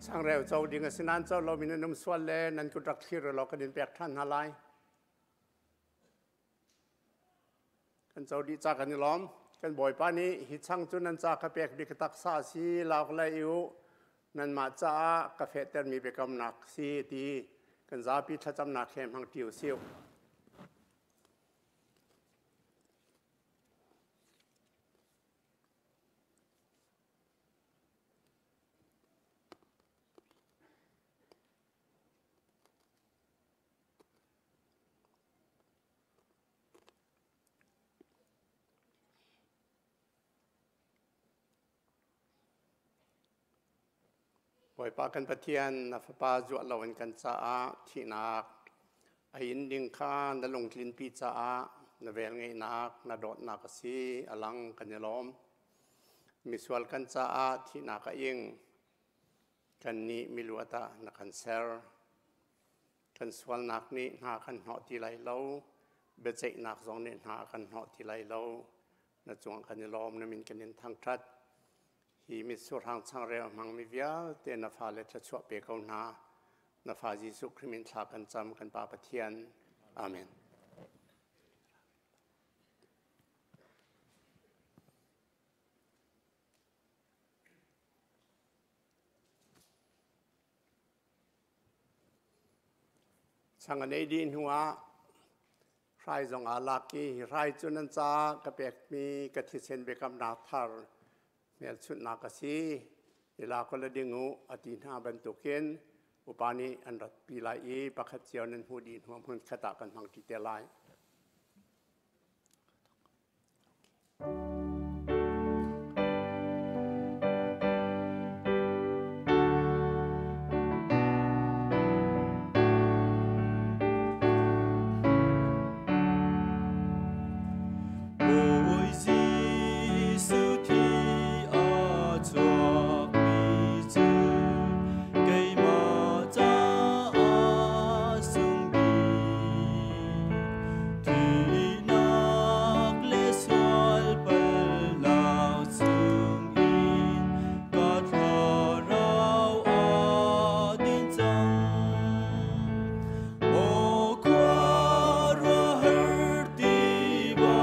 Changreu co ding a si nan co lo mi nan um sual le nan kut rak thlir law kan in pek ṭhan hna lai. Kan co dih ca kan i lawm. Kan Bawipa nih hi chang cu nan ca ka pek bik taksa a si lauk le i u nanmah caah ka fehtermi biakamnak si ti kan zapi thlacamnak he hmang ṭi u sih. Bawipa kan Pathian, na Fapa zuah loin kan caah thihnak a in ding kha na lungtlinpi caah na velngeihnak, na dawtnak a si, a lang kan i lawm. Misual kan caah thihnak a ing. Kannih miluat ah na kan ser. Kan sualnak nih hna kan hnawh ti lai lo. Biaceihnak zong nih hna kan hnawh ti lai lo. Na cung kan i lawm, na min kan in thangṭhat. Hi mitsur hang changreu a hmangmi vialte na fale thluachuah pe ko hna. Na fa Jesuh Khrih min thla kan cam, kan Pa Pathian. Amen. Chang an ei dih hnuah hrai zong aa lak i hi hrai cu nan caah ka pekmi ka thisen biakamnak thar hmelchunhnak a si. I la ko le ding u a ti hna bantukin upa nih an ratpi lai i pakhat cio nan hmuh dih hnuah hmun khat ah kan hmang ṭi te lai. Bawi Jesuh thi a chuakmi cu keimah caah sung bik. Thihnak le sual palnak chungin ka thlarau aa din cang. Maw khuaruahhar tiva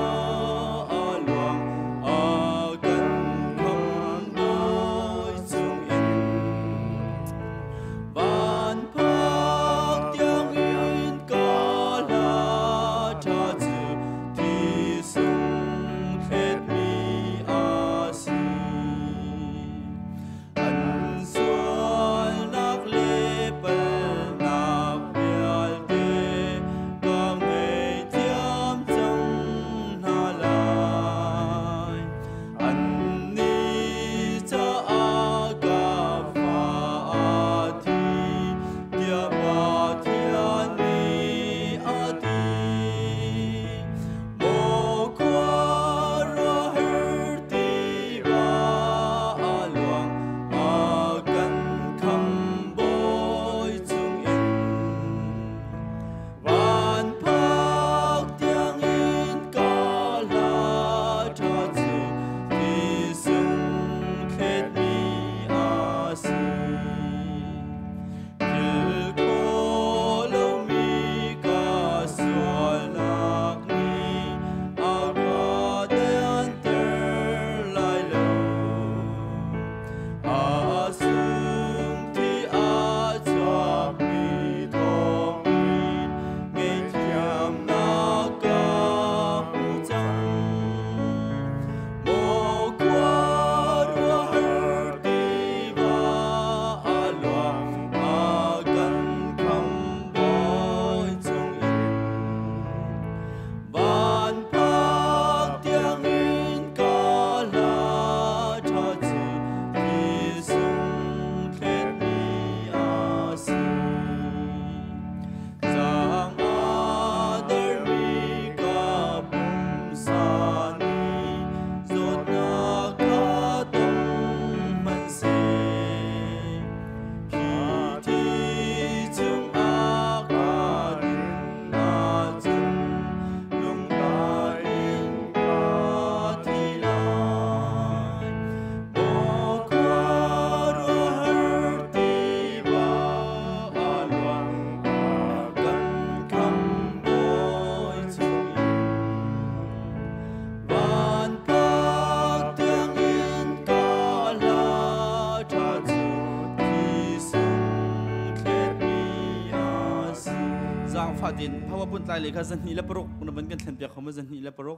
Fatin PowerPoint tlai le kha 206 na van kan thlen piak kho ma 206.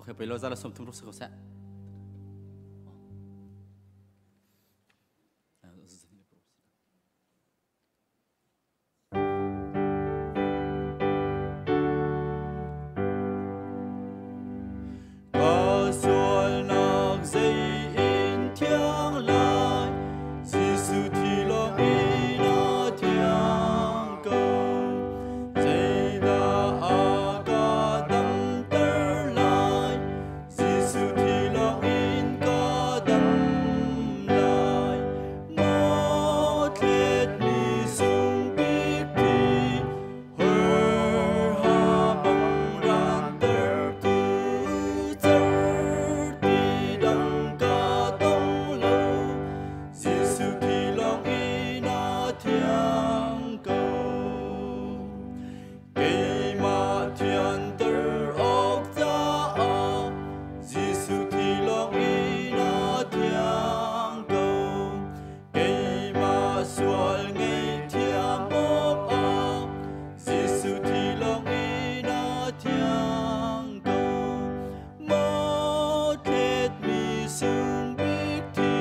Okay, pei lo za la som thum ruk si ko seh. Ka sualnak zei in thiang lai, Jesuh thi lawng in a thiang ko. Zeidah a ka damter lai, Jesuh thi lawng in ka dam lai. Maw thletmi sung bik thi, Keimah thianter awk caah Jesuh thi lawng in a thiang ko. Keimah sual ngaihthiam awkah Jesuh thi lawng in a thiang ko. Maw thletmi sung bik thi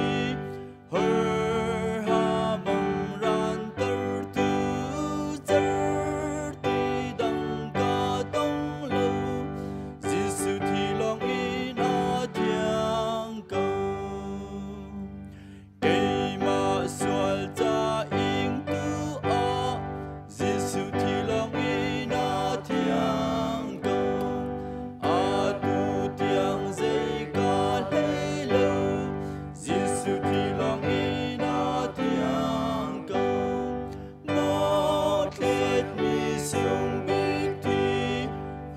hor ha bang rantertu certi dang ka tong lo. Jesuh thi lawng in a thiang ko. Keimah sual ca ingtu ah Jesuh thi lawng in a thiang ko. Atu tiang zei ka hlei lo. Jesuh thi lawng in a thiang ko. Maw thletmi sung bik thi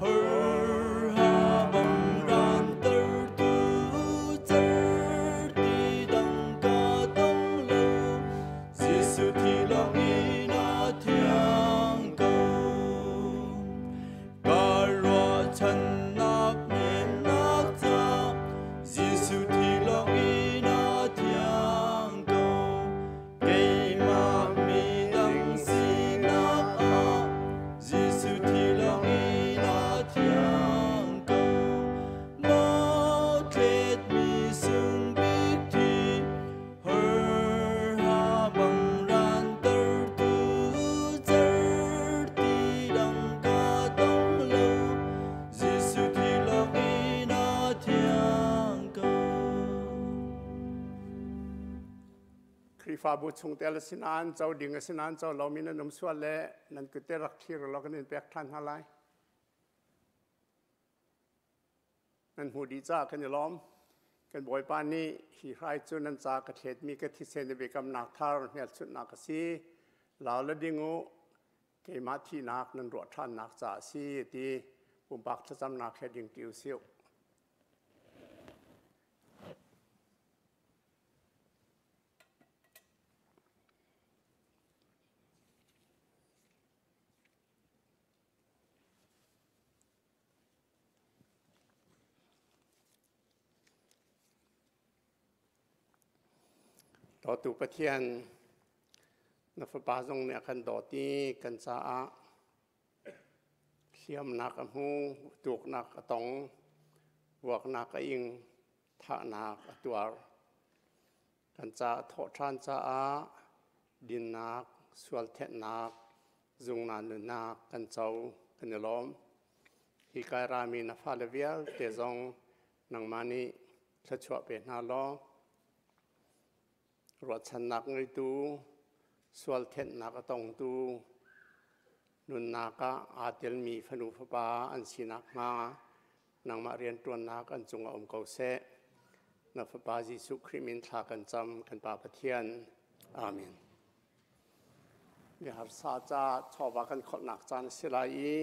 hor ha bang rantertu certi dang ka tong lo. Jesuh thi lawng in a thiang ko. Ka ruahchannak nemnak ca Jesuh thi lawng in a thiang ko. Keimah midang sinak ah Jesuh thi lawng in a thiang ko. Maw thletmi sung bik thi hor ha bang rantertu certi dang ka tong lo. Jesuh thi lawng in a thiang ko. Khrihfabu chungtel a si nain co ding a si nain co lomi nan um sual le nan kut te rak thlir law kan in pek ṭhan hna lai. Nan hmuh dih caah kan i lawm. Kan Bawipa nih hi hrai cu nan ca ka thletmi ka thisen i biakamnak thar hmelchunhnak a si. Lau le ding u, keimah thihnak nan ruah ṭhannak caah a si ti pumpak thlacamnak he ding ti u sih. Dawtu Pathian, na fapa zong nih a kan dawt i kan caah hliamnak a hmu, tuknak a tong, vuaknak a ing, thahnak a tuar. Kan caah thawhṭhan caah dinnak, sual thenhnak, zungna nunnak kan co, kan i lawm. Hi kai rami na fale vialte zong nangmah nih thluachuah pe hna law, ruahchannak ngeitu, sual thenhnak a tongtu, nunnak ah aa telmi fanu fapa an si nakhnga nangmah rianṭuannak an cungah um ko seh. Na Fapa Jesuh Khrih min thla kan cam, kan Pa Pathian. Amen. Mi harsa ca chawva kan kholhnak caan a si lai i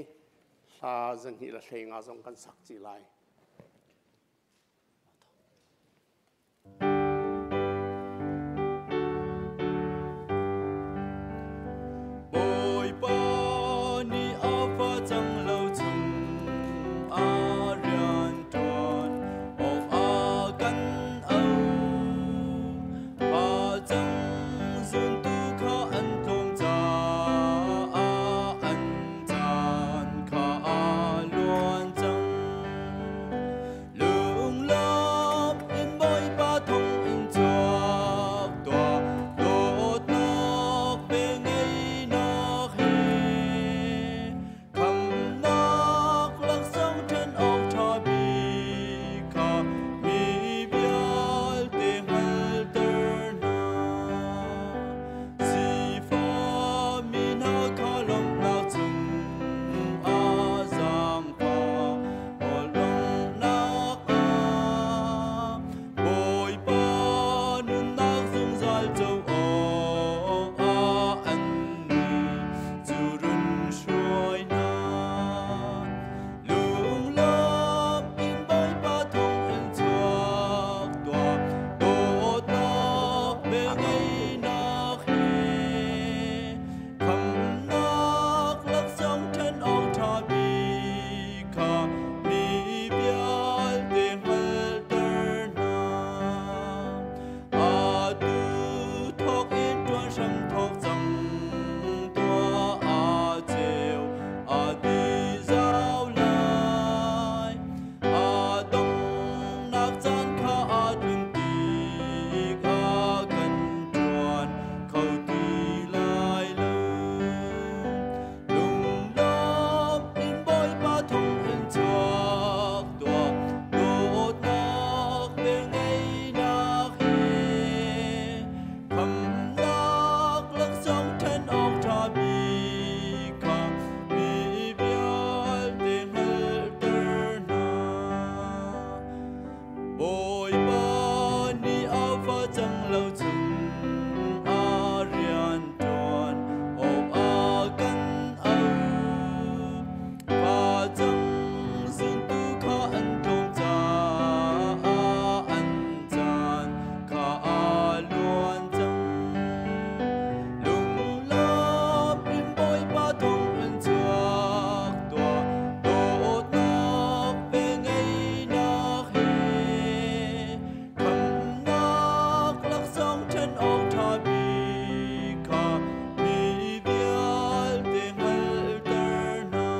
hla 215 zong kan sak ci lai. Velngeihnak he khamnak laksawng ṭhen awk ṭha bik kha mi vialte hngalhter hna. Atu thawk in ṭuan hram thawk cang tuah, a ceu a ti zau lai. A donghnak caan kha a tlun tikah kan ṭuan kho ti lai lo. Lunglawm in Bawipa thawng in chuak tuah, dawtnak velngeihnak he khamnak laksawng ṭhen awk ṭha bik kha mi vialte hngalhter hna. Bawipa nih a fa cang lo chung a rian ṭuan awk a kan auh. Facang zuntu kha an tlawm caah an caan kha a luan cang. Lunglawm in Bawipa thawng in chuak tuah, dawtnak velngeihnak he khamnak laksawng ṭhen awk ṭha bik kha mi vialte hngalhter hna.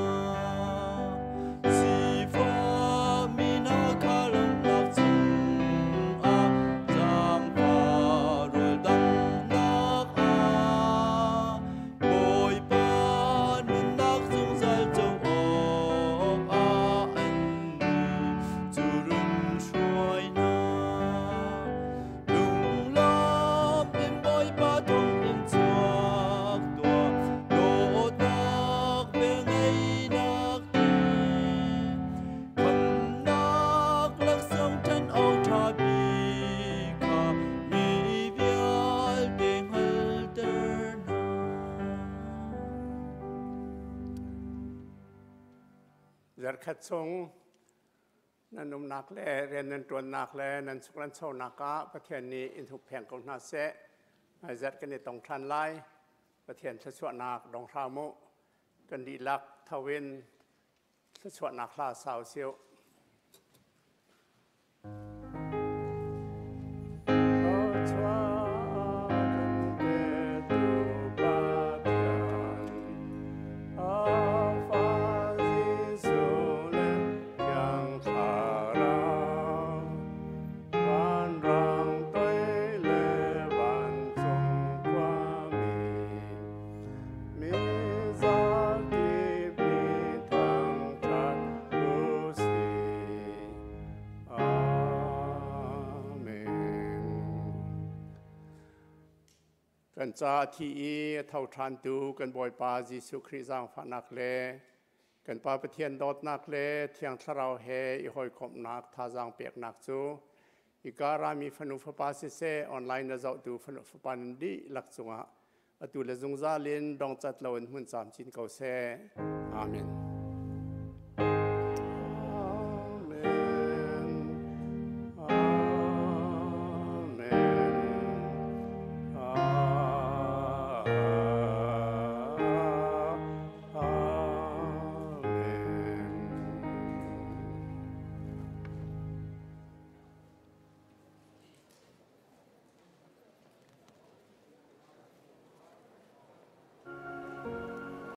Sifakmi hna kha lawmhnak chungah zaangfah rawl danghnak ah Bawipa nunnak zungzal co awkah annih cu run hruai hna. Lunglawm in Bawipa thawng in chuak tuah, dawtnak velngeihnak he khamnak laksawng ṭhen awk ṭha bik kha mi vialte hngalhter hna. Zarkhat chung nan umnak le rian nan ṭuannak le nan chuk nan chonak ah Pathian nih in huppheng ko hna seh. Hmaizarh kan i tong ṭhan lai. Pathian thluachuahnak dong hram u. Kan dihlak tho in thluachuahnak hla sa u sih. Kan ca thi i a tho ṭhantu kan Bawipa Jesuh Khrih zaangfahnak le kan Pa Pathian dawtnak le Thiang Thlarau he i hawikomhnak thazaang peknak cu hika rami fanu fapa siseh, online na zohtu fanu fapa nan dihlak cungah atu le zungzal in dongcat loin hmun camcin ko seh. Amen.